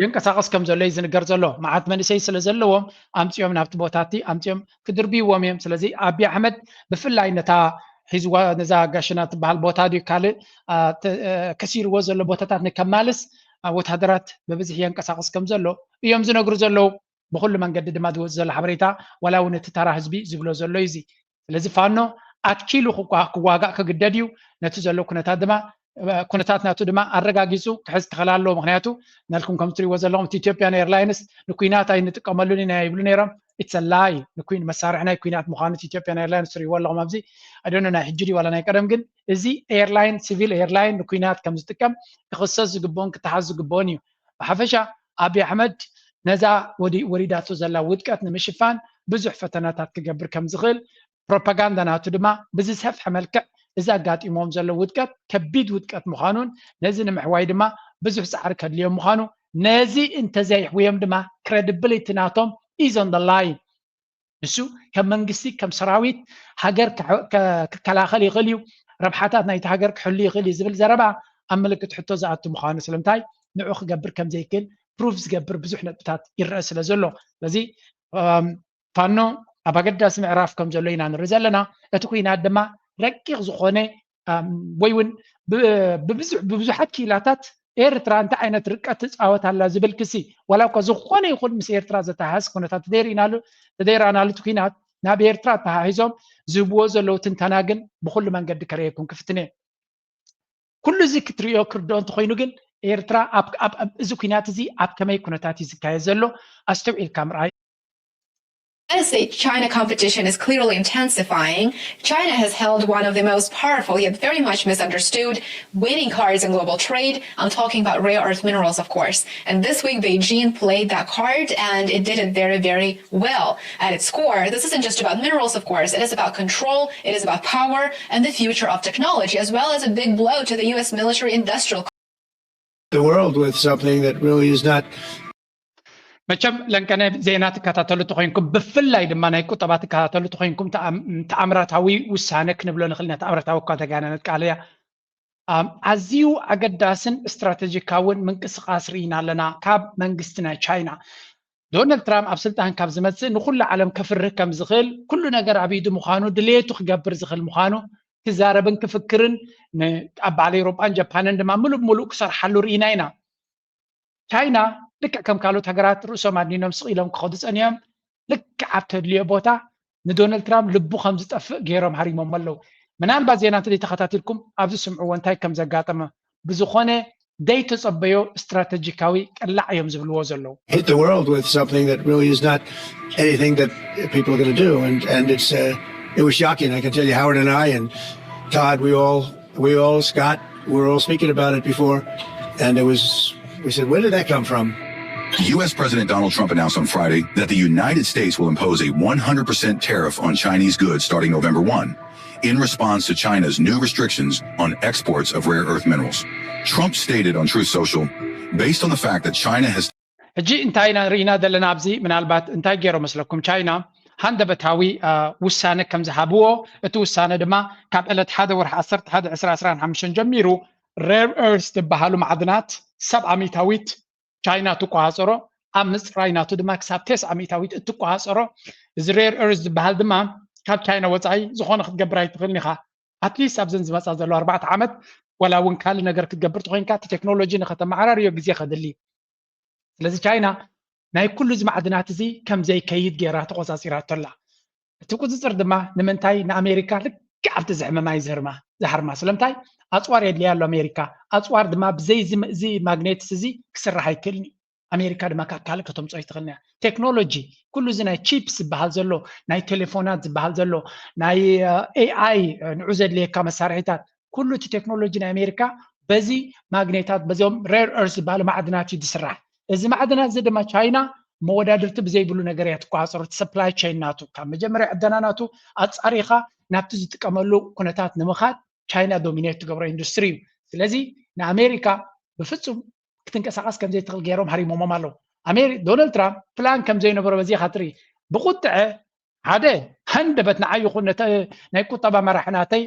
ይንቀሳቐስ ከም ዘሎ እዩ ዝንገር ዘሎ። መዓት መንእሰይ ስለ ዘለዎም ኣምፂኦም ናብቲ ቦታ እቲ ኣምፂኦም ክድርብይዎም እዮም። ስለዚ ኣቢ ኣሕመድ ብፍላይ ነታ ሒዝዋ ነዛ ጋሸና ትበሃል ቦታ ድዩ ካልእ ከሲርዎ ዘሎ ቦታታት ንከማልስ ወታደራት ብብዝሒ የንቀሳቐስ ከም ዘሎ እዮም ዝነግሩ ዘለዉ። ብኩሉ መንገዲ ድማ ዝወፅ ዘሎ ሓበሬታ ዋላ እውን እቲ ተራ ህዝቢ ዝብሎ ዘሎ እዩ እዚ። ስለዚ ፋኖ ኣትኪሉ ክዋጋእ ክግደድ እዩ። ነቲ ዘሎ ኩነታት ድማ ኩነታት ናቱ ድማ ኣረጋጊፁ ክሕዝ ክኽእል ኣለዎ። ምክንያቱ ናልኩም ከም ትሪእዎ ዘለኹም እቲ ኢትዮጵያን ኤርላይንስ ንኩናት ኣይንጥቀመሉን ኢና ይብሉ ነይሮም። ኢትስ ላይ። ንኩን መሳርሒ ናይ ኩናት ምዃኑ እቲ ኢትዮጵያን ኤርላይንስ ትሪእዎ ኣለኹም ኣብዚ ኣደነ ናይ ሕጂ ድዩ ዋላ ናይ ቀደም ግን እዚ ኤርላይን ሲቪል ኤርላይን ንኩናት ከም ዝጥቀም ክኽሰስ ዝግብኦን ክተሓዝ ዝግብኦን እዩ። ብሓፈሻ ኣብይ ኣሕመድ ነዛ ወሪዳቶ ዘላ ውድቀት ንምሽፋን ብዙሕ ፈተናታት ክገብር ከም ዝኽእል ፕሮፓጋንዳ ናቱ ድማ ብዝሰፍሐ መልክዕ እዚ ኣጋጢሞም ዘሎ ውድቀት ከቢድ ውድቀት ምዃኑን ነዚ ንምሕዋይ ድማ ብዙሕ ፃዕሪ ከድልዮም ምዃኑ፣ ነዚ እንተዘይሕውዮም ድማ credibility ናቶም is on the line። ንሱ ከም መንግስቲ፣ ከም ሰራዊት ሃገር ክከላኸል ይኽእል እዩ፣ ረብሓታት ናይቲ ሃገር ክሕሉ ይኽእል እዩ ዝብል ዘረባ ኣብ ምልክት ሕቶ ዝኣቱ ምዃኑ፣ ስለምንታይ ንዑ ክገብር ከም ዘይክእል ፕሩፍ ዝገብር ብዙሕ ነጥብታት ይረአ ስለ ዘሎ። ስለዚ ፋኖ ኣብ ኣገዳሲ ምዕራፍ ከም ዘሎ ኢና ንርኢ ዘለና። እቲ ኩናት ድማ ረቂቕ ዝኾነ ወይ እውን ብብዙሓት ክኢላታት ኤርትራ እንታይ ዓይነት ርቀት ትፃወት ኣላ ዝብል ክሲ፣ ዋላ እኳ ዝኾነ ይኹን ምስ ኤርትራ ዘተሓዝ ኩነታት ተደይርኢናሉ፣ ተደይራናሉ እቲ ኩናት ናብ ኤርትራ ኣተሓሒዞም ዝህብዎ ዘለዉ ትንተና ግን ብኩሉ መንገዲ ከርእየኩም ክፍትን እየ። ኩሉ እዚ ክትርእዮ ክርድኦ እንተኮይኑ ግን ኤርትራ እዚ ኩናት እዚ ኣብ ከመይ ኩነታት እዩ ዝካየድ ዘሎ ኣስተውዒልካ ምርኣይ። As the China competition is clearly intensifying, China has held one of the most powerful yet very much misunderstood winning cards in global trade. I'm talking about rare earth minerals, of course. And this week, Beijing played that card and it did it very, very well. At its core, this isn't just about minerals, of course. It is about control, it is about power, and the future of technology, as well as a big blow to the U S military industrial. The world with something that really is not. መቸም ለንቀነ ዜና ትከታተሉ ተኮይንኩም፣ ብፍላይ ድማ ናይ ቁጠባ ትከታተሉ ተኮይንኩም፣ ተኣምራታዊ ውሳነ ክንብሎ ንክእል ኢና። ተኣምራታዊ እኳ ተጋነነት ቃል እያ። ኣዝዩ ኣገዳስን ስትራተጂካውን ምንቅስቃስ ርኢና ኣለና ካብ መንግስቲ ናይ ቻይና። ዶናልድ ትራምፕ ኣብ ስልጣን ካብ ዝመፅእ ንኩሉ ዓለም ከፍርህ ከም ዝኽእል፣ ኩሉ ነገር ኣብ ኢዱ ምዃኑ፣ ድሌቱ ክገብር ዝኽእል ምዃኑ ክዛረብን ክፍክርን፣ ኣብ በዓል ኤውሮጳን ጃፓንን ድማ ምሉእ ብምሉእ ክሰርሓሉ ርኢና ኢና። ቻይና ልክዕ ከም ካልኦት ሃገራት ርእሶም ኣድኒኖም ስቕ ኢሎም ክኸዱ ጸኒሖም። ልክዕ ኣብ ተድልዮ ቦታ ንዶናልድ ትራምፕ ልቡ ከም ዝጠፍእ ገይሮም ሃሪሞሞ ኣለዉ። ምናልባት ዜና እንተዘይተኸታቲልኩም ኣብዚ ስምዕዎ እንታይ ከም ዘጋጠመ። ብዝኾነ ዘይተጸበዮ ስትራተጂካዊ ቅላዕ እዮም ዝብልዎ ዘለዉ። Hit the world with something that really is not anything that people are going to do. And, and it's, uh, it was shocking. I can tell you, Howard and I and Todd, we all, we all, Scott, we were all speaking about it before. And it was, we said, where did that come from? U S President Donald Trump announced on Friday that the United States will impose a one hundred percent tariff on Chinese goods starting November one, in response to China's new restrictions on exports of rare earth minerals. Trump stated on Truth Social, based on the fact that China has ሕጂ እንታይ ኢና ርኢና ዘለና ኣብዚ? ምናልባት እንታይ ገይሮ መስለኩም? ቻይና ሃንደበታዊ ውሳነ ከም ዝሃብዎ፣ እቲ ውሳነ ድማ ካብ ዕለት ሓደ ወርሒ ዓሰርተ ሓደ ዕስራ ዕስራን ሓሙሽተን ጀሚሩ rare earth ዝበሃሉ ማዕድናት ሰብዓ ሚእታዊት ቻይና ትቆፃፀሮ፣ ኣብ ምፅራይ ናቱ ድማ ክሳብ ተስዓ ሚእታዊት እትቆፃፀሮ። እዚ rare earth ዝበሃል ድማ ካብ ቻይና ወፃኢ ዝኾነ ክትገብር ኣይትኽእልን ኢኻ። ኣትሊስት ኣብዘን ዝመፃ ዘሎ ኣርባዕተ ዓመት ዋላ እውን ካልእ ነገር ክትገብር ተኮይንካ እቲ ቴክኖሎጂ ንከተመዓራርዮ ግዜ ከድሊ። ስለዚ ቻይና ናይ ኩሉ እዚ ማዕድናት እዚ ከም ዘይከይድ ገይራ ተቆፃፂራቶ ኣላ። እቲ ቁፅፅር ድማ ንምንታይ ንኣሜሪካ ልክዕ ኣብቲ ዘሕመማ እዩ ዝህርማ ዝሃርማ። ስለምንታይ ኣፅዋር የድልያ ኣሎ ኣሜሪካ። ኣፅዋር ድማ ብዘይ እዚ ማግኔትስ እዚ ክስራሕ ኣይክእልን እዩ። ኣሜሪካ ድማ ካብ ካልእ ከተምፅኦ ኣይትኽእልን እያ። ቴክኖሎጂ ኩሉ እዚ ናይ ቺፕስ ዝበሃል ዘሎ ናይ ቴሌፎናት ዝበሃል ዘሎ ናይ ኤኣይ ንዑ ዘድልየካ መሳርሒታት ኩሉ እቲ ቴክኖሎጂ ናይ ኣሜሪካ በዚ ማግኔታት በዚኦም rare earth ዝበሃሉ ማዕድናት እዩ ዝስራሕ። እዚ ማዕድናት እዚ ድማ ቻይና መወዳድርቲ ብዘይብሉ ነገር እያ ትቆፃፀሮ። እቲ supply chain ናቱ ካብ መጀመርያ ዕደና ናቱ ኣፃሪኻ ናብቲ ዝጥቀመሉ ኩነታት ንምኻድ ቻይና ዶሚኔት ትገብሮ ኢንዱስትሪ እዩ። ስለዚ ንኣሜሪካ ብፍፁም ክትንቀሳቐስ ከም ዘይትኽእል ገይሮም ሃሪሞሞም ኣለዉ። ኣሜሪ ዶናልድ ትራምፕ ፕላን ከም ዘይነበሮ በዚኻ ትርኢ። ብቁጥዐ ሓደ ሃንደበት ንዓይ ይኹን ነቲ ናይ ቁጠባ መራሒ ናተይ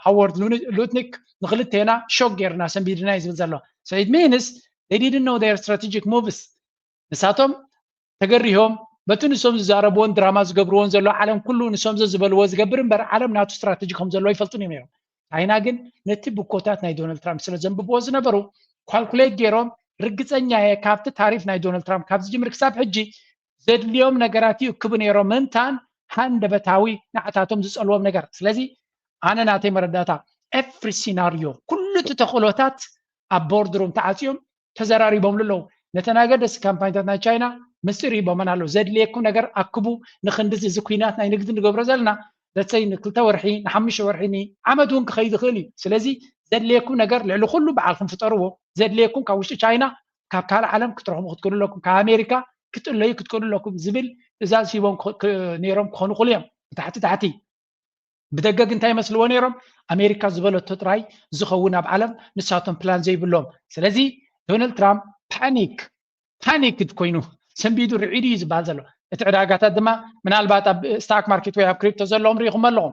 ሃዋርድ ሉትኒክ ንክልቴና ሾክ ገይርና ሰንቢድና እዩ ዝብል ዘሎ። So it means they didn't know their strategic moves። ንሳቶም ተገሪሆም በቲ ንሶም ዝዛረብዎን ድራማ ዝገብርዎን ዘሎ ዓለም ኩሉ ንሶም ዘዝበልዎ ዝገብር እምበር ዓለም ናቱ ስትራተጂ ከም ዘለዎ ይፈልጡን እዮም ነይሮም። ቻይና ግን ነቲ ብኮታት ናይ ዶናልድ ትራምፕ ስለ ዘንብብዎ ዝነበሩ ካልኩሌት ገይሮም ርግፀኛ እየ ካብቲ ታሪፍ ናይ ዶናልድ ትራምፕ ካብ ዝጅምር ክሳብ ሕጂ ዘድልዮም ነገራት ይእክቡ ነይሮም ምእንታን ሃንደበታዊ ንዓታቶም ዝፀልዎም ነገር። ስለዚ ኣነ ናተይ መረዳእታ every scenario ኩሉ እቲ ተኽእሎታት ኣብ ቦርድሩም ተዓፅዮም ተዘራሪቦምሉ ኣለዉ። ነተን ኣገደስቲ ካምፓኒታት ናይ ቻይና ምስጢር ሂቦመን ኣለዉ። ዘድልየኩም ነገር ኣክቡ፣ ንክንድዚ እዚ ኩናት ናይ ንግዲ ንገብሮ ዘለና let's say ንክልተ ወርሒ ንሓሙሽተ ወርሒ ንዓመት እውን ክኸይድ ይኽእል እዩ። ስለዚ ዘድልየኩም ነገር ልዕሊ ኩሉ በዓልኩም ፍጠርዎ። ዘድልየኩም ካብ ውሽጢ ቻይና ካብ ካልእ ዓለም ክትረኽቡ ክትክእሉ ኣለኩም። ካብ ኣሜሪካ ክትእለዩ ክትክእሉ ኣለኩም ዝብል ትእዛዝ ሂቦም ነይሮም ክኾኑ ይኽእሉ እዮም። ብታሕቲ ታሕቲ ብደገ ግን እንታይ ይመስልዎ ነይሮም? ኣሜሪካ ዝበለቶ ጥራይ ዝኸውን ኣብ ዓለም ንሳቶም ፕላን ዘይብሎም። ስለዚ ዶናልድ ትራምፕ ፓኒክ ፓኒክ ኮይኑ ሰንቢዱ ርዒዱ እዩ ዝበሃል ዘሎ። እቲ ዕዳጋታት ድማ ምናልባት ኣብ ስታክ ማርኬት ወይ ኣብ ክሪፕቶ ዘለዎም ርኢኹም ኣለኹም።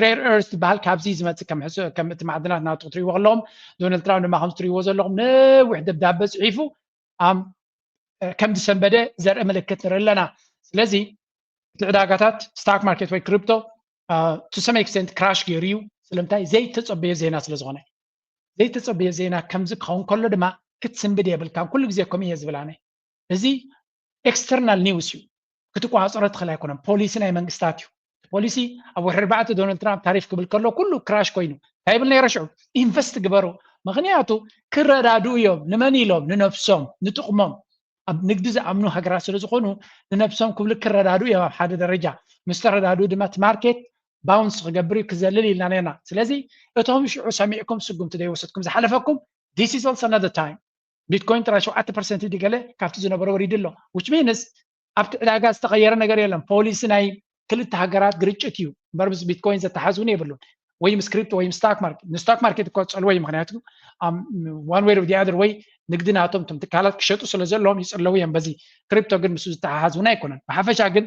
ሬር ኤርስ ዝበሃል ካብዚ ዝመፅእ ከም እቲ ማዕድናት ናቱ ክትሪእዎ ከለኹም፣ ዶናልድ ትራምፕ ድማ ከምዚ ትሪእዎ ዘለኹም ነዊሕ ደብዳበ ፅሒፉ ከም ዝሰንበደ ዘርኢ ምልክት ንርኢ ኣለና። ስለዚ እቲ ዕዳጋታት ስታክ ማርኬት ወይ ክሪፕቶ to some extent crash ገይሩ እዩ። ስለምንታይ? ዘይተፀበዮ ዜና ስለ ዝኾነ። ዘይተፀበዮ ዜና ከምዚ ክኸውን ከሎ ድማ ክትስንብድ የብልካን። ኩሉ ግዜ ከምኡ እየ ዝብል ኣነ። እዚ ኤክስተርናል ኒውስ እዩ። ክትቆፃፀሮ ትኽእል ኣይኮነን። ፖሊሲ ናይ መንግስታት እዩ። ፖሊሲ ኣብ ወርሒ ኣርባዕተ ዶናልድ ትራምፕ ታሪፍ ክብል ከሎ ኩሉ ክራሽ ኮይኑ እንታይ ይብል ነይረ ሽዑ? ኢንቨስት ግበሩ። ምኽንያቱ ክረዳድኡ እዮም። ንመን ኢሎም? ንነብሶም፣ ንጥቕሞም። ኣብ ንግዲ ዝኣምኑ ሃገራት ስለ ዝኾኑ ንነብሶም ክብሉ ክረዳድኡ እዮም ኣብ ሓደ ደረጃ። ምስ ተረዳድኡ ድማ እቲ ማርኬት ባውንስ ክገብር እዩ ክዘልል ኢልና ነርና። ስለዚ እቶም ሽዑ ሰሚዕኩም ስጉምቲ ዘይወሰድኩም ዝሓለፈኩም this is also another time። ቢትኮይን ጥራይ ሸውዓተ ፐርሰንት ድዩ ገለ ካብቲ ዝነበረ ወሪዱ ኣሎ። Which means ኣብቲ ዕዳጋ ዝተቐየረ ነገር የለን። ፖሊሲ ናይ ክልተ ሃገራት ግርጭት እዩ እምበር ምስ ቢትኮይን ዘተሓዝ እውን የብሉን። ወይ ምስ ክሪፕቶ ወይ ምስ ስታክ ማርኬት። ንስታክ ማርኬት እኮ ዝፀልዎ እዩ። ምክንያቱ one way or the other way ንግዲ ናቶም እቶም ትካላት ክሸጡ ስለ ዘለዎም ይፅለዉ እዮም። በዚ ክሪፕቶ ግን ምስ ዝተሓሓዝ እውን ኣይኮነን። ብሓፈሻ ግን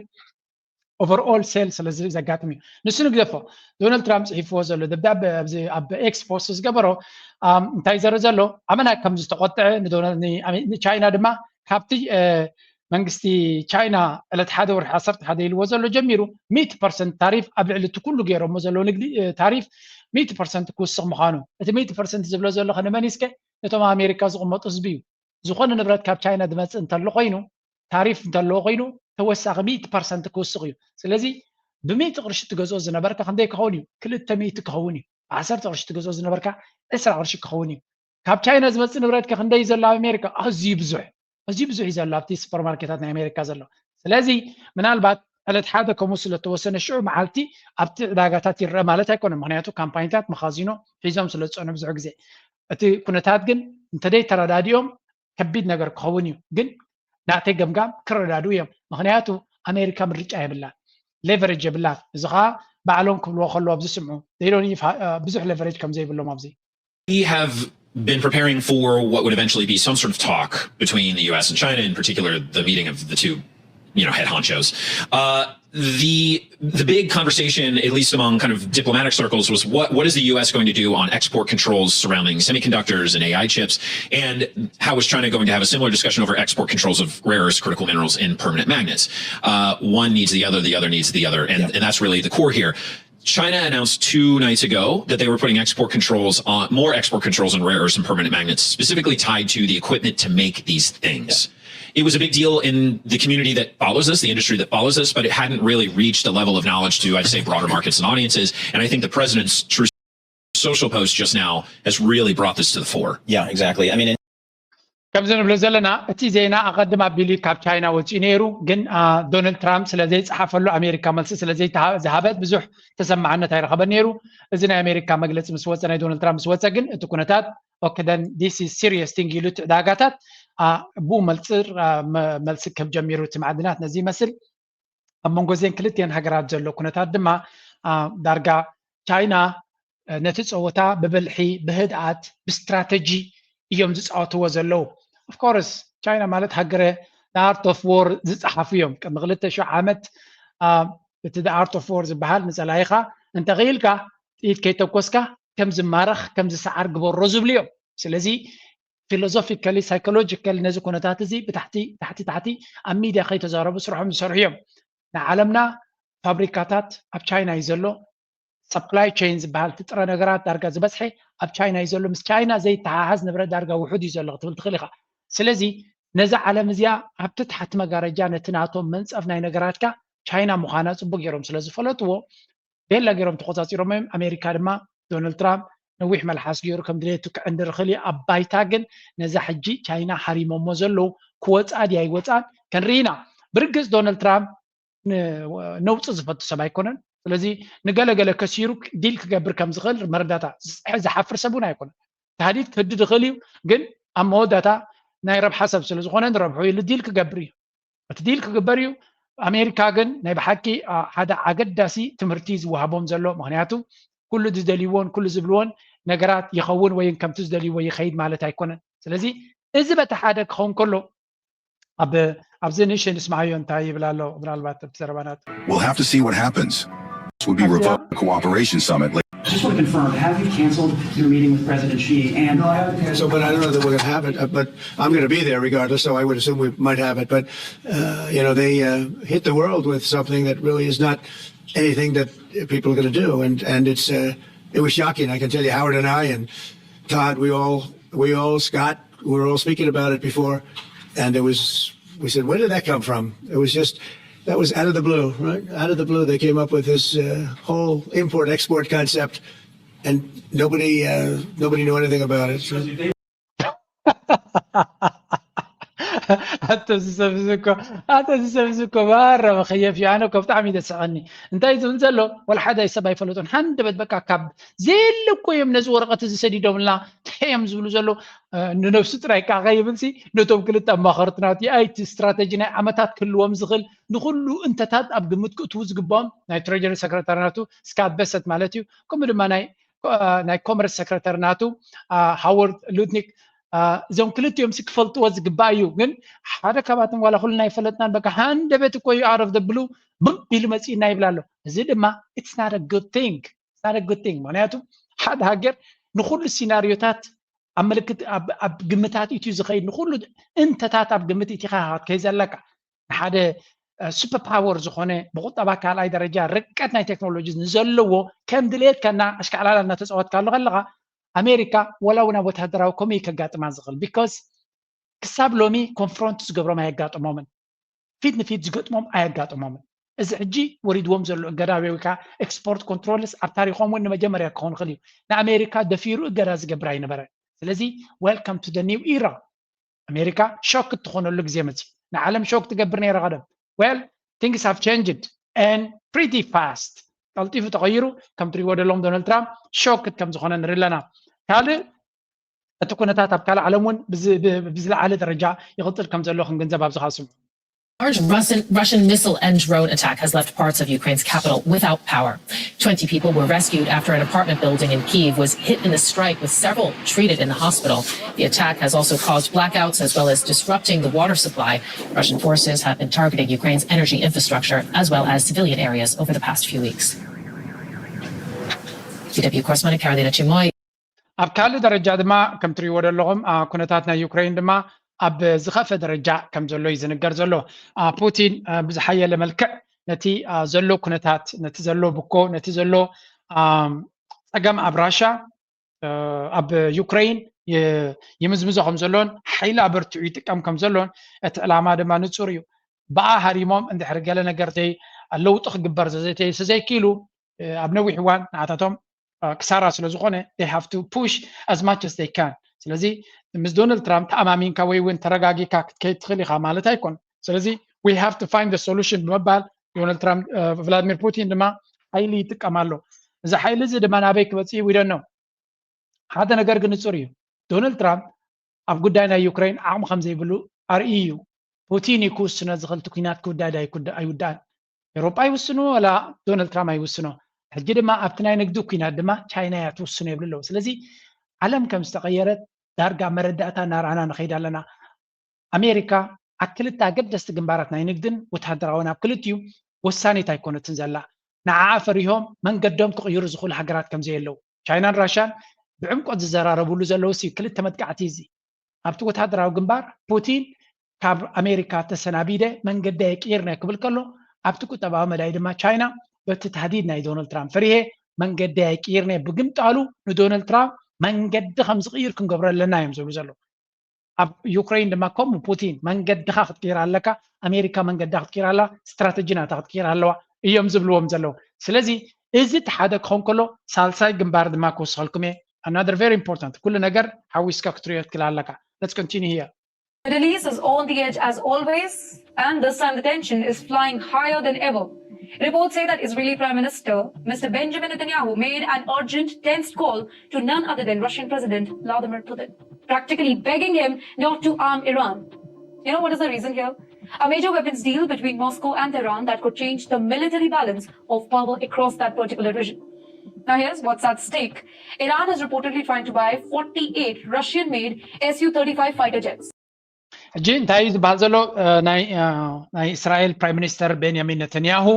ኦቨርኦል ሴል ስለ ዘጋጥም እዩ። ንሱ ንግደፎ። ዶናልድ ትራምፕ ፅሒፍዎ ዘሎ ደብዳበ ኣብ ኤክስ ፖስት ዝገበሮ እንታይ ዘርኢ ዘሎ ኣመና ከም ዝተቆጠዐ ንቻይና ድማ ካብቲ መንግስቲ ቻይና ዕለት ሓደ ወርሒ ዓሰርተ ሓደ ኢልዎ ዘሎ ጀሚሩ ሚእቲ ፐርሰንት ታሪፍ ኣብ ልዕሊ እቲ ኩሉ ገይሮሞ ዘለዉ ንግዲ ታሪፍ ሚእቲ ፐርሰንት ክውስኽ ምዃኑ። እቲ ሚእቲ ፐርሰንት ዝብሎ ዘሎ ከነመን እስከ ነቶም ኣሜሪካ ዝቕመጡ ህዝቢ እዩ። ዝኾነ ንብረት ካብ ቻይና ዝመፅእ እንተሎ ኮይኑ ታሪፍ እንተለዎ ኮይኑ ተወሳኺ ሚእቲ ፐርሰንት ክውስኽ እዩ። ስለዚ ብሚእቲ ቅርሺ ትገዝኦ ዝነበርካ ክንደይ ክኸውን እዩ? ክልተ ሚእቲ ክኸውን እዩ። ብዓሰርተ ቅርሺ ትገዝኦ ዝነበርካ ዕስራ ቅርሺ ክኸውን እዩ። ካብ ቻይና ዝመፅእ ንብረት ከ ክንደይ እዩ ዘሎ ኣብ ኣሜሪካ? ኣዝዩ ብዙሕ ኣዝዩ ብዙሕ እዩ ዘሎ ኣብቲ ሱፐርማርኬታት ናይ ኣሜሪካ ዘሎ። ስለዚ ምናልባት ዕለት ሓደ ከምኡ ስለተወሰነ ሽዑ መዓልቲ ኣብቲ ዕዳጋታት ይረአ ማለት ኣይኮነን። ምክንያቱ ካምፓኒታት መኻዚኖ ሒዞም ስለ ዝፀኑ ብዙሕ ግዜ እቲ ኩነታት ግን እንተደይ ተረዳዲኦም ከቢድ ነገር ክኸውን እዩ። ግን ናተይ ገምጋም ክረዳድኡ እዮም። ምክንያቱ ኣሜሪካ ምርጫ የብላን፣ ሌቨሬጅ የብላን። እዚ ከዓ ባዕሎም ክብልዎ ከለዉ ኣብዚ ስምዑ ብዙሕ ሌቨሬጅ ከም ዘይብሎም ኣብዚ We have been preparing for what would eventually be some sort of talk between the U S and China, in particular the meeting of the two, you know, head honchos. Uh, the the big conversation, at least among kind of diplomatic circles, was what what is the U S going to do on export controls surrounding semiconductors and A I chips, and how is China going to have a similar discussion over export controls of rare earths, critical minerals, and permanent magnets? Uh, one needs the other, the other needs the other, and, yeah. and that's really the core here. China announced two nights ago that they were putting export controls on more export controls on rare earths and permanent magnets, specifically tied to the equipment to make these things. Yeah. It was a big deal in the community that follows us, the industry that follows us, but it hadn't really reached a level of knowledge to, I'd say, broader markets and audiences. And I think the president's Truth Social post just now has really brought this to the fore. Yeah, exactly. I mean, ከምዚ ንብሎ ዘለና እቲ ዜና ኣቐድም ኣቢሉ ካብ ቻይና ወፂኡ ነይሩ። ግን ዶናልድ ትራምፕ ስለ ዘይፀሓፈሉ ኣሜሪካ መልሲ ስለ ዘይዝሃበት ብዙሕ ተሰማዕነት ኣይረኸበን ነይሩ። እዚ ናይ ኣሜሪካ መግለፂ ምስ ወፀ ናይ ዶናልድ ትራምፕ ምስ ወፀ ግን እቲ ኩነታት okay then this is serious thing ኢሉ እቲ ዕዳጋታት ብኡ መልፅር መልሲ ክህብ ጀሚሩ። እቲ ማዕድናት ነዚ ይመስል። ኣብ መንጎ እዘን ክልቲአን ሃገራት ዘሎ ኩነታት ድማ ዳርጋ ቻይና ነቲ ፀወታ ብብልሒ ብህድኣት ብስትራተጂ እዮም ዝፃወትዎ ዘለዉ። Of course ቻይና ማለት ሃገረ the art of war ዝፀሓፉ እዮም። ቅድሚ ክልተ ሽሕ ዓመት እቲ the art of war ዝበሃል ንፀላኢኻ እንተኽኢልካ ጥይት ከይተኮስካ ከም ዝማረኽ ከም ዝሰዓር ግበሮ ዝብሉ እዮም። ስለዚ ፊሎዞፊካሊ ሳይኮሎጂካሊ ነዚ ኩነታት እዚ ብታሕቲ ታሕቲ ታሕቲ ኣብ ሚድያ ከይተዛረቡ ስርሖም ዝሰርሑ እዮም። ንዓለምና ፋብሪካታት ኣብ ቻይና እዩ ዘሎ። ሰፕላይ ቼን ዝበሃል እቲ ጥረ ነገራት ዳርጋ ዝበዝሐ ኣብ ቻይና እዩ ዘሎ። ምስ ቻይና ዘይተሓሓዝ ንብረት ዳርጋ ውሑድ እዩ ዘሎ ክትብል ትኽእል ኢኻ። ስለዚ ነዛ ዓለም እዚኣ ኣብቲ ታሕቲ መጋረጃ ነቲ ናቶም መንፀፍ ናይ ነገራትካ ቻይና ምዃና ፅቡቅ ገይሮም ስለ ዝፈለጥዎ ቤላ ገይሮም ተቆፃፂሮም እዮም። ኣሜሪካ ድማ ዶናልድ ትራምፕ ነዊሕ መልሓስ ገይሩ ከም ድሌቱ ክዕንድር ይኽእል እዩ። ኣብ ባይታ ግን ነዛ ሕጂ ቻይና ሃሪሞሞ ዘለዉ ክወፃ ድያ ኣይወፃን ከንርኢ ኢና። ብርግፅ ዶናልድ ትራምፕ ነውፂ ዝፈቱ ሰብ ኣይኮነን። ስለዚ ንገለገለ ከሲሩ ዲል ክገብር ከም ዝኽእል መረዳታ ዝሓፍር ሰብ እውን ኣይኮነን። ታህዲድ ክህድድ ይኽእል እዩ፣ ግን ኣብ መወዳእታ ናይ ረብሓ ሰብ ስለ ዝኾነ ንረብሑ ኢሉ ዲል ክገብር እዩ። እቲ ዲል ክግበር እዩ። ኣሜሪካ ግን ናይ ብሓቂ ሓደ ኣገዳሲ ትምህርቲ ዝወሃቦም ዘሎ፣ ምክንያቱ ኩሉ ዝደልይዎን ኩሉ ዝብልዎን ነገራት ይኸውን ወይን ከምቲ ዝደልይዎ ይኸይድ ማለት ኣይኮነን። ስለዚ እዚ በቲ ሓደ ክኸውን ከሎ ኣብ ኣብዚ ንእሽተይ ንስማዓዮ እንታይ ይብል ኣሎ ምናልባት ኣብቲ ዘረባናት We'll have to see what happens. This would be revoked. The cooperation summit. Just want to confirm, have you canceled your meeting with President Xi? And So, but I don't know that we're going to have it. uh, But I'm going to be there regardless, so I would assume we might have it. But uh, you know, they uh, hit the world with something that really is not anything that people are going to do, and and it's uh, it was shocking. I can tell you, Howard and I and Todd, we all we all Scott, we were all speaking about it before, and it was we said, where did that come from? It was just that was out of the blue, right? Out of the blue, they came up with this uh, whole import export concept, and nobody uh, nobody knew anything about it. So. ኣቶ ዝሰብ ዝኮ ኣቶ ዝሰብ ዝኮ ማራ መኸየፍ እዩ። ኣነ እኮ ብጣዕሚ እዩ ዘስቀኒ። እንታይ ዝብል ዘሎ ወላ ሓደ ሰብ ኣይፈለጡን። ሃንደበት በቃ ካብ ዘየለ እኮ እዮም ነዚ ወረቀት እዚ ሰዲዶምልና። እንታይ እዮም ዝብሉ ዘሎ? ንነብሱ ጥራይ ከዓ ከይብል ሲ ነቶም ክልተ ኣማኸርትናት የኣይቲ ስትራተጂ ናይ ዓመታት ክህልዎም ዝኽእል ንኩሉ እንተታት ኣብ ግምት ክእትዉ ዝግባኦም ናይ ትሬጀሪ ሰክረታሪ ናቱ ስካት በሰት ማለት እዩ። ከምኡ ድማ ናይ ናይ ኮመርስ ሰክረተሪ ናቱ ሃወርድ ሉትኒክ እዞም ክልቲኦም ሲ ክፈልጥዎ ዝግባእ እዩ። ግን ሓደ ካባቶም ዋላ ኩልና ኣይፈለጥናን በቃ ሃንደበት እኮ እዩ out of the blue ብም ኢሉ መፂእና ይብል ኣሎ። እዚ ድማ it's not a good thing. It's not a good thing። ምክንያቱ ሓደ ሃገር ንኩሉ ሲናሪዮታት ኣብ ምልክት ኣብ ግምታት ኢትዩ ዝኸይድ ንኩሉ እንተታት ኣብ ግምት ኢቲኻ ክትከይ ዘለካ ንሓደ ሱፐር ፓወር ዝኾነ ብቁጠባ ካልኣይ ደረጃ ርቀት ናይ ቴክኖሎጂ ንዘለዎ ከም ድልየት ከና ኣሽካዕላላ እናተፃወትካሉ ከለካ ኣሜሪካ ወላ እውን ኣብ ወታደራዊ ከምኡ እዩ ከጋጥማ ዝኽእል because ክሳብ ሎሚ ኮንፍሮንት ዝገብሮም ኣየጋጥሞምን ፊት ንፊት ዝገጥሞም ኣየጋጥሞምን እዚ ሕጂ ወሪድዎም ዘሎ እገዳ ወይ ከዓ ኤክስፖርት ኮንትሮልስ ኣብ ታሪኮም እውን ንመጀመርያ ክኸውን ይኽእል እዩ ንኣሜሪካ ደፊሩ እገዳ ዝገብር ኣይነበረ ስለዚ welcome to the new era ኣሜሪካ ሾክ እትኾነሉ ግዜ መፅዩ ንዓለም ሾክ ትገብር ነይራ ቀደም well things have changed and pretty fast ቀልጢፉ ተቐይሩ ከም ትሪእዎ ዘለኹም ዶናልድ ትራምፕ ሾክ ከም ዝኾነ ንርኢ ኣለና ካልእ እቲ ኩነታት ኣብ ካልእ ዓለም እውን ብዝለዓለ ደረጃ ይቕፅል ከም ዘሎ ክንግንዘብ ኣብዚ ካስሙ Large Russian, Russian missile and drone attack has left parts of Ukraine's capital without power. Twenty people were rescued after an apartment building in Kyiv was hit in a strike, with several treated in the hospital. The attack has also caused blackouts as well as disrupting the water supply. Russian forces have been targeting Ukraine's energy infrastructure as well as civilian areas over the past few weeks. D W correspondent Carolina Chimoy. ኣብ ካልእ ደረጃ ድማ ከም ትሪእዎ ዘለኹም ኩነታት ናይ ዩክሬን ድማ ኣብ ዝኸፍአ ደረጃ ከም ዘሎ እዩ ዝንገር ዘሎ። ፑቲን ብዝሓየለ መልክዕ ነቲ ዘሎ ኩነታት፣ ነቲ ዘሎ ብኮ፣ ነቲ ዘሎ ጸገም ኣብ ራሻ፣ ኣብ ዩክሬን ይምዝምዞ ከም ዘሎን ሓይሊ ኣበርቲዑ ይጥቀም ከም ዘሎን እቲ ዕላማ ድማ ንጹር እዩ። ብኣ ሃሪሞም እንድሕር ገለ ነገር ለውጢ ክግበር ተዘይክኢሉ ኣብ ነዊሕ እዋን ንዓታቶም ክሳራ ስለ ዝኾነ they have to push as much as they can ስለዚ ምስ ዶናልድ ትራምፕ ተኣማሚንካ ወይ እውን ተረጋጊካ ክትከይድ ትኽእል ኢኻ ማለት ኣይኮን ስለዚ we have to find the solution ብምባል ዶናልድ ትራምፕ ቭላድሚር ፑቲን ድማ ሓይሊ ይጥቀም ኣሎ እዚ ሓይሊ እዚ ድማ ናበይ ክበፅእ ይብደኖ ሓደ ነገር ግን ንፁር እዩ ዶናልድ ትራምፕ ኣብ ጉዳይ ናይ ዩክሬን ዓቕሚ ከም ዘይብሉ ኣርእዩ እዩ ፑቲን እዩ ክውስኖ ዝኽእል እቲ ኩናት ክውዳእ ኣይውዳእን ኤውሮጳ ይውስኑ ወላ ዶናልድ ትራምፕ ኣይውስኖ ሕጂ ድማ ኣብቲ ናይ ንግዲ ኩናት ድማ ቻይና እያ ትውስኖ ይብሉ ኣለዉ ስለዚ ዓለም ከም ዝተቐየረት ዳርጋ መረዳእታ እናረኣና ንኸይድ ኣለና ኣሜሪካ ኣብ ክልተ ኣገደስቲ ግንባራት ናይ ንግድን ወታደራውን ኣብ ክልቲኡ ወሳኒት ኣይኮነትን ዘላ ንዓኣ ፈሪሆም መንገዶም ክቕይሩ ዝኽእሉ ሃገራት ከም ዘየለዉ ቻይናን ራሽያን ብዕምቆት ዝዘራረብሉ ዘለዉ ሲ ክልተ መጥቃዕቲ እዚ ኣብቲ ወታደራዊ ግንባር ፑቲን ካብ ኣሜሪካ ተሰናቢደ መንገዲ ኣይቅይርነ ክብል ከሎ ኣብቲ ቁጠባዊ መዳይ ድማ ቻይና በቲ ታህዲድ ናይ ዶናልድ ትራምፕ ፈሪሄ መንገዲ ኣይቅይርነ ብግምጣሉ ንዶናልድ ትራምፕ መንገዲ ከም ዝቕይር ክንገብሮ ኣለና እዮም ዝብሉ ዘለዉ ኣብ ዩክሬን ድማ ከምኡ ፑቲን መንገድኻ ክትቅይር ኣለካ ኣሜሪካ መንገዳ ክትቅይር ኣላ ስትራተጂ ናታ ክትቅይር ኣለዋ እዮም ዝብልዎም ዘለዉ ስለዚ እዚ እቲ ሓደ ክኸውን ከሎ ሳልሳይ ግንባር ድማ ክውስኸልኩም እየ another very important ኩሉ ነገር ሓዊስካ ክትሪኦ ትክእል ኣለካ let's continue here Middle East is on the edge as always, and this time the tension is flying higher than ever. Reports say that Israeli Prime Minister Mister Benjamin Netanyahu made an urgent, tensed call to none other than Russian President Vladimir Putin, practically begging him not to arm Iran. You know what is the reason here? A major weapons deal between Moscow and Tehran that could change the military balance of power across that particular region. Now here's what's at stake. Iran is reportedly trying to buy forty-eight Russian-made S U thirty-five fighter jets. ሕጂ እንታይ እዩ ዝበሃል ዘሎ? ናይ እስራኤል ፕራይም ሚኒስተር ቤንያሚን ነተንያሁ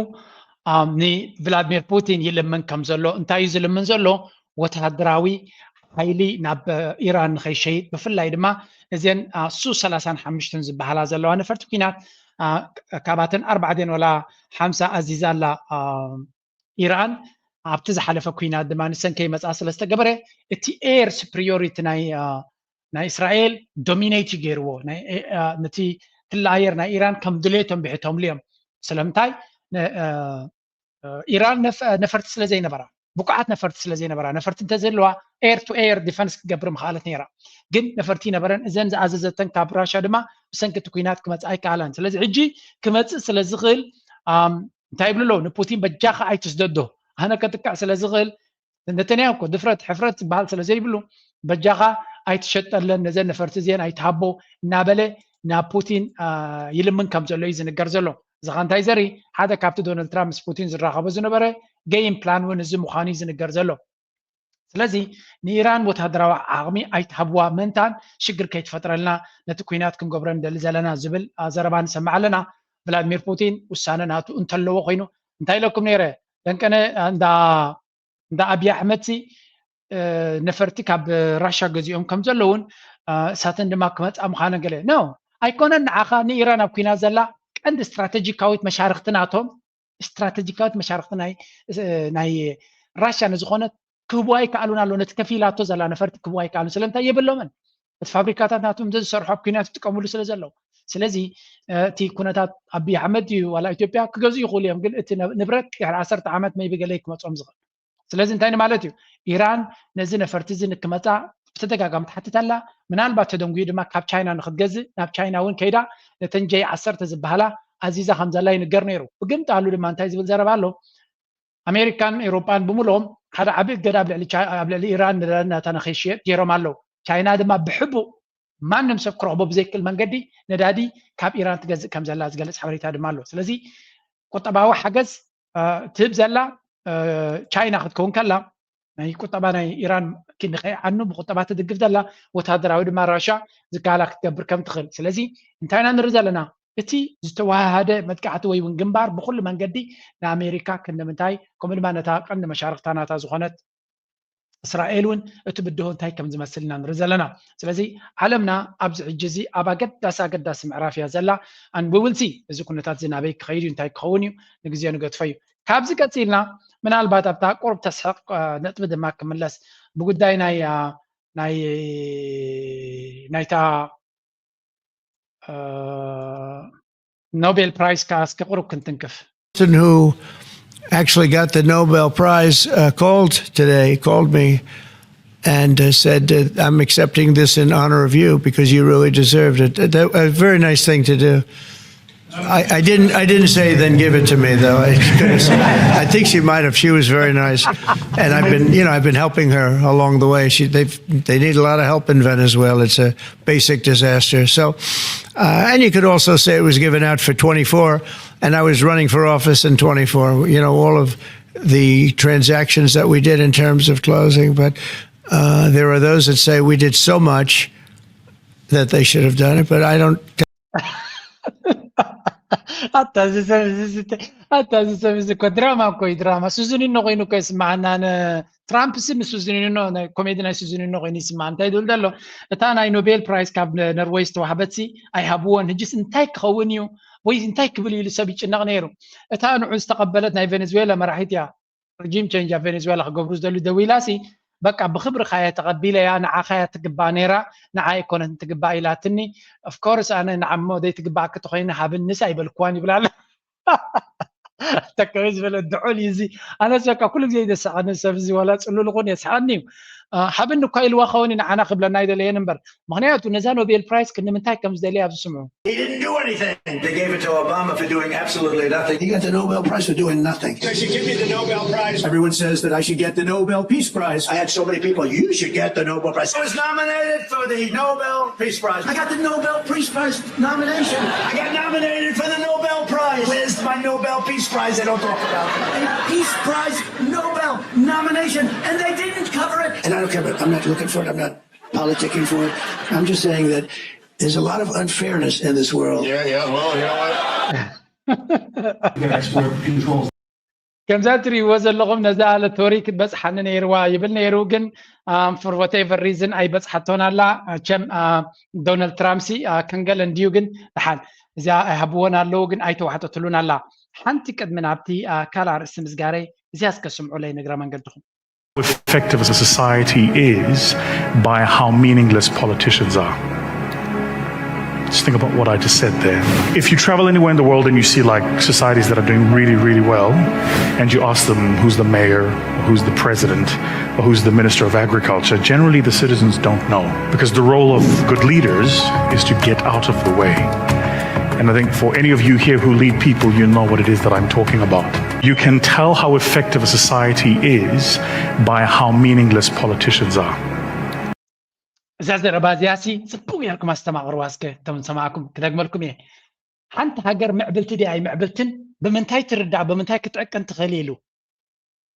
ንቭላድሚር ፑቲን ይልምን ከም ዘሎ። እንታይ እዩ ዝልምን ዘሎ? ወተሃደራዊ ሓይሊ ናብ ኢራን ንኸይሸይጥ፣ ብፍላይ ድማ እዘን ሱ ሰላሳን ሓሙሽተን ዝበሃላ ዘለዋ ነፈርቲ ኲናት፣ ካብኣተን ኣርባዕተን ወላ ሓምሳ ኣዚዛ ኣላ ኢራን። ኣብቲ ዝሓለፈ ኲናት ድማ ንሰን ከይመፅኣ ስለ ዝተገበረ፣ እቲ ኤር ስፕሪዮሪቲ ናይ ናይ እስራኤል ዶሚኔት እዩ ገይርዎ። ነቲ ክሊ ኣየር ናይ ኢራን ከም ድሌቶም ብሕቶምሉ እዮም። ስለምንታይ? ኢራን ነፈርቲ ስለ ዘይነበራ፣ ብቁዓት ነፈርቲ ስለ ዘይነበራ፣ ነፈርቲ እንተዘለዋ ኤር ቱ ኤር ዲፈንስ ክትገብር ምኽኣለት ነይራ። ግን ነፈርቲ ይነበረን፣ እዘን ዝኣዘዘተን ካብ ራሻ ድማ ብሰንኪ እቲ ኲናት ክመፅእ ኣይከኣላን። ስለዚ ሕጂ ክመፅእ ስለ ዝኽእል እንታይ ይብሉ ኣለዉ? ንፑቲን በጃኻ ኣይትስደዶ፣ ኣነ ከጥቅዕ ስለ ዝኽእል። ነተንያሁ እኮ ድፍረት ሕፍረት ዝበሃል ስለ ዘይብሉ በጃኻ ኣይትሸጠለን፣ ነዘን ነፈርቲ እዚአን ኣይትሃቦ እናበለ ናብ ፑቲን ይልምን ከም ዘሎ እዩ ዝንገር ዘሎ። እዚ ኸ እንታይ ዘርኢ? ሓደ ካብቲ ዶናልድ ትራምፕ ምስ ፑቲን ዝራኸቦ ዝነበረ ገይም ፕላን እውን እዚ ምዃኑ እዩ ዝንገር ዘሎ። ስለዚ ንኢራን ወታደራዊ ዓቕሚ ኣይትሃብዋ፣ ምእንታን ሽግር ከይትፈጥረልና ነቲ ኲናት ክንገብሮ ንደሊ ዘለና ዝብል ዘረባ ንሰምዕ ኣለና። ቭላድሚር ፑቲን ውሳነ ናቱ እንተለዎ ኮይኑ እንታይ ኢለኩም ነይረ? ደንቀነ እንዳ እንዳ ኣብይ ኣሕመድ ሲ ነፈርቲ ካብ ራሻ ገዚኦም ከም ዘለውን እሳተን ድማ ክመፃ ምዃነን ገለ ነው ኣይኮነን። ንዓኻ ንኢራን ኣብ ኲናት ዘላ ቀንዲ ስትራቴጂካዊት መሻርክቲ ናቶም፣ ስትራቴጂካዊት መሻርክቲ ናይ ራሻ ንዝኾነት ክህቡ ኣይከኣሉን ኣሎ። ነቲ ከፊላቶ ዘላ ነፈርቲ ክህቡ ኣይከኣሉን። ስለምንታይ? የብሎምን። እቲ ፋብሪካታት ናቶም ዘዝሰርሑ ኣብ ኲናት ይጥቀምሉ ስለ ዘለዉ። ስለዚ እቲ ኩነታት ኣብይ ኣሕመድ እዩ ዋላ ኢትዮጵያ ክገዝኡ ይኽእሉ እዮም፣ ግን እቲ ንብረት ድሕሪ ዓሰርተ ዓመት መይቢ ገለ ክመፅኦም ዝኽእል። ስለዚ እንታይ ማለት እዩ? ኢራን ነዚ ነፈርቲ እዚ ንክመፃ ብተደጋጋሚ ትሓትት ኣላ። ምናልባት ተደንጉዩ ድማ ካብ ቻይና ንክትገዝእ ናብ ቻይና እውን ከይዳ ነተን ጀይ ዓሰርተ ዝበሃላ ኣዚዛ ከም ዘላ ይንገር ነይሩ። ብግምጣሉ ድማ እንታይ ዝብል ዘረባ ኣሎ? ኣሜሪካን ኤውሮጳን ብምልኦም ሓደ ዓቢ እገዳ ኣብ ልዕሊ ኢራን ነዳዲ ናታ ንከይሽየጥ ገይሮም ኣለዉ። ቻይና ድማ ብሕቡእ ማንም ሰብ ክረኽቦ ብዘይክእል መንገዲ ነዳዲ ካብ ኢራን ትገዝእ ከም ዘላ ዝገልጽ ሓበሬታ ድማ ኣሎ። ስለዚ ቁጠባዊ ሓገዝ ትህብ ዘላ ቻይና ክትከውን ከላ ናይ ቁጠባ ናይ ኢራን ንኸይዓኑ ብቁጠባ ትድግፍ ዘላ ወታደራዊ ድማ ራሻ ዝከኣላ ክትገብር ከም ትኽእል። ስለዚ እንታይ ኢና ንርኢ ዘለና? እቲ ዝተዋሃሃደ መጥቃዕቲ ወይ እውን ግንባር ብኩሉ መንገዲ ንኣሜሪካ ክንዲ ምንታይ ከምኡ ድማ ነታ ቀንዲ መሻርክታ ናታ ዝኾነት እስራኤል እውን እቲ ብድሆ እንታይ ከም ዝመስል ኢና ንርኢ ዘለና። ስለዚ ዓለምና ኣብዚ ሕጂ እዚ ኣብ ኣገዳሲ ኣገዳሲ ምዕራፍ እያ ዘላ። ኣንብውልሲ እዚ ኩነታት እዚ ናበይ ክኸይድ እዩ እንታይ ክኸውን እዩ ንግዜ ንገድፎ እዩ። ካብዚ ቀፂልና ምናልባት ኣብታ ቁሩብ ተስሕቕ ነጥቢ ድማ ክምለስ ብጉዳይ ናይ ናይ ናይታ ኖቤል ፕራይስ ከዓ እስኪ ቁሩብ ክንትንክፍ። Person who actually got the Nobel Prize uh, called today, called me and uh, said, uh, I'm accepting this in honor of you because you really deserved it. That, a very nice thing to do. I, I didn't. I didn't say then give it to me though. I, I think she might have. She was very nice, and I've been, you know, I've been helping her along the way. She, they, they need a lot of help in Venezuela. It's a basic disaster. So, uh, and you could also say it was given out for twenty-four, and I was running for office in twenty-four. You know, all of the transactions that we did in terms of closing, but uh, there are those that say we did so much that they should have done it, but I don't. ኣታ እዚ ሰብ እዚ ኣታ እዚ ሰብ እዚ እኮ ድራማ እኮ እዩ ድራማ። ሱዙኒኖ ኮይኑ እኮ ይስምዓና። ትራምፕ ሲ ንሱዙኒኖ ኮሜዲ ናይ ሱዙኒኖ ኮይኑ ይስምዓ። እንታይ ዝብል ዘሎ እታ ናይ ኖቤል ፕራይስ ካብ ነርወይ ዝተዋህበት ሲ ኣይሃብዎን። ሕጂስ እንታይ ክኸውን እዩ ወይ እንታይ ክብል እዩ ኢሉ ሰብ ይጭነቕ ነይሩ። እታ ንዑ ዝተቐበለት ናይ ቬኔዝዌላ መራሒት እያ። ሪጂም ቸንጅ ኣብ ቬኔዝዌላ ክገብሩ ዝደልዩ ደዊላ ሲ በቃ ብክብርኻ እየ ተቐቢለያ፣ ንዓኻ እያ ትግባእ ነይራ፣ ንዓ ኣይኮነትን ትግባእ ኢላትኒ። ኦፍኮርስ ኣነ ንዓሞ ዘይትግባኣኪ ተኾይነ ሃብኒስ ኣይበልክዋን ይብላ ኣለ። ተከበ ዝበለ ድዑል እዩ እዚ። ኣነስ በቃ ኩሉ ግዜ እዩ ዘስቀኒ ሰብ እዚ ዋላ ጽሉል ይኹን የስሓኒ እዩ። ሃብኒ እኳ ኢልዋ ኸውን ንዓና ክብለና ኣይደለየን እምበር። ምክንያቱ ነዛ ኖቤል ፕራይስ ክንምንታይ ከም ዝደለየ ኣብዚ ስምዑ። He didn't do anything. They gave it to Obama for doing absolutely nothing. He got the Nobel Prize for doing nothing. They should give me the Nobel Prize. Everyone says that I should get the Nobel Peace Prize. I had so many people, you should get the Nobel Prize. I was nominated for the Nobel Peace Prize. I got the Nobel Peace Prize nomination. I got nominated for the Nobel Prize. Where's my Nobel Peace Prize? They don't talk about it. A Peace Prize Nobel nomination, and they didn't cover it. And I don't care about it. I'm not looking for it. I'm not politicking for it. I'm just saying that there's a lot of unfairness in this world. Yeah, yeah. Well, you know what? ከምዛ ትሪእዎ ዘለኹም ነዛ ለቶሪ ክትበፅሓኒ ነይርዋ ይብል ነይሩ፣ ግን for whatever reason ኣይበፅሓቶን ኣላ። ቸም ዶናልድ ትራምፕ ሲ ከንገለ እንድዩ፣ ግን ደሓን እዚኣ ኣይሃብዎን ኣለዉ፣ ግን ኣይተዋሕጠትሉን ኣላ። ሓንቲ ቅድሚ ናብቲ ካልእ ኣርእስቲ ምስጋረይ እዚኣ እስከ ስምዑለይ ንግረ መንገድኹም። How effective as a society is by how meaningless politicians are. Just think about what I just said there. If you travel anywhere in the world and you see like societies that are doing really, really well, and you ask them who's the mayor, or who's the president, or who's the minister of agriculture, generally the citizens don't know. Because the role of good leaders is to get out of the way. And I think for any of you here who lead people, you know what it is that I'm talking about. You can tell how effective a society is by how meaningless politicians are. እዛ ዘረባ እዚኣ ሲ ጽቡቕ ጌርኩም ኣስተማቕርዋ እስከ እቶም ዝሰማዕኩም ክደግመልኩም እየ። ሓንቲ ሃገር ምዕብልቲ ድያ ኣይምዕብልትን ብምንታይ ትርዳእ ብምንታይ ክትዕቅን ትኽእል ኢሉ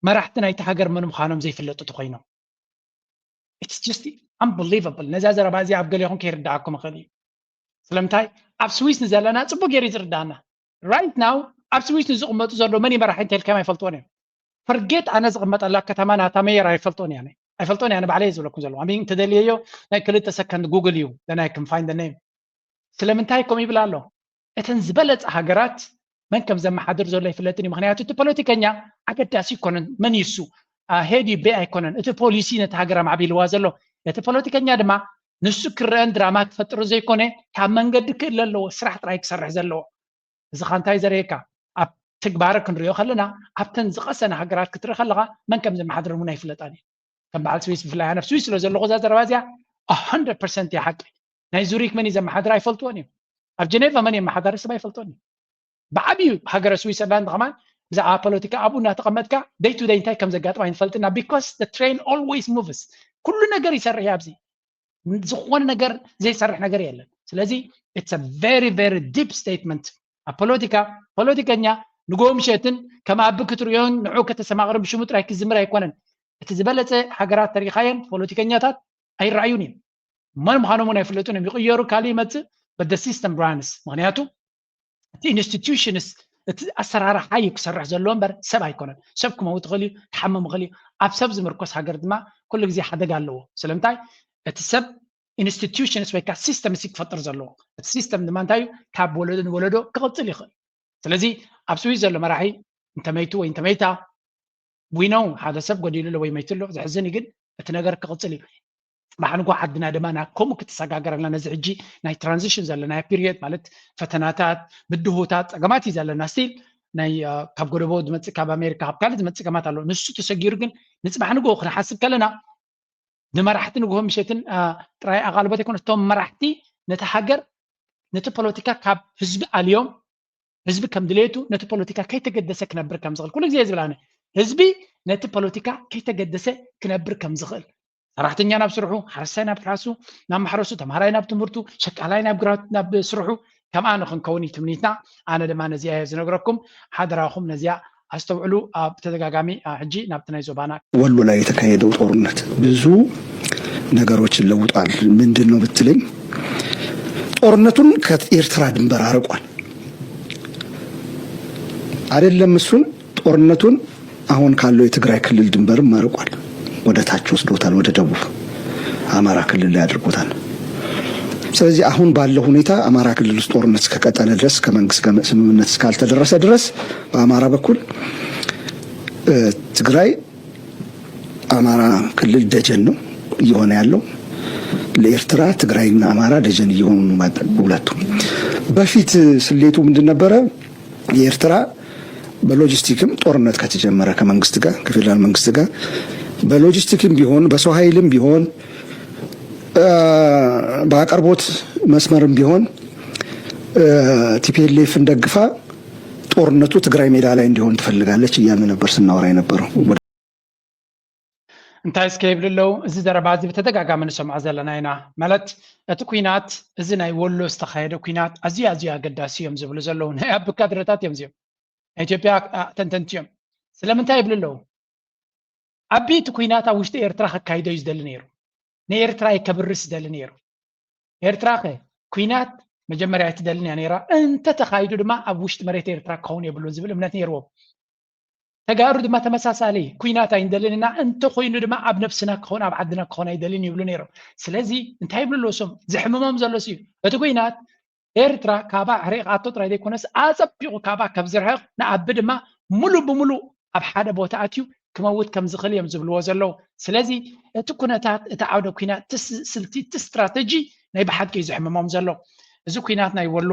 መራሕቲ ናይቲ ሃገር መን ምዃኖም ዘይፍለጡ ተኾይኖም። It's just unbelievable። ነዛ ዘረባ እዚኣ ኣብ ገሌኹም ከይርድኣኩም ይኽእል እዩ። ስለምንታይ ኣብ ስዊስ ንዘለና ጽቡቅ ገይሩ እዩ ዝርዳእና። Right now ኣብ ስዊስ ንዝቕመጡ ዘሎ መን ይመራሒ እንተልካዮም ኣይፈልጥዎን እዮም። Forget ኣነ ዝቕመጠላ ከተማ ናታ ሜየር ኣይፈልጦን እያ ኣይፈልጦን እያ ንባዕለይ ዝብለኩም ዘለኹ። I mean እንተደልየዮ ናይ ክልተ ሰከንድ ጉግል እዩ then I can find the name። ስለምንታይ ከምኡ ይብል ኣሎ? እተን ዝበለጸ ሃገራት መን ከም ዘመሓድር ዘሎ ኣይፍለጥን እዩ። ምክንያቱ እቲ ፖለቲከኛ ኣገዳሲ ኣይኮነን መን ይሱ ሄድ ዩ ቤ ኣይኮነን። እቲ ፖሊሲ ነቲ ሃገር ኣማዕቢልዋ ዘሎ ነቲ ፖለቲከኛ ድማ ንሱ ክረአን ድራማ ክፈጥር ዘይኮነ ካብ መንገዲ ክእለ ኣለዎ ስራሕ ጥራይ ክሰርሕ ዘለዎ። እዚ ካ እንታይ ዘርእየካ? ኣብ ትግባረ ክንሪኦ ከለና ኣብተን ዝቐሰነ ሃገራት ክትርኢ ከለኻ መን ከም ዘመሓድረን እውን ኣይፍለጣን እዩ። ከም በዓል ስዊስ ብፍላይ ኣነ ኣብ ስዊስ ስለ ዘለኹ እዛ ዘረባ እዚኣ one hundred percent እያ ሓቂ። ናይ ዙሪክ መን እዩ ዘመሓድር ኣይፈልጥዎን እዮም። ኣብ ጀኔቫ መን የመሓዳሪ ሰብ ኣይፈልጦን እዩ። ብዓብዩ ሃገረ ስዊሰርላንድ ከማን ብዛዕባ ፖለቲካ ኣብኡ እናተቐመጥካ day to day እንታይ ከም ዘጋጥም ኣይንፈልጥና because the train always moves። ኩሉ ነገር ይሰርሕ እዩ ኣብዚ ዝኾነ ነገር ዘይሰርሕ ነገር የለን። ስለዚ it's a very very deep statement ኣብ ፖለቲካ። ፖለቲከኛ ንጎ ምሸትን ከም ኣቢ ክትርእዮን ንዑ ከተሰማቕርን ብሽሙ ጥራይ ክዝምር ኣይኮነን። እቲ ዝበለፀ ሃገራት ተሪኻየን ፖለቲከኛታት ኣይረኣዩን እዮም። መን ምዃኖም እውን ኣይፍለጡን እዮም። ይቕየሩ ካልእ ይመፅእ but the system runs። ምክንያቱ እቲ institutions እቲ ኣሰራርሓ እዩ ክሰርሕ ዘለዎ እምበር ሰብ ኣይኮነን። ሰብ ክመውት ይኽእል እዩ፣ ክሓምም ይኽእል እዩ። ኣብ ሰብ ዝምርኮስ ሃገር ድማ ኩሉ ግዜ ሓደጋ ኣለዎ። ስለምንታይ እቲ ሰብ institutions ወይ ከዓ system ሲ ክፈጥር ዘለዎ እቲ system ድማ እንታይ እዩ ካብ ወለዶ ንወለዶ ክቕፅል ይኽእል። ስለዚ ኣብ ስዊስ ዘሎ መራሒ እንተመይቱ ወይ እንተመይታ we know ሓደ ሰብ ጎዲሉ ኣሎ ወይ መይቱ ኣሎ ዘሕዝን እዩ ግን እቲ ነገር ክቕፅል እዩ። ጽባሕ ንጎ ዓድና ድማ ናብ ከምኡ ክትሰጋገረልና ነዚ ሕጂ ናይ transition ዘለናዮ period ማለት ፈተናታት ብድሆታት ፀገማት እዩ ዘለና still ናይ ካብ ጎደቦ ዝመፅእ ካብ ኣሜሪካ ካብ ካልእ ዝመፅእ ፀገማት ኣሎ ንሱ ተሰጊሩ ግን ንፅባሕ ንጎ ክንሓስብ ከለና ንመራሕቲ ንግሆ ምሸትን ጥራይ ኣቓልቦት ኣይኮነ እቶም መራሕቲ ነቲ ሃገር ነቲ ፖለቲካ ካብ ህዝቢ ኣልዮም ህዝቢ ከም ድሌቱ ነቲ ፖለቲካ ከይተገደሰ ክነብር ከም ዝኽእል ኩሉ ግዜ ዝብል ኣነ ህዝቢ ነቲ ፖለቲካ ከይተገደሰ ክነብር ከም ዝኽእል ሰራሕተኛ ናብ ስርሑ ሓረስታይ ናብ ሓራሱ ናብ ማሕረሱ ተምሃራይ ናብ ትምህርቱ ሸቃላይ ናብ ግራት ናብ ስርሑ ከምኣ ንኽንከውን እዩ ትምኒትና ኣነ ድማ ነዚኣ እየ ዝነግረኩም ሓደራኹም ነዚኣ ኣስተውዕሉ ኣብ ተደጋጋሚ ሕጂ ናብቲ ናይ ዞባና ወሎ ላይ የተካሄደው ጦርነት ብዙ ነገሮችን ለውጧል ምንድን ነው ብትለኝ ጦርነቱን ከኤርትራ ድንበር አርቋል አይደለም እሱን ጦርነቱን አሁን ካለው የትግራይ ክልል ድንበርም አርቋል ወደ ታች ወስዶታል ወደ ደቡብ አማራ ክልል ላይ አድርጎታል ስለዚህ አሁን ባለው ሁኔታ አማራ ክልል ውስጥ ጦርነት እስከቀጠለ ድረስ ከመንግስት ጋር ስምምነት እስካልተደረሰ ድረስ በአማራ በኩል ትግራይ አማራ ክልል ደጀን ነው እየሆነ ያለው ለኤርትራ ትግራይና አማራ ደጀን እየሆኑ ነው ሁለቱ በፊት ስሌቱ ምንድን ነበረ የኤርትራ በሎጂስቲክም ጦርነት ከተጀመረ ከመንግስት ጋር ከፌዴራል መንግስት ጋር በሎጂስቲክም ቢሆን በሰው ኃይልም ቢሆን በአቅርቦት መስመርም ቢሆን ቲፒኤልኤፍን ደግፋ ጦርነቱ ትግራይ ሜዳ ላይ እንዲሆን ትፈልጋለች እያልን ነበር ስናወራ የነበረው። እንታይ እስከ ይብል ኣለዉ? እዚ ዘረባ እዚ ብተደጋጋሚ ንሰምዖ ዘለና ኢና። ማለት እቲ ኲናት፣ እዚ ናይ ወሎ ዝተኻየደ ኲናት ኣዝዩ ኣዝዩ ኣገዳሲ እዮም ዝብሉ ዘለዉ ናይ ኣቢ ካድረታት እዮም እዚኦም። ናይ ኢትዮጵያ ተንተንቲ እዮም። ስለምንታይ ይብሉ ኣለዉ? ኣቢ እቲ ኲናት ኣብ ውሽጢ ኤርትራ ከካይዶ እዩ ዝደሊ ነይሩ። ንኤርትራ እዩ ከብርስ ዝደሊ ነይሩ። ኤርትራ ከ ኲናት መጀመርያ ኣይትደልን እያ ነይራ። እንተተኻይዱ ድማ ኣብ ውሽጢ መሬት ኤርትራ ክኸውን የብሉን ዝብል እምነት ነይርዎም። ተጋሩ ድማ ተመሳሳሊ ኲናት ኣይንደልን ኢና፣ እንተኾይኑ ድማ ኣብ ነብስና ክኸውን ኣብ ዓድና ክኸውን ኣይደልን ይብሉ ነይሮም። ስለዚ እንታይ ይብሉ ኣለዉ እሶም? ዝሕምሞም ዘሎ ሲ እቲ ኲናት ኤርትራ ካባ ኣሕሪቓቶ ጥራይ ዘይኮነስ ኣጸቢቑ ካባ ከም ዝርሕቕ ንኣቢ ድማ ሙሉ ብሙሉ ኣብ ሓደ ቦታ ኣትዩ ክመውት ከም ዝኽእል እዮም ዝብልዎ ዘለዉ። ስለዚ እቲ ኩነታት እቲ ዓውደ ኲናት እቲ ስልቲ እቲ ስትራተጂ ናይ ብሓቂ እዩ ዝሕምሞም ዘሎ። እዚ ኲናት ናይ ወሎ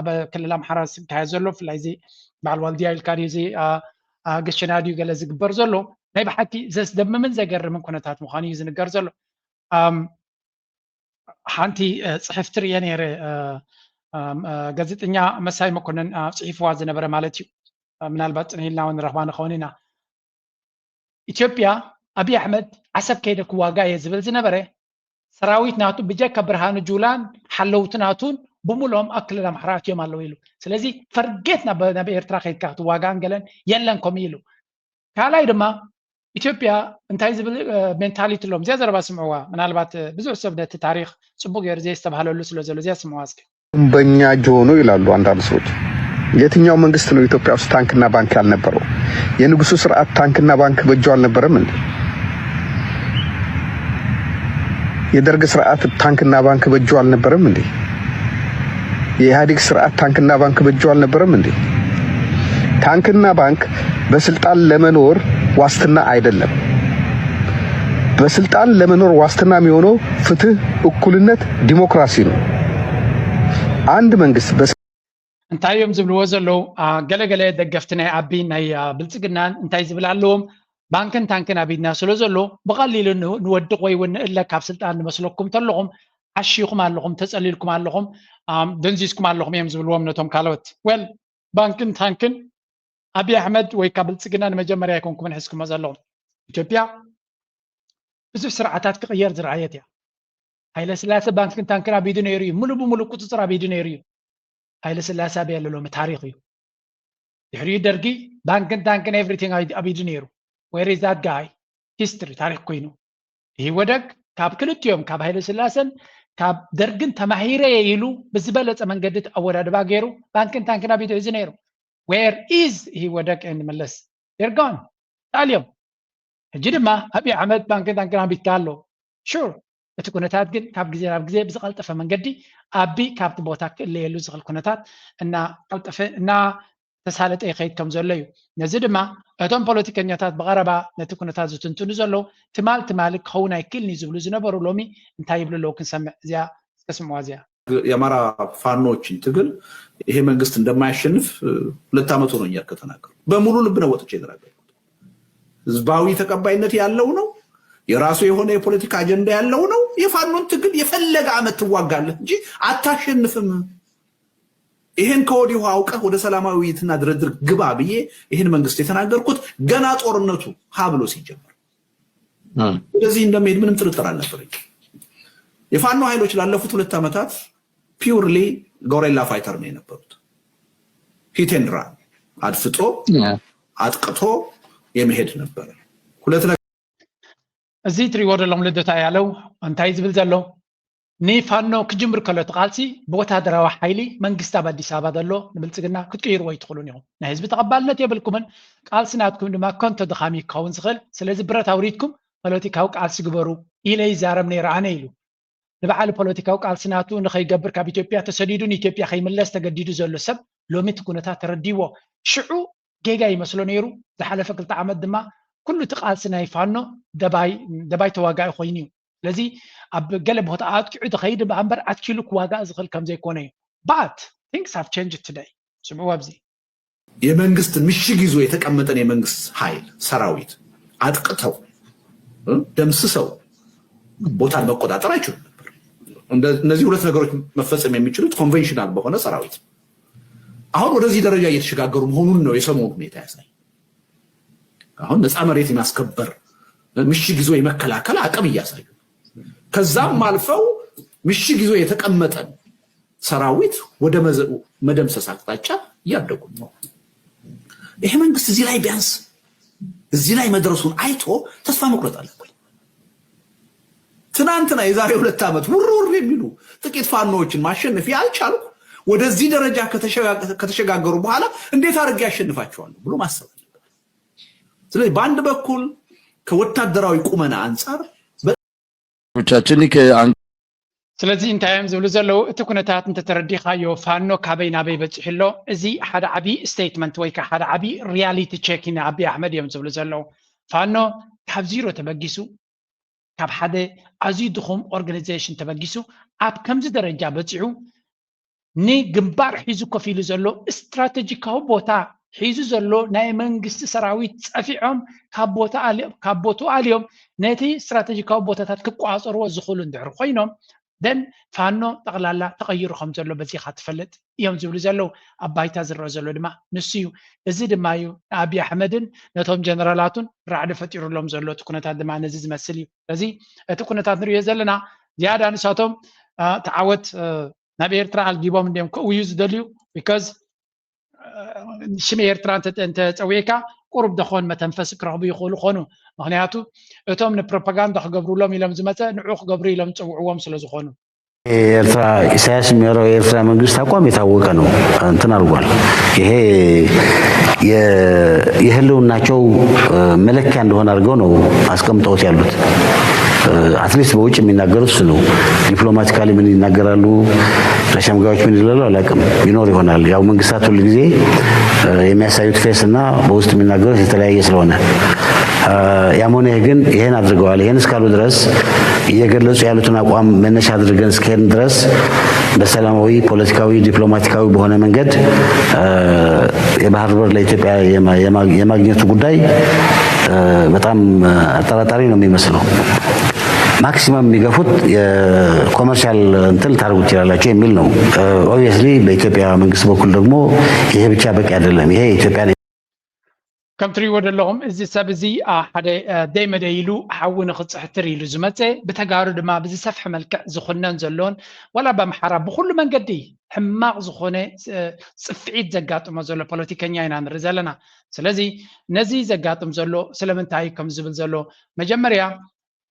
ኣብ ክልል ኣምሓራ ዝካየድ ዘሎ ብፍላይ እዚ በዓል ዋልድያ ኢልካ ድዩ እዚ ገሸና ድዩ ገለ ዝግበር ዘሎ ናይ ብሓቂ ዘስደምምን ዘገርምን ኩነታት ምዃኑ እዩ ዝንገር ዘሎ። ሓንቲ ፅሕፍቲ ርእየ ነይረ። ጋዜጠኛ መሳይ መኮነን ፅሒፍዋ ዝነበረ ማለት እዩ። ምናልባት ፅንሂልና እውን ንረኽባ ንኸውን ኢና። ኢትዮጵያ ኣብይ ኣሕመድ ዓሰብ ከይደ ክዋጋ እየ ዝብል ዝነበረ ሰራዊት ናቱ ብጀካ ብርሃኑ ጁላን ሓለውቲ ናቱን ብምሎም ኣብ ክልል ኣምሓራ ኣትዮም ኣለዉ ኢሉ። ስለዚ ፈርጌት ናብ ኤርትራ ከይድካ ክትዋጋእን ገለን የለን ከምኡ ኢሉ። ካልኣይ ድማ ኢትዮጵያ እንታይ ዝብል ሜንታሊቲ ኣሎም እዚኣ ዘረባ ስምዕዋ። ምናልባት ብዙሕ ሰብ ነቲ ታሪክ ፅቡቅ ገይሩ ዘየስተብሃለሉ ስለ ዘሎ እዚኣ ስምዕዋ እስኪ። በኛ ጆኖ ይላሉ አንዳንድ ሰዎች። የትኛው መንግስት ነው ኢትዮጵያ ውስጥ ታንክና ባንክ ያልነበረው? የንጉሱ ስርዓት ታንክና ባንክ በእጁ አልነበረም እንዴ? የደርግ ስርዓት ታንክና ባንክ በእጁ አልነበረም እንዴ? የኢህአዴግ ስርዓት ታንክና ባንክ በእጁ አልነበረም እንዴ? ታንክና ባንክ በስልጣን ለመኖር ዋስትና አይደለም። በስልጣን ለመኖር ዋስትና የሚሆነው ፍትህ፣ እኩልነት፣ ዲሞክራሲ ነው። አንድ መንግስት በ እንታይ እዮም ዝብልዎ ዘለዉ? ገለገለ ደገፍቲ ናይ ኣቢ ናይ ብልፅግናን እንታይ ዝብል ኣለዎም? ባንክን ታንክን ኣብ ኢድና ስለ ዘሎ ብቐሊሉ ንወድቕ ወይ እውን ንእለ ካብ ስልጣን ንመስለኩም ተለኹም ዓሽኹም ኣለኹም፣ ተፀሊልኩም ኣለኹም፣ ደንዚዝኩም ኣለኹም እዮም ዝብልዎም ነቶም ካልኦት። ወል ባንክን ታንክን ኣቢ ኣሕመድ ወይ ካብ ብልፅግና ንመጀመርያ ኣይኮንኩምን ሕዝኩሞ ዘለኹም። ኢትዮጵያ ብዙሕ ስርዓታት ክቕየር ዝረኣየት እያ። ሃይለ ስላሴ ባንክን ታንክን ኣብ ኢዱ ነይሩ እዩ። ሙሉ ብሙሉ ቁፅፅር ኣብ ኢዱ ነይሩ እዩ። ሃይለ ስላሴ ኣበይ ኣሎ ሎሚ? ታሪክ እዩ። ድሕሪኡ ደርጊ ባንክን ታንክን ኤቭሪቲንግ ኣብ ኢዱ ነይሩ። Where is that guy? ሂስትሪ ታሪክ ኮይኑ። ኢህወደግ ካብ ክልቲኦም ካብ ሃይለ ስላሰን ካብ ደርግን ተማሂረ እየ ኢሉ ብዝበለፀ መንገዲ ኣወዳድባ ገይሩ ባንክን ታንክን ኣብ ኢዱ ሒዙ ነይሩ። Where is ኢህወደግ and መለስ? They're gone። ጠልዮም። ሕጂ ድማ ኣብይ ኣሕመድ ባንክን ታንክን ኣቢትካ ኣሎ። ሹር እቲ ኩነታት ግን ካብ ግዜ ናብ ግዜ ብዝቐልጠፈ መንገዲ ኣቢ ካብቲ ቦታ ክእለየሉ ዝኽእል ኩነታት እናቐልጠፈ እናተሳለጠ ይኸይድ ከም ዘሎ እዩ። ነዚ ድማ እቶም ፖለቲከኛታት ብቐረባ ነቲ ኩነታት ዝትንትኑ ዘለዉ ትማል ትማሊ ክኸውን ኣይክእልን እዩ ዝብሉ ዝነበሩ ሎሚ እንታይ ይብሉ ኣለዉ ክንሰምዕ። እዚኣ እስከ ስምዕዋ እዚኣ። የአማራ ፋኖዎችን ትግል ይሄ መንግስት እንደማያሸንፍ ሁለት ዓመት ሆኖኛል ከተናገርኩ። በሙሉ ልብ ነው ወጥቼ የተናገርኩት። ህዝባዊ ተቀባይነት ያለው ነው። የራሱ የሆነ የፖለቲካ አጀንዳ ያለው ነው። የፋኖን ትግል የፈለገ አመት ትዋጋለህ እንጂ አታሸንፍም። ይሄን ከወዲሁ አውቀህ ወደ ሰላማዊ ውይይትና ድርድር ግባ ብዬ ይህን መንግስት የተናገርኩት ገና ጦርነቱ ሀ ብሎ ሲጀመር። ወደዚህ እንደሚሄድ ምንም ጥርጥር አልነበረኝ። የፋኖ ኃይሎች ላለፉት ሁለት ዓመታት purely gorilla fighter ነው የነበሩት። Hit and run፣ አድፍጦ አጥቅቶ የመሄድ ነበረ። ሁለት ነገር እዚ ትሪእዎ ዘለኹም ልደታ ያለው እንታይ ዝብል ዘሎ ንፋኖ ክጅምር ከሎ እቲ ቃልሲ ብወታደራዊ ሓይሊ መንግስቲ ኣብ ኣዲስ ኣበባ ዘሎ ንብልፅግና ክትቅይርዎ ኣይትኽእሉን ኢኹም። ናይ ህዝቢ ተቐባልነት የብልኩምን። ቃልሲ ናትኩም ድማ ከንቶ ድኻም እዩ ክኸውን ዝኽእል። ስለዚ ብረት ኣውሪድኩም ፖለቲካዊ ቃልሲ ግበሩ ኢለ ይዛረብ ነይረ ኣነ ኢሉ። ንበዓል ፖለቲካዊ ቃልሲ ናቱ ንኸይገብር ካብ ኢትዮጵያ ተሰዲዱ ንኢትዮጵያ ከይምለስ ተገዲዱ ዘሎ ሰብ ሎሚ እቲ ኩነታት ተረዲዎ። ሽዑ ጌጋ ይመስሎ ነይሩ። ዝሓለፈ ክልተ ዓመት ድማ ኩሉ እቲ ቃልሲ ናይ ፋኖ ደባይ ተዋጋኢ ኮይኑ እዩ። ስለዚ ኣብ ገለ ቦታ ኣጥቂዑ ዝኸይድ እምበር ኣትኪሉ ክዋጋእ ዝኽእል ከም ዘይኮነ እዩ። But things have changed today። ስምዕዎ ኣብዚ። የመንግስት ምሽግ ይዞ የተቀመጠን የመንግስት ኃይል ሰራዊት አጥቅተው ደምስሰው ቦታን መቆጣጠር አይችሉም ነበር። እነዚህ ሁለት ነገሮች መፈጸም የሚችሉት ኮንቬንሽናል በሆነ ሰራዊት። አሁን ወደዚህ ደረጃ እየተሸጋገሩ መሆኑን ነው የሰሞኑ ሁኔታ ያሳይ። አሁን ነፃ መሬት የማስከበር ምሽግ ይዞ የመከላከል አቅም እያሳዩ፣ ከዛም አልፈው ምሽግ ይዞ የተቀመጠን ሰራዊት ወደ መደምሰስ አቅጣጫ እያደጉ ነው። ይሄ መንግስት እዚህ ላይ ቢያንስ እዚህ ላይ መድረሱን አይቶ ተስፋ መቁረጥ አለበት። ትናንትና የዛሬ ሁለት ዓመት ውርውር የሚሉ ጥቂት ፋኖዎችን ማሸነፍ ያልቻልኩ ወደዚህ ደረጃ ከተሸጋገሩ በኋላ እንዴት አድርጌ ያሸንፋቸዋለሁ ብሎ ማሰብ አለበት። ስለዚህ በአንድ በኩል ከወታደራዊ ቁመና አንጻር ቻችን ስለዚህ እንታይ እዮም ዝብሉ ዘለዉ? እቲ ኩነታት እንተተረዲኻዮ ፋኖ ካበይ ናበይ በፂሑ ኣሎ? እዚ ሓደ ዓብዪ ስቴትመንት ወይ ከዓ ሓደ ዓብዪ ሪያሊቲ ቼክ ኢና ኣቢ ኣሕመድ እዮም ዝብሉ ዘለዉ። ፋኖ ካብ ዚሮ ተበጊሱ፣ ካብ ሓደ ኣዝዩ ድኹም ኦርጋናይዜሽን ተበጊሱ ኣብ ከምዚ ደረጃ በፂሑ ንግንባር ሒዙ ኮፍ ኢሉ ዘሎ ስትራቴጂካዊ ቦታ ሒዙ ዘሎ ናይ መንግስቲ ሰራዊት ፀፊዖም ካብ ቦትኡ ኣልዮም ነቲ ስትራቴጂካዊ ቦታታት ክቋፀርዎ ዝኽእሉ እንድሕር ኮይኖም ደን ፋኖ ጠቕላላ ተቐይሩ ከም ዘሎ በዚኻ ትፈልጥ እዮም ዝብሉ ዘለዉ። ኣብ ባይታ ዝረአ ዘሎ ድማ ንሱ እዩ። እዚ ድማ እዩ ንኣብዪ ኣሕመድን ነቶም ጀነራላቱን ራዕዲ ፈጢሩሎም ዘሎ። እቲ ኩነታት ድማ ነዚ ዝመስል እዩ። ስለዚ እቲ ኩነታት ንሪኦ ዘለና ዝያዳ ንሳቶም ተዓወት ናብ ኤርትራ ኣልጊቦም እንዲዮም ክእውዩ ዝደልዩ because ሽም ኤርትራ እንተፀዊዕካ ቁሩብ ደኾን መተንፈሲ ክረኽቡ ይኽእሉ ኾኑ። ምክንያቱ እቶም ንፕሮፓጋንዳ ክገብሩሎም ኢሎም ዝመፀ ንዑ ክገብሩ ኢሎም ዝፀውዕዎም ስለ ዝኾኑ። የኤርትራ ኢሳያስ የሚመራው የኤርትራ መንግስት አቋም የታወቀ ነው። እንትን አድርጓል። ይሄ የህልውናቸው መለኪያ እንደሆነ አድርገው ነው አስቀምጠውት ያሉት። አትሊስት በውጭ የሚናገሩት እሱ ነው። ዲፕሎማቲካሊ ምን ይናገራሉ፣ ለሸምጋዮች ምን ይላሉ አላውቅም። ይኖር ይሆናል። ያው መንግስታት ሁል ጊዜ የሚያሳዩት ፌስ እና በውስጥ የሚናገሩት የተለያየ ስለሆነ ያም ሆነ ይህ ግን ይሄን አድርገዋል። ይሄን እስካሉ ድረስ እየገለጹ ያሉትን አቋም መነሻ አድርገን እስከሄድን ድረስ በሰላማዊ፣ ፖለቲካዊ፣ ዲፕሎማቲካዊ በሆነ መንገድ የባህር በር ለኢትዮጵያ የማግኘቱ ጉዳይ በጣም አጠራጣሪ ነው የሚመስለው። ማክሲመም የሚገፉት የኮመርሻል እንትን ልታደርጉ ትችላላችሁ የሚል ነው። ኦብቪየስሊ በኢትዮጵያ መንግስት በኩል ደግሞ ይሄ ብቻ በቂ አይደለም። ይሄ ኢትዮጵያ ከም ትሪእዎ ዘለኹም እዚ ሰብ እዚ ሓደ ደይ መደይ ኢሉ ሓዊ ንኽፅሕትር ኢሉ ዝመፀ ብተጋሩ ድማ ብዝሰፍሐ መልክዕ ዝኹነን ዘሎን ዋላ በምሓራ ብኩሉ መንገዲ ሕማቕ ዝኾነ ፅፍዒት ዘጋጥሞ ዘሎ ፖለቲከኛ ኢና ንርኢ ዘለና። ስለዚ ነዚ ዘጋጥም ዘሎ ስለምንታይ ከም ዝብል ዘሎ መጀመርያ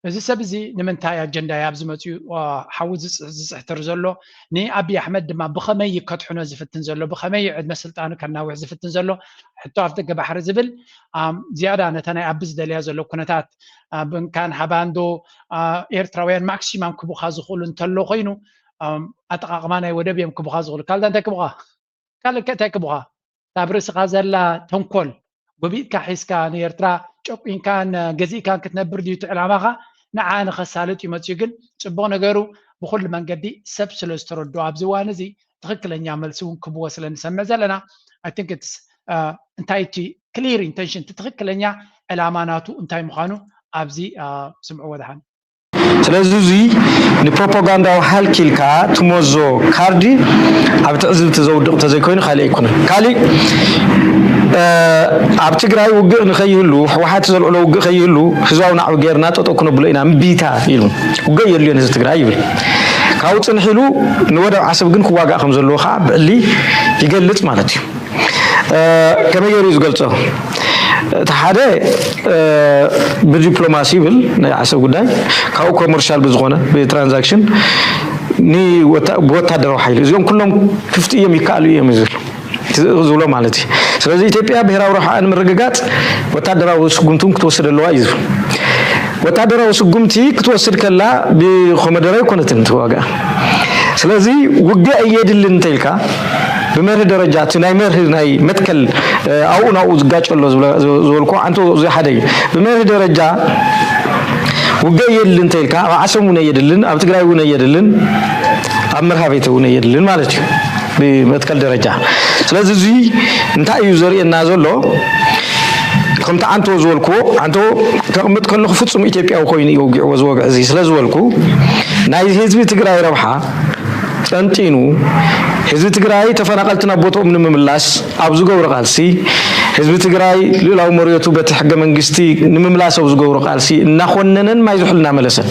እዚ ሰብ እዚ ንምንታይ ኣጀንዳ ኣብ ዝመፅኡ ሓዊ ዝፅሕትር ዘሎ? ንኣብይ ኣሕመድ ድማ ብኸመይ ከድሕኖ ዝፍትን ዘሎ? ብኸመይ ዕድመ ስልጣኑ ከናውሕ ዝፍትን ዘሎ? ሕቶ ኣፍ ደገ ባሕሪ ዝብል ዝያዳ ነታ ናይ ኣቢ ዝደልያ ዘሎ ኩነታት ብንካን ሃባንዶ ኤርትራውያን ማክሲማም ክቡኻ ዝኽእሉ እንተሎ ኮይኑ ኣጠቃቅማ ናይ ወደብ እዮም ክቡኻ ዝኽእሉ። ካልዳ እንታይ ክቡኻ ካልእ እንታይ ክቡኻ? እታ ኣብ ርእስኻ ዘላ ተንኮል ጎቢጥካ ሒዝካ ንኤርትራ ጨቁንካን ገዚእካን ክትነብር ድዩ እቲ ዕላማኻ? ንዓ ንኸሳልጥ እዩ መፅዩ። ግን ፅቡቕ ነገሩ ብኩሉ መንገዲ ሰብ ስለ ዝተረድኦ ኣብዚ እዋን እዚ ትኽክለኛ መልሲ እውን ክብዎ ስለ ንሰምዕ ዘለና I think it's እንታይ እቲ clear intention እቲ ትኽክለኛ ዕላማ ናቱ እንታይ ምዃኑ ኣብዚ ስምዕዎ ደሓን። ስለዚ እዚ ንፕሮፓጋንዳዊ ሃልኪ ኢልካ ትመዞ ካርዲ ኣብ ትዕዝብቲ ዘውድቕ ተዘይኮይኑ ካልእ ኣይኮነን። ካሊእ ኣብ ትግራይ ውግእ ንኸይህሉ ህወሓት ዘልዕሎ ውግእ ከይህሉ ህዝባዊ ናዕቢ ገይርና ጠጠው ክነብሎ ኢና እምቢታ ኢሉ ውግእ የድልዮን ህዝቢ ትግራይ ይብል። ካብኡ ፅንሕ ኢሉ ንወደብ ዓሰብ ግን ክዋጋእ ከም ዘለዎ ከዓ ብዕሊ ይገልፅ ማለት እዩ። ከመይ ገይሩ እዩ ዝገልፆ? እቲ ሓደ ብዲፕሎማሲ ይብል ናይ ዓሰብ ጉዳይ ካብኡ ኮመርሻል ብዝኾነ ብትራንዛክሽን ብወታደራዊ ሓይሊ እዚኦም ኩሎም ክፍቲ እዮም ይከኣሉ እዮም ዝብል ዝብሎ ማለት እዩ። ስለዚ ኢትዮጵያ ብሄራዊ ረብሓ ንምርግጋፅ ወታደራዊ ስጉምቲ ክትወስድ ኣለዋ እዩ ዝብል። ወታደራዊ ስጉምቲ ክትወስድ ከላ ብኮመደረ ኣይኮነትን ትዋጋ። ስለዚ ውግእ እየድልን እንተኢልካ ብመርህ ደረጃ እቲ ናይ መርህ ናይ መትከል ኣብኡ ናብኡ ዝጋጨ ኣሎ ዝበልኩ ኣንተ እዚ ሓደ እዩ። ብመርህ ደረጃ ውግእ እየድልን እንተኢልካ ኣብ ዓሰብ እውን እየድልን ኣብ ትግራይ እውን እየድልን ኣብ መርሃቤተ እውን እየድልን ማለት እዩ ብመትከል ደረጃ። ስለዚ እዚ እንታይ እዩ ዘርእየና ዘሎ? ከምቲ ዓንቶ ዝበልክዎ፣ ዓንቶ ከቕምጥ ከለኹ ፍጹም ኢትዮጵያዊ ኮይኑ እዩ ወጊዕዎ እዚ ወግዒ እዚ ስለ ዝበልኩ፣ ናይ ህዝቢ ትግራይ ረብሓ ጠንጢኑ፣ ህዝቢ ትግራይ ተፈናቐልቲ ናብ ቦትኦም ንምምላስ ኣብ ዝገብሮ ቃልሲ፣ ህዝቢ ትግራይ ልኡላዊ መሬቱ በቲ ሕገ መንግስቲ ንምምላስ ኣብ ዝገብሮ ቃልሲ እናኾነነን ማይ ዝሑል እናመለሰን፣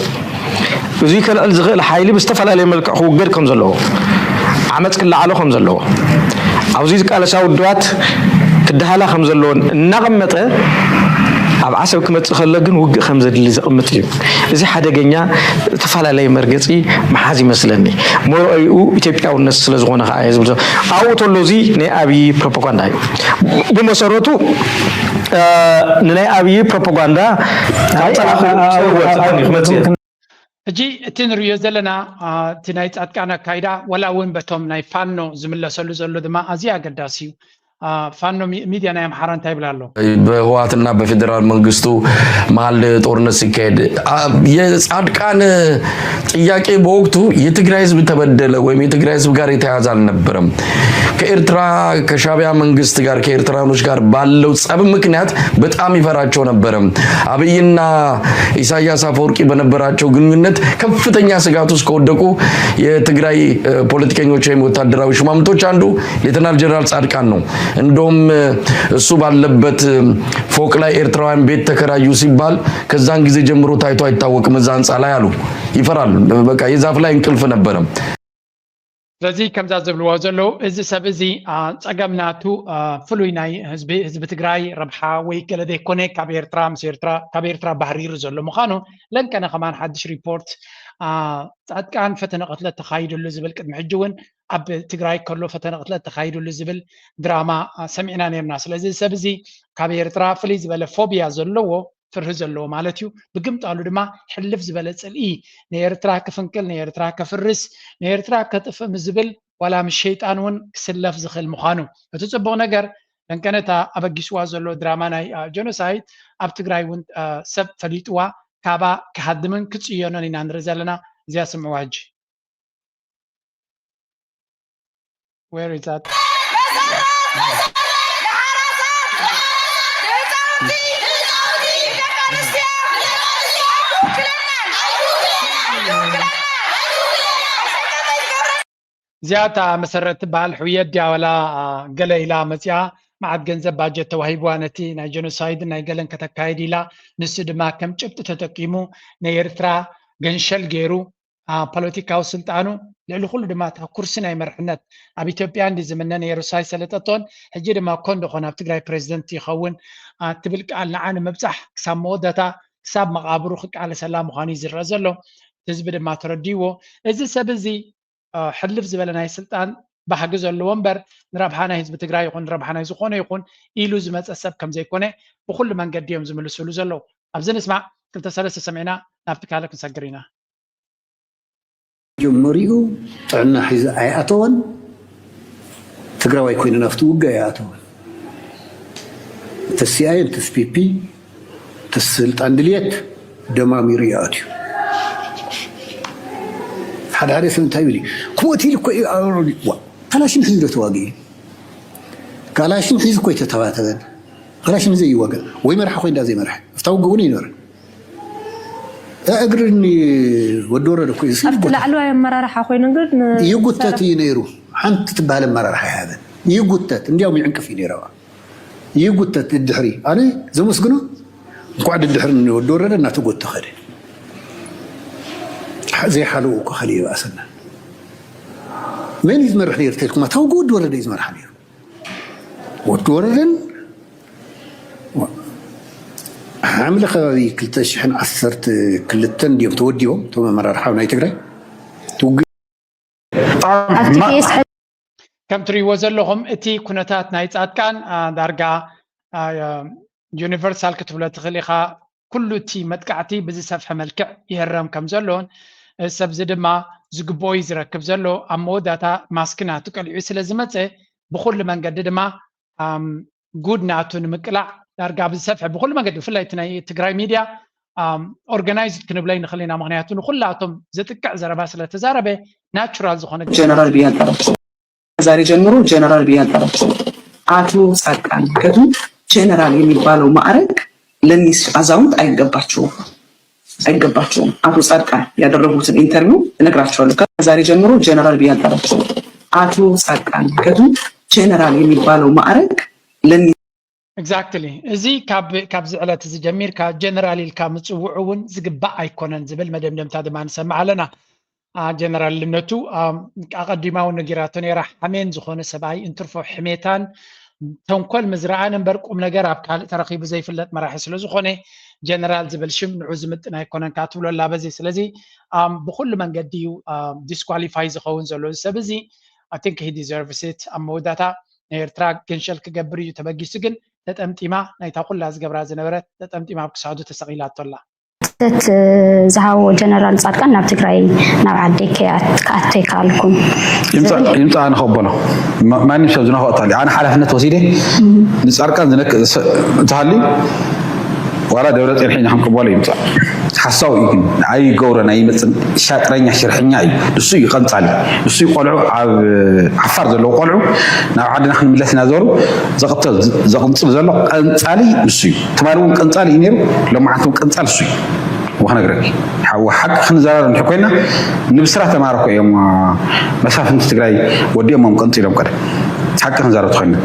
እዙይ ከልዕል ዝኽእል ሓይሊ ብዝተፈላለየ መልክዕ ክውገድ ከም ዘለዎ፣ ዓመፅ ክለዓሎ ከም ዘለዎ፣ ኣብዚ ዝቃለሳ ውድባት ክደሃላ ከም ዘለዎን እናቐመጠ፣ ኣብ ዓሰብ ክመፅእ ከሎ ግን ውግእ ከም ዘድሊ ዘቕምጥ እዩ። እዚ ሓደገኛ ዝተፈላለየ መርገፂ መሓዝ ይመስለኒ። መርኦይኡ ኢትዮጵያውነት ስለ ዝኾነ ከዓ እየ ዝብል ዘሎ። ኣብኡ ተሎ እዚ ናይ ኣብዪ ፕሮፓጋንዳ እዩ። ብመሰረቱ፣ እ፣ ንናይ ኣብዪ ፕሮፓጋንዳ ካብ ፀላእኹ ሰውርወት ክመፅእ እየ። ሕጂ እቲ ንርእዮ ዘለና፣ አ፣ እቲ ናይ ጻድቃን ኣካይዳ፣ ዋላ እውን በቶም ናይ ፋኖ ዝምለሰሉ ዘሎ ድማ ኣዝዩ ኣገዳሲ እዩ። አ፣ ፋኖ ሚ-፣ ሚድያ ናይ ኣምሓራ እንታይ ይብል ኣሎ? በህወሓትና በፌዴራል መንግስቱ መሀል ጦርነት ሲካሄድ፣ አ፣ የጻድቃን ጥያቄ በወቅቱ የትግራይ ህዝብ ተበደለ ወይም የትግራይ ህዝብ ጋር የተያያዘ አልነበረም። ከኤርትራ፣ ከሻቢያ መንግስት ጋር፣ ከኤርትራኖች ጋር ባለው ጸብ ምክንያት በጣም ይፈራቸው ነበረ። አብይና ኢሳያስ አፈወርቂ በነበራቸው ግንኙነት ከፍተኛ ስጋት ውስጥ ከወደቁ የትግራይ፣ እ፣ ፖለቲከኞች ወይም ወታደራዊ ሹማምንቶች አንዱ ሌተናል ጀነራል ጻድቃን ነው። እንደውም፣ እ፣ እሱ ባለበት፣ እ፣ ፎቅ ላይ ኤርትራውያን ቤት ተከራዩ ሲባል ከዛን ጊዜ ጀምሮ ታይቶ አይታወቅም እዛ ህንፃ ላይ አሉ። ይፈራል። በቃ የዛፍ ላይ እንቅልፍ ነበረ። ስለዚ ከምዛ ዝብልዎ ዘለዉ፣ እዚ ሰብ እዚ፣ አ፣ ጸገም ናቱ፣ አ፣ ፍሉይ ናይ ህዝቢ፣ ህዝቢ ትግራይ ረብሓ ወይ ገለ ዘይኮነ፣ ካብ ኤርትራ፣ ምስ ኤርትራ፣ ካብ ኤርትራ ባህሪሩ ዘሎ ምዃኑ ለንቀነ ከማን ሓድሽ ሪፖርት፣ አ፣ ጻድቃን ፈተነ ቅትለት ተኻይድሉ ዝብል፣ ቅድሚ ሕጂ እውን ኣብ ትግራይ ከሎ ፈተነ ቅትለት ተኻይድሉ ዝብል ድራማ፣ አ፣ ሰሚዕና ነርና። ስለዚ እዚ ሰብ እዚ ካብ ኤርትራ ፍልይ ዝበለ ፎብያ ዘለዎ፣ ፍርሂ ዘለዎ ማለት እዩ። ብግምጣሉ ድማ ሕልፍ ዝበለ ጽልኢ፣ ንኤርትራ ክፍንቅል፣ ንኤርትራ ከፍርስ፣ ንኤርትራ ከጥፍእ ምስ ዝብል፣ ዋላ ምስ ሸይጣን እውን ክስለፍ ዝኽእል ምዃኑ። እቲ ጽቡቕ ነገር፣ ለንቀነታ ኣበጊስዋ ዘሎ ድራማ ናይ፣ አ፣ ጀኖሳይድ ኣብ ትግራይ እውን፣ አ፣ ሰብ ፈሊጥዋ፣ ካባ ክሃድምን ክጽዮኖን ኢና ንርኢ ዘለና። እዚኣ ስምዕዋ ሕጂ። Where is that? እዚኣ እታ መሰረት ትበሃል። ሕውየት ድያ ዋላ፣ አ፣ ገለ ኢላ መፂኣ፣ መዓት ገንዘብ ባጀት ተዋሂብዋ ነቲ ናይ ጀኖሳይድን ናይ ገለን ከተካይድ ኢላ። ንሱ ድማ ከም ጭብጢ ተጠቂሙ ናይ ኤርትራ ገንሸል ገይሩ፣ አ፣ ፖለቲካዊ ስልጣኑ፣ ልዕሊ ኩሉ ድማ እታ ኩርሲ ናይ መርሕነት ኣብ ኢትዮጵያ እንዲ ዝምነ ነይሩ ሳይ ሰለጠቶን፣ ሕጂ ድማ እኮ እንደኾነ ኣብ ትግራይ ፕሬዚደንት ይኸውን፣ አ፣ ትብል ቃል ንዓ ንምብጻሕ ክሳብ መወዳእታ፣ ክሳብ መቓብሩ ክቃለሰላ ምዃኑ እዩ ዝረአ ዘሎ። ህዝቢ ድማ ተረዲእዎ። እዚ ሰብ እዚ፣ አ፣ ሕልፍ ዝበለ ናይ ስልጣን ባህጊ ዘለዎ እምበር፣ ንረብሓ ናይ ህዝቢ ትግራይ ይኹን ንረብሓ ናይ ዝኾነ ይኹን ኢሉ ዝመፀ ሰብ ከም ዘይኮነ ብኩሉ መንገዲ እዮም ዝምልስሉ ዘለዉ። ኣብዚ ንስማዕ፣ ክልተ ሰለስተ ሰሚዕና ናብቲ ካልእ ክንሰግር ኢና። መጀመሪኡ ጥዕና ሒዙ ኣይኣተወን። ትግራዋይ ኮይኑ ናብቲ ውግእ ኣይኣተወን። ተስ ሲኣይኤም፣ ተስ ፒፒ፣ ተስ ስልጣን ድልየት ደማሚሩ እዩ ኣትዩ። ሓደ ሓደ ሰብ እንታይ ይብል እዩ? ክሞት ኢሉ እኮ እዩ፣ ዋ፣ ካላሽን ሒዙ ዶ ተዋጊኡ? ካላሽን ሒዙ እኮ ኣይተተባተበን። ካላሽን ሒዙ ይዋጋእ ወይ መርሓ ኮይኑ ዳ ዘይመርሐ፣ ኣብታ ውግእ እውን ኣይነበረን። እግርን ወዲ ወረደ እኮ እዩ። ኣብቲ ላዕለዋይ ኣመራርሓ ኮይኑ ግን ን- ይጉተት እዩ ነይሩ። ሓንቲ ትበሃል ኣመራርሓ ኣይሃበን። ይጉተት፣ እንዲያውም ይዕንቅፍ እዩ ነይሩ። ይጉተት ድድሕሪ። ኣነ ዘመስግኖ እንኳዕ ድድሕሪ ንወዲ ወረደ እናተጎተ ኸደ። ዘይሓለዉ እኮ ካልእ ይበኣሰና። መን እዩ ዝመርሕ ነይሩ ተልኩማ? እታ ውግእ ወዲ ወረደ እዩ ዝመርሓ ነይሩ። ወዲ ወረደን ሐምለ ከባቢ ክልተ ሽሕን ዓሰርተ ክልተን እንዲዮም ተወዲቦም እቶም ኣመራርሓ ናይ ትግራይ። እቲ ውግእ ኣብቲ ፒኤስ ከም ትርእይዎ ዘለኹም እቲ ኩነታት ናይ ጻድቃን፣ አ፣ ዳርጋ፣ አ፣ ዩኒቨርሳል ክትብሎ ትኽእል ኢኻ። ኩሉ እቲ መጥቃዕቲ ብዝሰፍሐ መልክዕ ይህረም ከም ዘሎን፣ እዚ ሰብ እዚ ድማ ዝግብኦ እዩ ዝረክብ ዘሎ። ኣብ መወዳእታ ማስክ ናቱ ቀሊዑ ስለ ዝመጸ፣ ብኹሉ መንገዲ ድማ፣ ኣም፣ ጉድ ናቱ ንምቅላዕ ዳርጋ ብዝሰፍሐ ብኹሉ መንገዲ፣ ብፍላይ እቲ ናይ ትግራይ ሚድያ፣ ኣም፣ ኦርጋናይዝድ ክንብሎ ይንኽእል ኢና። ምኽንያቱ ንኹላቶም ዘጥቅዕ ዘረባ ስለ ተዛረበ፣ ናቹራል ዝኾነ ጀነራል ብያን ጠረፍ ዛሬ ጀምሮ ጀነራል ብያን ጠረፍ አቶ ጻድቃን ገዱ ጀነራል የሚባለው ማዕረግ ለኒስ አዛውንት አይገባቸውም፣ አይገባቸውም። አቶ ጻድቃን ያደረጉትን ኢንተርቪው እነግራቸዋለሁ። ከዛሬ ጀምሮ ጀነራል ብዬ አልጠራቸውም፣ አቶ ጻድቃን። ምክንያቱም ጀነራል የሚባለው ማዕረግ ለኒ Exactly። እዚ ካብ ካብዚ ዕለት እዚ ጀሚርካ ጀነራል ኢልካ ምፅውዑ እውን ዝግባእ ኣይኮነን ዝብል መደምደምታ ድማ ንሰምዕ ኣለና። ጀነራል ልነቱ ኣቐዲማ እውን ነጊራቶ ነይራ። ሓሜን ዝኾነ ሰብኣይ እንትርፎ ሕሜታን ተንኮል ምዝረኣን እምበር ቁም ነገር ኣብ ካልእ ተረኺቡ ዘይፍለጥ መራሒ ስለ ዝኾነ ጀነራል ዝብል ሽም ንዑ ዝምጥን ኣይኮነን ካብ ትብሎ ኣላ በዚ። ስለዚ ብኩሉ መንገዲ እዩ ዲስኳሊፋይ ዝኸውን ዘሎ እዚ ሰብ እዚ። I think he deserves it። ኣብ መወዳእታ ናይ ኤርትራ ገንሸል ክገብር እዩ ተበጊሱ፣ ግን ተጠምጢማ ናይታ ኩላ ዝገብራ ዝነበረት ተጠምጢማ ኣብ ክሳዱ ተሰቒላቶ ኣላ። ት ዝሃቦ ጀነራል ፃድቃን ናብ ትግራይ ናብ ዓደይ ክኣቱ ኣይከኣልኩን። ይምፃእ ንኸበሎ ማንም ሰብ ዝነኽኦ ታሊ ኣነ ሓላፍነት ወሲደ ንፃድቃን ዝነክ እንተሃልዩ ዋላ ደብረፅዮን ሒና ክንቅበሎ ይምፃእ ሓሳዊ እዩ ግን ኣይገብሮን ኣይመፅን ሻጥረኛ ሽርሕኛ እዩ ንሱ እዩ ቀንፃሊ ንሱ እዩ ቆልዑ ኣብ ዓፋር ዘለዉ ቆልዑ ናብ ዓድና ክንምለስ ኢና ዝበሉ ዘቕንፅል ዘሎ ቀንፃሊ ንሱ እዩ ትማሊ እውን ቀንፃሊ እዩ ነይሩ ሎማዓንቲ እውን ቀንፃሊ እሱ እዩ ክነግረኪ ሓቂ ክንዘራረብ እንድሕር ኮይና ንብስራ ተማሃሮ እኮ እዮም መሳፍንቲ ትግራይ ወዲኦሞም ቀንፂሎም ቀደ ሓቂ ክንዘረብ ተኮይና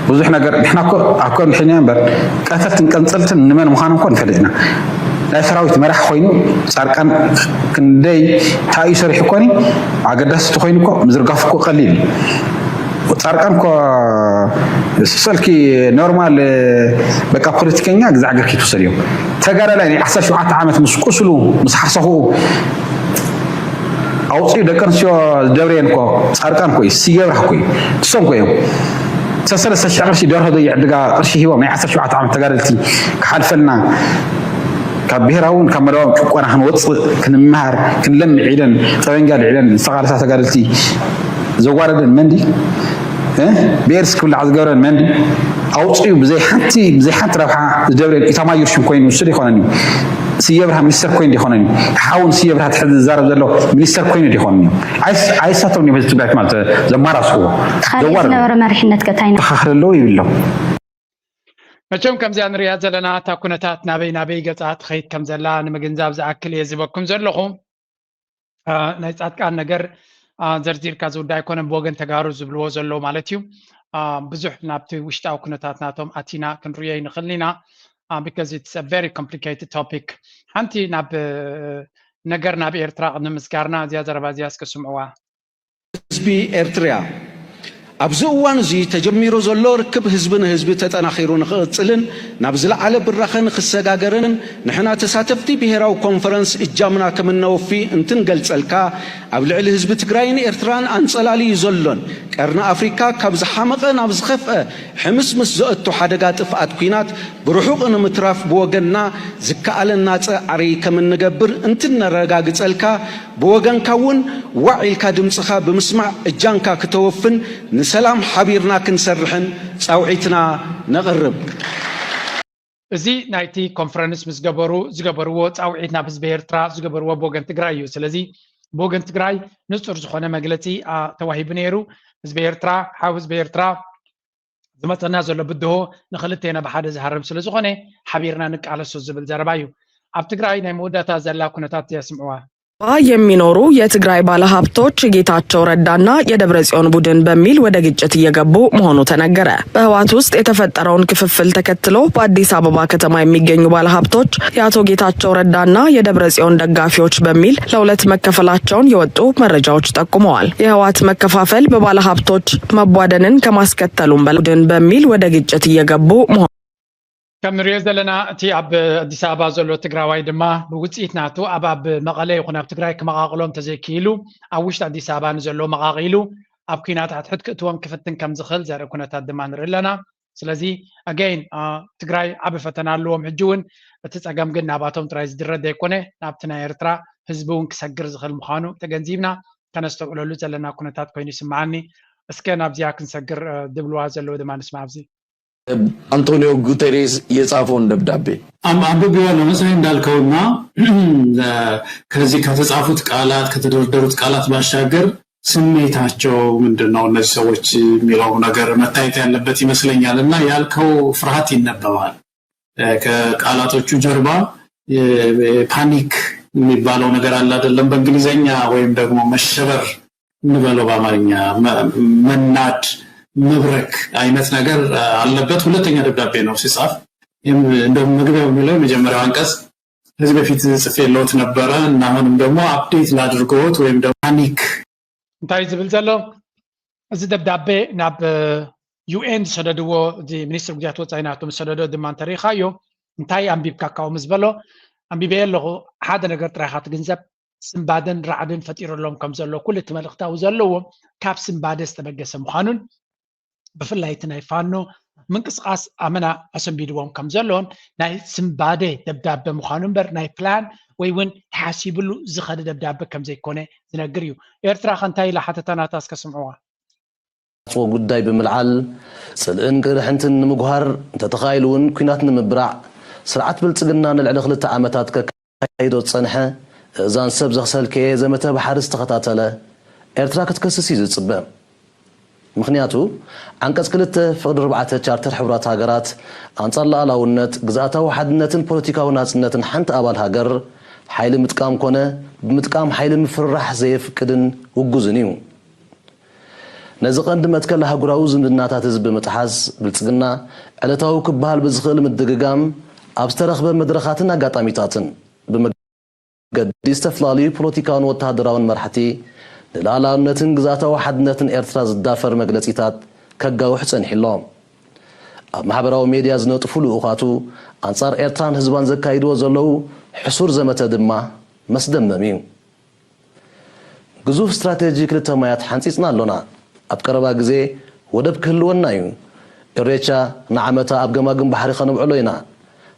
ብዙሕ ነገር ንሕና እኮ ኣብ ከም ድሕኛ እምበር ቀተልትን ቀንፀልትን ንመን ምዃኖም እኮ ንፈልጥ ኢና ናይ ሰራዊት መራሕ ኮይኑ ፃርቃን ክንደይ ታዩ ሰሪሑ ኮኒ ኣገዳሲ ተኮይኑ እኮ ምዝርጋፍ እኮ ቀሊል እዩ ፃርቃን እኮ ሰልኪ ኖርማል በቃ ፖለቲከኛ ግዛዕ ገርኪ ትውሰድዮም ተጋዳላይ ናይ ዓሰርተ ሸውዓተ ዓመት ምስ ቁስሉ ምስ ሓሰኽኡ ኣውፅኡ ደቂ ኣንስትዮ ዝደብረየን እኮ ፃርቃን እኮ እዩ ስየብራህ እኮ እዩ እሶም እኮ እዮም ሰሰለስተ ሽሕ ቅርሺ ደርሆ ዘይዕድጋ ቅርሺ ሂቦም ናይ ዓሰርተ ሸውዓተ ዓመት ተጋደልቲ ክሓልፈልና ካብ ብሄራውን ካብ መደባውን ጭቆና ክንወፅእ ክንምሃር ክንለምዕ ኢለን ጠበንጃ ልዒለን ዝተቓለሳ ተጋደልቲ ዘዋረደን መን ድዩ? ብኤድስ ክብላዕ ዝገበረን መን ድዩ? ኣውፅኡ ብዘይ ሓንቲ ብዘይ ሓንቲ ረብሓ ዝደብረን ኢታማዦር ሹም ኮይኑ ንሱ ዶ ይኮነን እዩ? ስየ ብርሃ ሚኒስተር ኮይኑ ዶ ይኮነን እዩ? ሓውን ስየ ብርሃ ትሕዚ ዝዛረብ ዘሎ ሚኒስተር ኮይኑ ዶ ይኮነን እዩ? ኣይሳቶም እዮም ህዝቢ ትግራይ ትማል ዘማራስዎ ተኻሊኡ ዝነበረ መሪሕነት ከ እንታይ ነው? ተኻኽለ ኣለዎ ይብሎም። መቸም ከምዚኣ ንሪኣ ዘለና እታ ኩነታት ናበይ ናበይ ገፃ ትኸይድ ከም ዘላ ንምግንዛብ ዝኣክል እየ ዝህበኩም ዘለኹ። ናይ ፃድቃን ነገር ዘርዚርካ ዝውዳ ኣይኮነን ብወገን ተጋሩ ዝብልዎ ዘለዉ ማለት እዩ ብዙሕ ናብቲ ውሽጣዊ ኩነታት ናቶም ኣቲና ክንርዮ ይንኽእል ኢና because it's a very complicated topic ሓንቲ ናብ ነገር ናብ ኤርትራ ቅድሚ ምስጋርና እዚኣ ዘረባ እዚኣ እስከ ስምዕዋ ህዝቢ ኤርትርያ ኣብዚ እዋን እዚ ተጀሚሩ ዘሎ ርክብ ህዝቢ ንህዝቢ ተጠናኺሩ ንኽቕፅልን ናብ ዝለዓለ ብራኸ ንኽሰጋገርን ንሕና ተሳተፍቲ ብሄራዊ ኮንፈረንስ እጃምና ከምነወፊ እንትንገልፀልካ ኣብ ልዕሊ ህዝቢ ትግራይን ኤርትራን ኣንፀላልዩ ዘሎን ቀርኒ ኣፍሪካ ካብ ዝሓመቐ ናብ ዝኸፍአ ሕምስምስ ዘእቱ ሓደጋ ጥፍኣት ኲናት ብርሑቕ ንምትራፍ ብወገንና ዝከኣለና ፃዕሪ ከምንገብር እንትነረጋግፀልካ ብወገንካ እውን ዋዕ ኢልካ ድምፅኻ ብምስማዕ እጃንካ ክተወፍን ንሰላም ሓቢርና ክንሰርሕን ፃውዒትና ነቕርብ። እዚ ናይቲ ኮንፈረንስ ምስ ገበሩ ዝገበርዎ ፃውዒት ናብ ህዝቢ ኤርትራ ዝገበርዎ ብወገን ትግራይ እዩ። ስለዚ ብወገን ትግራይ ንፁር ዝኾነ መግለፂ ተዋሂቡ ነይሩ። ህዝቢ ኤርትራ ሓው ህዝቢ ኤርትራ ዝመፀና ዘሎ ብድሆ ንክልቴና ብሓደ ዝሃርም ስለዝኾነ ሓቢርና ንቃለሶ ዝብል ዘረባ እዩ። ኣብ ትግራይ ናይ መወዳእታ ዘላ ኩነታት የስምዕዋ። የሚኖሩ የትግራይ ባለሀብቶች ጌታቸው ረዳና የደብረጽዮን ቡድን በሚል ወደ ግጭት እየገቡ መሆኑ ተነገረ። በህወሓት ውስጥ የተፈጠረውን ክፍፍል ተከትሎ በአዲስ አበባ ከተማ የሚገኙ ባለሀብቶች የአቶ ጌታቸው ረዳና የደብረጽዮን ደጋፊዎች በሚል ለሁለት መከፈላቸውን የወጡ መረጃዎች ጠቁመዋል። የህወሓት መከፋፈል በባለሀብቶች መቧደንን ከማስከተሉም በላይ ቡድን በሚል ወደ ግጭት እየገቡ መሆኑ ከም ንሪኦ ዘለና እቲ ኣብ ኣዲስ ኣበባ ዘሎ ትግራዋይ ድማ ብውፅኢት ናቱ ኣብ ኣብ መቐለ ይኹን ኣብ ትግራይ ክመቓቕሎም ተዘይክኢሉ ኣብ ውሽጢ ኣዲስ ኣበባ ንዘለዉ መቓቒሉ ኣብ ኲናት ኣትሕት ክእትዎም ክፍትን ከም ዝኽእል ዘርኢ ኩነታት ድማ ንርኢ ኣለና። ስለዚ ኣገይን ትግራይ ዓቢ ፈተና ኣለዎም። ሕጂ እውን እቲ ፀገም ግን ናባቶም ጥራይ ዝድረ ዘይኮነ ናብቲ ናይ ኤርትራ ህዝቢ እውን ክሰግር ዝኽእል ምዃኑ ተገንዚብና ከነስተውዕለሉ ዘለና ኩነታት ኮይኑ ይስምዓኒ። እስከ ናብዚኣ ክንሰግር ድብልዋ ዘለዉ ድማ ንስማ ኣብዚ ኣንቶኒዮ ጉተሬዝ የጻፈውን ደብዳቤ አንብቤዋለሁ መሰለኝ እንዳልከውና ከዚህ ከተጻፉት ቃላት ከተደረደሩት ቃላት ባሻገር ስሜታቸው ምንድን ነው እነዚህ ሰዎች የሚለው ነገር መታየት ያለበት ይመስለኛል። እና ያልከው ፍርሃት ይነበባል። ከቃላቶቹ ጀርባ ፓኒክ የሚባለው ነገር አለ አይደለም? በእንግሊዝኛ ወይም ደግሞ መሸበር እንበለው በአማርኛ፣ መናድ፣ መብረክ አይነት ነገር አለበት። ሁለተኛ ደብዳቤ ነው ሲጻፍ። እንደውም መግቢያው የሚለው የመጀመሪያው አንቀጽ ከዚህ በፊት ጽፌልዎት ነበረ እና አሁንም ደግሞ አፕዴት ላድርግዎት ወይም ደግሞ ፓኒክ እንታይ ዝብል ዘሎ? እዚ ደብዳቤ ናብ ዩ ኤን ዝሰደድዎ፣ እዚ ሚኒስትሪ ጉዳያት ወፃኢ ናቶም ዝሰደዶ ድማ እንተሪኢኻዮ፣ እንታይ ኣንቢብካ ካብኡ ምስ በሎ፣ ኣንቢበዮ ኣለኹ፣ ሓደ ነገር ጥራይ ኢኻ ትግንዘብ፣ ስንባደን ራዕድን ፈጢሩሎም ከም ዘሎ፣ ኩሉ እቲ መልእኽታዊ ዘለዎ ካብ ስንባደ ዝተበገሰ ምዃኑን፣ ብፍላይ እቲ ናይ ፋኖ ምንቅስቃስ ኣመና ኣሰንቢድዎም ከም ዘሎን፣ ናይ ስንባደ ደብዳበ ምዃኑ እምበር ናይ ፕላን ወይ እውን ተሓሲብሉ ዝኸደ ደብዳበ ከም ዘይኮነ ዝነግር እዩ። ኤርትራ ከ እንታይ ኢላ ሓተታ ናታ እስከ ስምዕዋ። ዝሓጽዎ ጉዳይ ብምልዓል፣ ጽልእን ቅርሕንትን ንምጉሃር፣ እንተተኻኢሉ እውን ኲናት ንምብራዕ፣ ስርዓት ብልጽግና ንልዕሊ ክልተ ዓመታት ከካይዶ ዝጸንሐ እእዛን ሰብ ዘኽሰልከየ ዘመተ ባሕሪ ዝተኸታተለ፣ ኤርትራ ክትከስስ እዩ ዝጽበ። ምኽንያቱ፣ ዓንቀጽ ክልተ ፍቕዲ ኣርባዕተ ቻርተር ሕቡራት ሃገራት ኣንጻር ሉዓላውነት፣ ግዝኣታዊ ሓድነትን ፖለቲካዊ ናጽነትን ሓንቲ ኣባል ሃገር ሓይሊ ምጥቃም ኮነ ብምጥቃም ሓይሊ ምፍርራሕ ዘየፍቅድን ውጉዝን እዩ። ነዚ ቀንዲ መትከል ኣህጉራዊ ዝምድናታት እዚ ብምጥሓስ፣ ብልጽግና ዕለታዊ ክበሃል ብዝኽእል ምድግጋም ኣብ ዝተረኽበ መድረኻትን ኣጋጣሚታትን ብመገዲ ዝተፈላለዩ ፖለቲካውን ወተሃደራውን መራሕቲ ንሉዓላውነትን ግዝኣታዊ ሓድነትን ኤርትራ ዝዳፈር መግለጺታት ከጋውሕ ጸኒሑ ኣሎ። ኣብ ማሕበራዊ ሜድያ ዝነጥፉ ልኡኻቱ ኣንጻር ኤርትራን ህዝባን ዘካይድዎ ዘለዉ ሕሱር ዘመተ ድማ መስደመም እዩ። ግዙፍ ስትራቴጂ ክልተ ማያት ሓንጺጽና ኣሎና። ኣብ ቀረባ ግዜ ወደብ ክህልወና እዩ። ኢሬቻ ንዓመታ ኣብ ገማግም ባሕሪ ከነብዕሎ ኢና።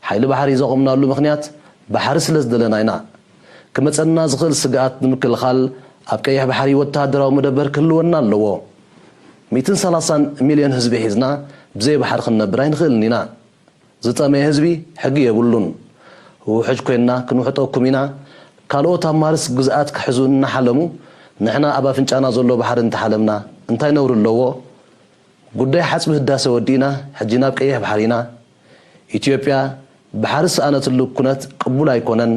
ሓይሊ ባሕሪ ዘቖምናሉ ምኽንያት ባሕሪ ስለ ዝደለና ኢና። ክመጸና ዝኽእል ስግኣት ንምክልኻል ኣብ ቀይሕ ባሕሪ ወተሃደራዊ መደበር ክህልወና ኣለዎ። ሚእትን ሰላሳን ሚልዮን ህዝቢ ሒዝና ብዘይ ባሕሪ ክንነብር ኣይንኽእልን ኢና። ዝጠመየ ህዝቢ ሕጊ የብሉን። ውሕጅ ኮይንና ክንውሕጠኩም ኢና። ካልኦት ኣብ ማርስ ግዝኣት ክሕዙ እናሓለሙ ንሕና ኣብ ኣፍንጫና ዘሎ ባሕሪ እንተሓለምና እንታይ ነውሪ ኣለዎ? ጉዳይ ሓፅቢ ህዳሰ ወዲእና ሕጂ ናብ ቀይሕ ባሕሪ ኢና። ኢትዮጵያ ባሕሪ ዝሰኣነትሉ ኩነት ቅቡል ኣይኮነን።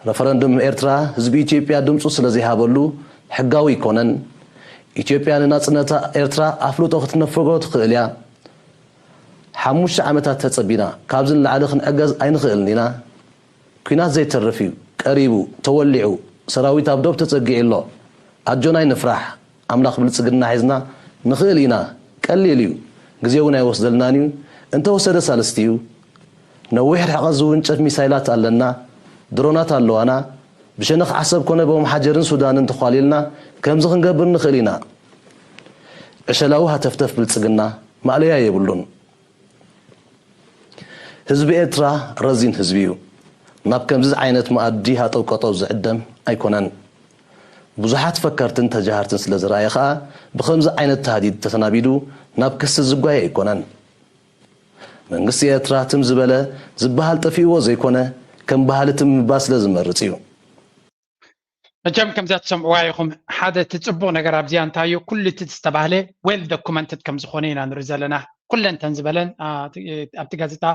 ረፈረንዱም ኤርትራ ህዝቢ ኢትዮጵያ ድምፁ ስለዘይሃበሉ ሕጋዊ ኣይኮነን። ኢትዮጵያ ንናፅነታ ኤርትራ ኣፍልጦ ክትነፈጎ ትኽእል እያ። ሓሙሽተ ዓመታት ተፀቢና ካብዚ ንላዕሊ ክንዕገዝ ኣይንኽእልን ኢና። ኲናት ዘይተርፍ እዩ፣ ቀሪቡ፣ ተወሊዑ፣ ሰራዊት ኣብ ዶብ ተፀጊዑ ኣሎ። ኣጆና ኣይንፍራሕ፣ ኣምላኽ ብልፅግና ሒዝና ንኽእል ኢና። ቀሊል እዩ፣ ግዜ እውን ኣይወስደልናን እዩ። እንተወሰደ ሳልስቲ እዩ። ነዊሕ ርሕቐት ዝውንጨፍ ሚሳይላት ኣለና፣ ድሮናት ኣለዋና። ብሸነኽ ዓሰብ ኮነ ብኦምሓጀርን ሱዳንን ተዃሊልና ከምዚ ክንገብር ንኽእል ኢና። ዕሸላዊ ሃተፍተፍ ብልፅግና ማእለያ የብሉን። ህዝቢ ኤርትራ ረዚን ህዝቢ እዩ። ናብ ከምዚ ዓይነት መኣዲ ሃጠው ቀጠው ዝዕደም ኣይኮነን። ብዙሓት ፈከርትን ተጃሃርትን ስለ ዝረኣየ ኸኣ ብኸምዚ ዓይነት ታህዲድ ተተናቢዱ ናብ ክሲ ዝጓየ ኣይኮነን። መንግስቲ ኤርትራ ትም ዝበለ ዝበሃል ጠፊእዎ ዘይኮነ ከም ባህሊ ትም ምባል ስለ ዝመርጽ እዩ። መቸም ከምዛ ትሰምዕዋ ኢኹም ሓደ እቲ ፅቡቕ ነገር ኣብዚኣ እንታይ እዩ ኩሉ እቲ ዝተባህለ well documented ከም ዝኾነ ኢና ንርኢ ዘለና ኩለን ተን ዝበለን ኣብቲ ጋዜጣ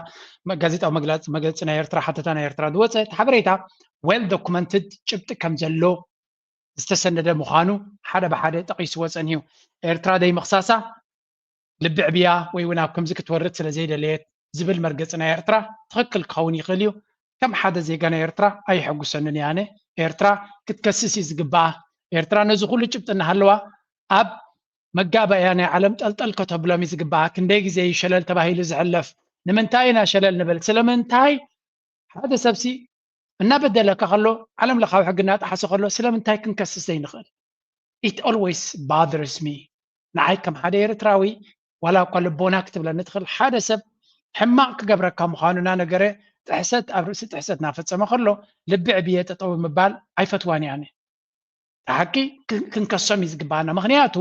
ጋዜጣዊ መግለፂ መግለፂ ናይ ኤርትራ ሓተታ ናይ ኤርትራ ዝወፀ እቲ ሓበሬታ well documented ጭብጢ ከም ዘሎ ዝተሰነደ ምዃኑ ሓደ ብሓደ ጠቒስዎ ጸኒሑ ኤርትራ ደይ ምኽሳሳ ልቢ ዕብያ ወይ እውን ኣብ ከምዚ ክትወርድ ስለ ዘይደለየት ዝብል መርገጺ ናይ ኤርትራ ትኽክል ክኸውን ይኽእል እዩ። ከም ሓደ ዜጋ ናይ ኤርትራ ኣይሕጉሰንን እየ ኣነ። ኤርትራ ክትከስስ እዩ ዝግባኣ። ኤርትራ ነዚ ኩሉ ጭብጢ እናሃለዋ ኣብ መጋበእያ ናይ ዓለም ጠልጠል ከተብሎም እዩ ዝግባኣ። ክንደይ ግዜ እዩ ሸለል ተባሂሉ ዝሕለፍ? ንምንታይ ኢና ሸለል ንብል? ስለምንታይ ሓደ ሰብሲ እናበደለካ ከሎ ዓለም ለኻዊ ሕጊ እናጠሓሰ ከሎ ስለምንታይ ክንከስስ ዘይንኽእል? It always bothers me። ንዓይ ከም ሓደ ኤርትራዊ ዋላ እኳ ልቦና ክትብለኒ ትኽእል ሓደ ሰብ ሕማቕ ክገብረካ ምዃኑ እናነገረ ጥሕሰት ኣብ ርእሲ ጥሕሰት እናፈጸመ ከሎ ልቢ ዕብየ ጠጠው ምባል ኣይፈትዋን እየ ኣነ። ሓቂ ክንከሶም እዩ ዝግባኣና ምኽንያቱ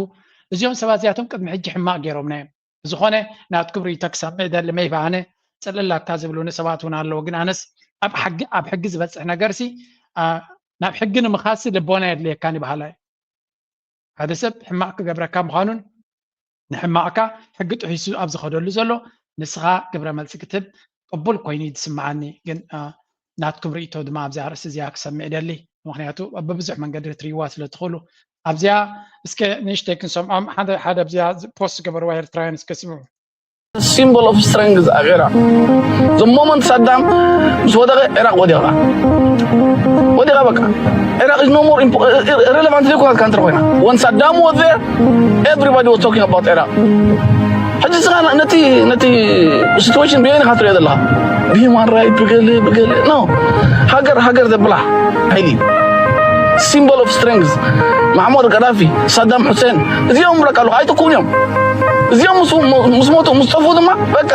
እዚኦም ሰባት እዚኣቶም ቅድሚ ሕጂ ሕማቕ ገይሮምና እዮም። ብዝኾነ ናትኩም ርእይቶ ክሰምዕ ይደሊ መይበ ኣነ ጽልላታ ዝብሉኒ ሰባት እውን ኣለዉ ግን ኣነስ ኣብ ሕጊ ዝበጽሕ ነገርሲ ናብ ሕጊ ንምኻሲ ልቦና የድልየካን ይበሃላ እዩ። ሓደ ሰብ ሕማቕ ክገብረካ ምዃኑን ንሕማቕካ ሕጊ ጥሒሱ ኣብ ዝኸደሉ ዘሎ ንስኻ ግብረ መልሲ ክትህብ ቅቡል ኮይኑ እዩ ዝስምዓኒ። ግን ናትኩም ርእቶ ድማ ኣብዚኣ ርእሲ እዚኣ ክሰምዕ ይደሊ። ምክንያቱ በብዙሕ መንገዲ ክትርእይዋ ስለ ትኽእሉ ኣብዚኣ እስከ ንእሽተይ ክንሰምዖም። ሓደ ሓደ ኣብዚኣ ፖስት ዝገበርዋ ኤርትራውያን እስከ ስምዑ። Symbol of strength ኣራ the moment ሳዳም ምስ ወደቀ ኢራቅ ወዲቃ ወዲቃ በቃ ኢራቅ is no more relevant ዘይኮነት ካንትሪ ኮይና። When Saddam was there, everybody was talking about Iraq. ሕጂ ስኻ ነቲ ነቲ situation ብየን ኢኻ ትሪኦ ዘለኻ ብሂማን ራይት ብገለ ብገለ no ሃገር ሃገር ዘብላ ሓይሊ symbol of strength ማዕሞር ቀዳፊ ሳዳም ሑሴን እዚኦም ብለካ ኣለኹ ኣይትኩን እዮም። እዚኦም ምስ ሞቱ ምስ ጠፉ ድማ በቃ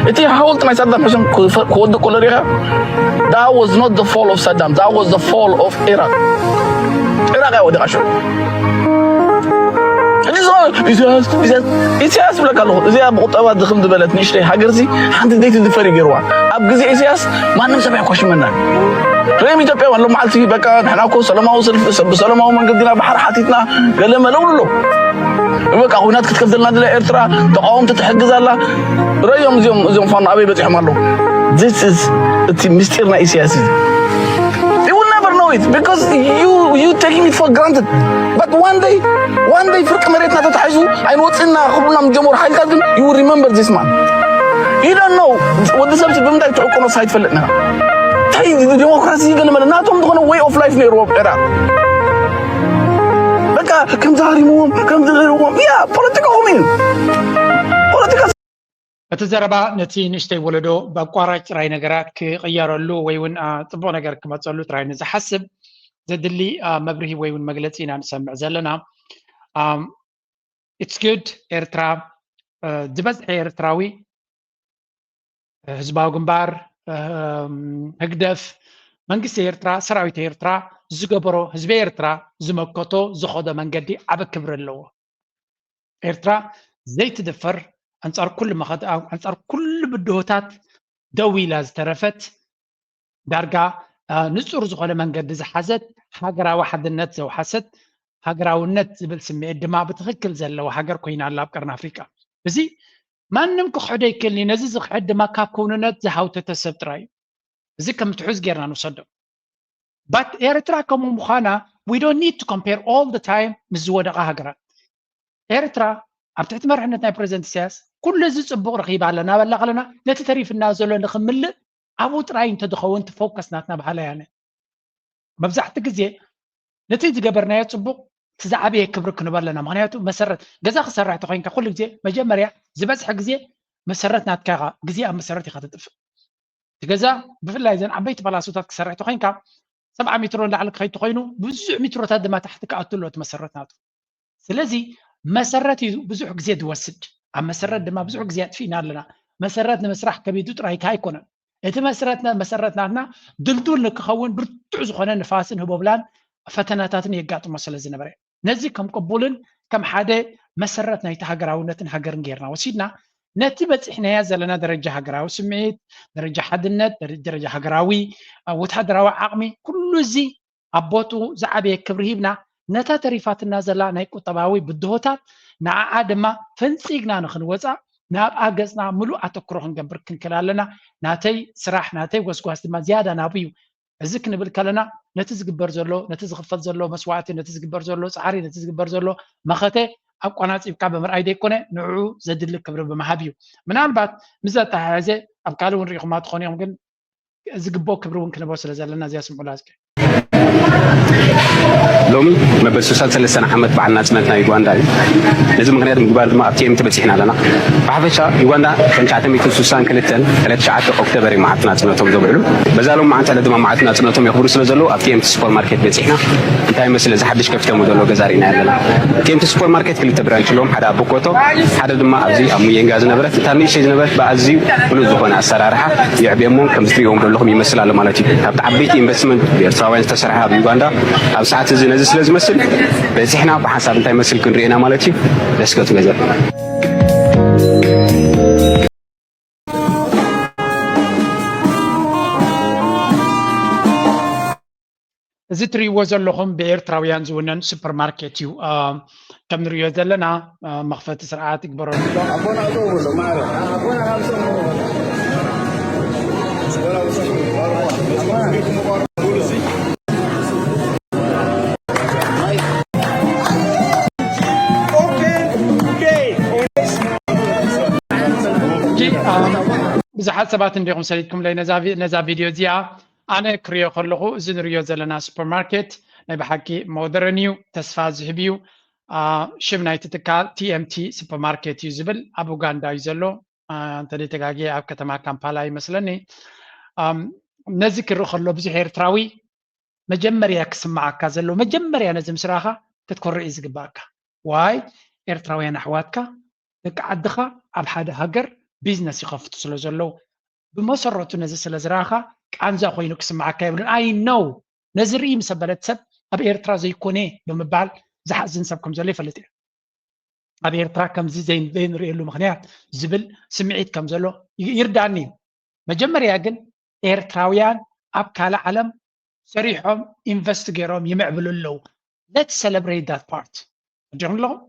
እቲ ሓወልቲ ናይ ሳዳም ሑሴን ክወድቅ ከሎ ሪኻ that was not the fall of Saddam, that was the fall of Iraq. ኢራቅ እያ ወዲቃ ሽዑ። ሕጂ ኢሳያስ ኢሳያስ ኢሳያስ ብለካ ኣለኹ እዚኣ ብቁጠባ ድኽም ዝበለት ንእሽተይ ሃገርዚ ሓንቲ ደይቲ ዝፈር ገይርዋ ኣብ ግዜ ኢሳያስ ማንም ሰብ ኣይኮሽመናን። ርም ኢትዮጵያ ኣሎ መዓልቲ በቃ ንሕና እኮ ሰላማዊ ሰልፊ ብሰላማዊ መንገዲ ኢና ባሕሪ ሓቲትና ገለ መለ ብሉ ኣሎ። በቃ ኩናት ክትከፍተልና ድላ ኤርትራ ተቃወምቲ ትሕግዝ ኣላ። ረዮም እዚኦም እዚኦም ፋኖ ኣበይ በፂሖም ኣለዉ። This is እቲ ምስጢር ናይ ኢሳያስ እዩ። You will never know it because you you taking it for granted. But one day one day ፍርቂ መሬትና ተታሒዙ ኣይንወፅእና ክብሉና ምስ ጀመሩ ሓይልታት ግን you will remember this man. You don't know ወዲ ሰብ ብምንታይ ትዕቁኖ ሳይትፈልጥ ነራ እንታይ ዲሞክራሲ ገለ መለ ናቶም ዝኾነ way of life ነይርዎም ኤራ በቃ ከምዚ ሃሪምዎም ከምዚ ገይርዎም ያ ፖለቲካኹም እዩ ፖለቲካ እቲ ዘረባ ነቲ ንእሽተይ ወለዶ ብኣቋራጭ ጥራይ ነገራት ክቕየረሉ ወይ እውን ጽቡቕ ነገር ክመፀሉ ጥራይ ንዝሓስብ ዘድሊ መብርሂ ወይ እውን መግለፂ ኢና ንሰምዕ ዘለና። It's good ኤርትራ ዝበዝሐ ኤርትራዊ ህዝባዊ ግንባር ህግደፍ መንግስቲ ኤርትራ ሰራዊት ኤርትራ ዝገበሮ ህዝቢ ኤርትራ ዝመከቶ ዝኸዶ መንገዲ ዓቢ ክብሪ ኣለዎ። ኤርትራ ዘይትድፈር ኣንጻር ኩሉ መኸት ኣንጻር ኩሉ ብድሆታት ደው ኢላ ዝተረፈት ዳርጋ ንጹር ዝኾነ መንገዲ ዝሓዘት ሃገራዊ ሓድነት ዘውሓሰት ሃገራውነት ዝብል ስምዒት ድማ ብትኽክል ዘለዎ ሃገር ኮይና ኣላ ኣብ ቀርኒ ኣፍሪቃ። እዚ ማንም ክኽሕዶ ኣይክእልን እዩ። ነዚ ዝኽሕድ ድማ ካብ ክውንነት ዝሃውተተ ሰብ ጥራይ እዩ። እዚ ከም ትሑዝ ጌርና ንውሰዶ። But ኤርትራ ከምኡ ምዃና we don't need to compare all the time ምስ ዝወደቓ ሃገራት። ኤርትራ ኣብ ትሕቲ መርሕነት ናይ ፕረዚደንት ኢሳያስ ኩሉ እዚ ጽቡቕ ረኺባ ኣላ እናበልና ከለና ነቲ ተሪፍና ዘሎ ንኽምልእ ኣብኡ ጥራይ እንተዝኸውን እቲ ፎከስ ናትና በሃላይ ኣነ። መብዛሕቲ ግዜ ነቲ ዝገበርናዮ ጽቡቕ እቲ ዝዓበየ ክብሪ ክንህቦ ኣለና። ምኽንያቱ መሰረት ገዛ ክሰርሕ ተኾይንካ ኩሉ ግዜ መጀመርያ ዝበዝሐ ግዜ መሰረት ናትካ ኢኻ ግዜ ኣብ መሰረት ኢኻ ተጥፍእ። እቲ ገዛ ብፍላይ እዘን ዓበይቲ ፓላሶታት ክሰርሕ ተኾይንካ ሰብዓ ሜትሮ ንላዕሊ ክኸይድ ተኾይኑ ብዙሕ ሜትሮታት ድማ ታሕቲ ክኣቱ ኣሎ እቲ መሰረት ናቱ። ስለዚ መሰረት እዩ ብዙሕ ግዜ ዝወስድ። ኣብ መሰረት ድማ ብዙሕ ግዜ ኣጥፊእና ኣለና። መሰረት ንምስራሕ ከቢዱ ጥራይ ከ ኣይኮነን። እቲ መሰረት መሰረት ናትና ድልዱል ንክኸውን ብርቱዕ ዝኾነ ንፋስን ህቦብላን ፈተናታትን የጋጥሞ ስለ ዝነበረ ነዚ ከም ቅቡልን ከም ሓደ መሰረት ናይቲ ሃገራውነትን ሃገርን ጌርና ወሲድና ነቲ በፂሕናያ ዘለና ደረጃ ሃገራዊ ስምዒት፣ ደረጃ ሓድነት፣ ደረጃ ሃገራዊ ወታደራዊ ዓቕሚ ኩሉ እዚ ኣብ ቦትኡ ዝዓበየ ክብሪ ሂብና ነታ ተሪፋትና ዘላ ናይ ቁጠባዊ ብድሆታት ንዓኣ ድማ ፈንፂግና ንኽንወፃ ናብኣ ገፅና ምሉእ ኣተክሮ ክንገብር ክንክእል ኣለና። ናተይ ስራሕ ናተይ ጎስጓስ ድማ ዝያዳ ናብኡ እዩ። እዚ ክንብል ከለና ነቲ ዝግበር ዘሎ ነቲ ዝኽፈል ዘሎ መስዋእቲ ነቲ ዝግበር ዘሎ ፃዕሪ ነቲ ዝግበር ዘሎ መኸተ ኣቆናፂብካ ብምርኣይ ዘይኮነ ንዕኡ ዘድሊ ክብሪ ብምሃብ እዩ። ምናልባት ምስ ዘተሓሕዘ ኣብ ካልእ እውን ርኢኹማ ትኾኑ እዮም ግን ዝግብኦ ክብሪ እውን ክንህቦ ስለ ዘለና እዚኣ ስምዑላ እስከ። ሎሚ መበል ስሳን ሰለስተን ዓመት በዓል ናጽነት ናይ ዩጋንዳ እዩ። ነዚ ምኽንያት ምግባር ድማ ኣብቲ ኤምቲ በጺሕና ኣለና። ብሓፈሻ ዩጋንዳ ከም ትሽዓተ ሚእትን ስሳን ክልተን ዕለት ትሽዓተ ኦክቶበር እዩ መዓልቲ ናጽነቶም ዘብዕሉ። በዛ ሎም መዓልቲ ዕለት ድማ መዓልቲ ናጽነቶም የኽብሩ ስለ ዘለዉ ኣብቲ ኤምቲ ሱፐርማርኬት በጺሕና እንታይ ይመስል እዚ ሓድሽ ከፊቶሞ ዘሎ ገዛ ርኢና ኣለና። እቲ ኤምቲ ሱፐርማርኬት ክልተ ብራንች ኣለዎም፣ ሓደ ኣብ ቦኮቶ ሓደ ድማ ኣብዚ ኣብ ሙየንጋ ዝነበረት እታ ንእሽተይ ዝነበረት ብኣዝዩ ፍሉጥ ዝኾነ ኣሰራርሓ የዕብየሞ። ከምዚ ትሪእዎም ዘለኹም ይመስል ኣሎ ማለት እዩ። ካብቲ ዓበይቲ ኢንቨስትመንት ብኤርትራውያን ዝተሰርሐ ኣብ ዩጋንዳ ኣብ ሰዓት እዚ ነዚ ስለ ዝመስል በፂሕና ብሓንሳብ እንታይ መስል ክንሪኤና ማለት እዩ። ደስከቱ ገዛ እዚ ትሪእዎ ዘለኹም ብኤርትራውያን ዝውነን ሱፐርማርኬት እዩ። ከም ንሪኦ ዘለና መኽፈቲ ስርዓት ይግበረሉ ኣሎ። ብዙሓት ሰባት እንዲኹም ሰሊጥኩምለይ ነዛ ቪድዮ እዚኣ። ኣነ ክሪኦ ከለኹ እዚ ንሪኦ ዘለና ሱፐርማርኬት ናይ ብሓቂ ሞደርን እዩ፣ ተስፋ ዝህብ እዩ። ሽም ናይቲ ትካል ቲኤምቲ ሱፐርማርኬት እዩ ዝብል፣ ኣብ ኡጋንዳ እዩ ዘሎ። እንተደይ ተጋጌ ኣብ ከተማ ካምፓላ ይመስለኒ። ነዚ ክርኢ ከሎ ብዙሕ ኤርትራዊ መጀመርያ ክስምዓካ ዘለዎ፣ መጀመርያ ነዚ ምስ ረኣኻ ክትኮርዕ እዩ ዝግባኣካ። ዋይ፣ ኤርትራውያን ኣሕዋትካ፣ ደቂ ዓድኻ ኣብ ሓደ ሃገር ቢዝነስ ይኸፍቱ ስለ ዘለዉ፣ ብመሰረቱ ነዚ ስለ ዝረኣኻ ቃንዛ ኮይኑ ክስምዓካ የብሉን። ኣይ ኖው፣ ነዚ ርኢ ምስ ኣበለት ሰብ ኣብ ኤርትራ ዘይኮነ ብምባል ዝሓዝን ሰብ ከም ዘሎ ይፈልጥ እየ። ኣብ ኤርትራ ከምዚ ዘይንርእየሉ ምኽንያት ዝብል ስምዒት ከም ዘሎ ይርዳኒ እዩ። መጀመርያ ግን ኤርትራውያን ኣብ ካልእ ዓለም ሰሪሖም ኢንቨስት ገይሮም ይምዕብሉ ኣለዉ። Let's celebrate that part። እንዲኹም ኣለኹም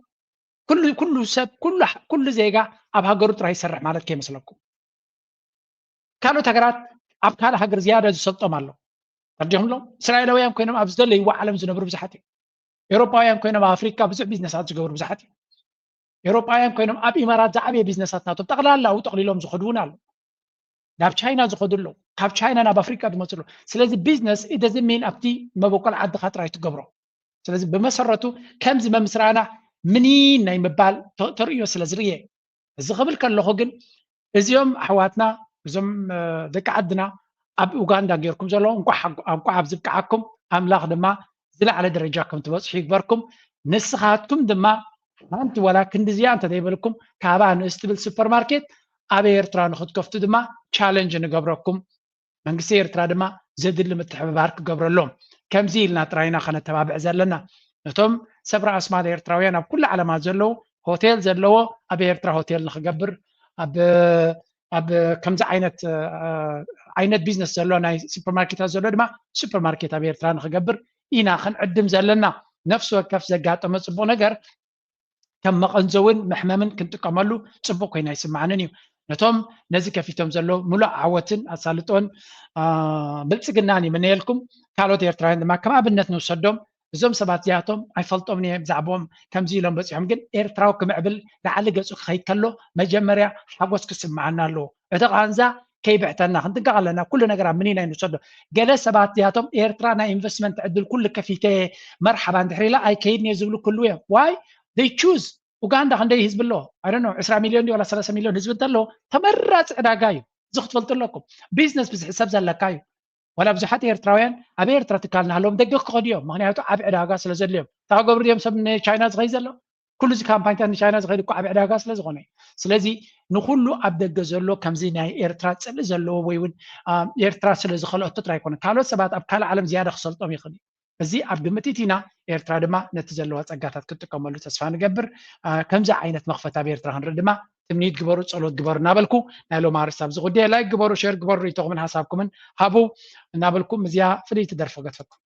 ኩሉ ሰብ ኩሉ ዜጋ ኣብ ሃገሩ ጥራይ ይሰርሕ ማለት ከይመስለኩም። ካልኦት ሃገራት ኣብ ካልእ ሃገር ዝያዳ ዝሰልጦም ኣሎ። ተረዲኹም ኣሎ? እስራኤላውያን ኮይኖም ኣብ ዝደለይዎ ዓለም ዝነብሩ ብዙሓት እዮም። ኤውሮጳውያን ኮይኖም ኣብ ኣፍሪካ ብዙሕ ቢዝነሳት ዝገብሩ ብዙሓት እዮም። ኤውሮጳውያን ኮይኖም ኣብ ኢማራት ዝዓበየ ቢዝነሳት ናቶም ጠቕላላ ኣብኡ ጠቕሊሎም ዝኸዱ እውን ኣሎ። ናብ ቻይና ዝኸዱ ኣለዉ፣ ካብ ቻይና ናብ ኣፍሪካ ዝመፁ ኣለዉ። ስለዚ ቢዝነስ ኢደዝሚን ኣብቲ መበቆል ዓድኻ ጥራይ ትገብሮ። ስለዚ ብመሰረቱ ከምዚ መምስራና ምኒን ናይ ምባል ተርእዮ ስለ ዝርየ፣ እዚ ክብል ከለኹ ግን እዚኦም ኣሕዋትና እዞም ደቂ ዓድና ኣብ ኡጋንዳ ጌርኩም ዘለዉ እንቋዕ ኣብዚ ብቅዓኩም፣ ኣምላኽ ድማ ዝለዓለ ደረጃ ከም ትበፅሑ ይግበርኩም። ንስኻትኩም ድማ ሓንቲ ወላ ክንዲ እዚኣ እንተዘይበልኩም ካባ ንእስ ትብል ሱፐርማርኬት ኣብ ኤርትራ ንክትከፍቱ ድማ ቻለንጅ ንገብረኩም። መንግስቲ ኤርትራ ድማ ዘድሊ ምትሕብባር ክገብረሎም። ከምዚ ኢልና ጥራይና ከነተባብዕ ዘለና። ነቶም ሰብ ራእስማል ኤርትራውያን ኣብ ኩሉ ዓለማት ዘለዉ ሆቴል ዘለዎ ኣብ ኤርትራ ሆቴል ንክገብር፣ ኣብ ከምዚ ዓይነት ዓይነት ቢዝነስ ዘሎ ናይ ሱፐርማርኬታት ዘሎ ድማ ሱፐርማርኬት ኣብ ኤርትራ ንክገብር ኢና ክንዕድም ዘለና። ነፍሲ ወከፍ ዘጋጠመ ፅቡቕ ነገር ከም መቐንዘውን መሕመምን ክንጥቀመሉ ፅቡቕ ኮይኑ ኣይስማዓንን እዩ። ነቶም ነዚ ከፊቶም ዘለዉ ሙሉእ ዓወትን ኣሳልጦን ብልፅግናን ይምነየልኩም። ካልኦት ኤርትራውያን ድማ ከም ኣብነት ንውሰዶም። እዞም ሰባት እዚኣቶም ኣይፈልጦምን እየ ብዛዕባኦም፣ ከምዚ ኢሎም በፂሖም፣ ግን ኤርትራዊ ክምዕብል ላዕሊ ገፁ ክኸይድ ከሎ መጀመርያ ሓጎስ ክስምዓና ኣለዎ። እቲ ቃንዛ ከይብሕተና ክንጥንቀቕ ኣለና። ኩሉ ነገር ኣብ ምኒን ኣይንውሰዶ። ገለ ሰባት እዚኣቶም ኤርትራ ናይ ኢንቨስትመንት ዕድል ኩሉ ከፊተ መርሓባ እንድሕር ኢላ ኣይከይድን እየ ዝብሉ ክህልዉ እዮም። ዋይ? They choose። ኡጋንዳ ክንደይ ህዝቢ ኣለዎ? I don't know፣ ዕስራ ሚልዮን ድዩ ዋላ ሰላሳ ሚልዮን ህዝቢ እንተለዎ ተመራፂ ዕዳጋ እዩ። እዚ ክትፈልጡ ኣለኩም። ቢዝነስ ብዝሕሰብ ዘለካ እዩ። ዋላ ብዙሓት ኤርትራውያን ኣብ ኤርትራ ትካል እናሃለዎም ደገ ክኸዱ እዮም። ምክንያቱ ዓብ ዕዳጋ ስለ ዘድልዮም። እታ ገብር ድዮም ሰብ ንቻይና ዝኸይ ዘሎ? ኩሉ እዚ ካምፓኒታት ንቻይና ዝኸይድ እኮ ዓብ ዕዳጋ ስለ ዝኾነ እዩ። ስለዚ ንኩሉ ኣብ ደገ ዘሎ ከምዚ ናይ ኤርትራ ፅልኢ ዘለዎ ወይ እውን ኤርትራ ስለ ዝኸልኦቶ ጥራይ ኣይኮነን። ካልኦት ሰባት ኣብ ካልእ ዓለም ዝያዳ ክሰልጦም ይኽእል እዩ። እዚ ኣብ ግምት እቲና ኤርትራ ድማ ነቲ ዘለዋ ጸጋታት ክትጥቀመሉ ተስፋ ንገብር። ከምዚ ዓይነት መኽፈት ኣብ ኤርትራ ክንርኢ ድማ ትምኒት ግበሩ፣ ጸሎት ግበሩ እናበልኩ ናይ ሎም ኣርእስቲ ኣብዚ ጉዳይ ላይክ ግበሩ፣ ሼር ግበሩ፣ ርእይቶኹምን ሓሳብኩምን ሃቡ እናበልኩ ምስዚኣ ፍልይቲ ደርፊ ገድፈኩም።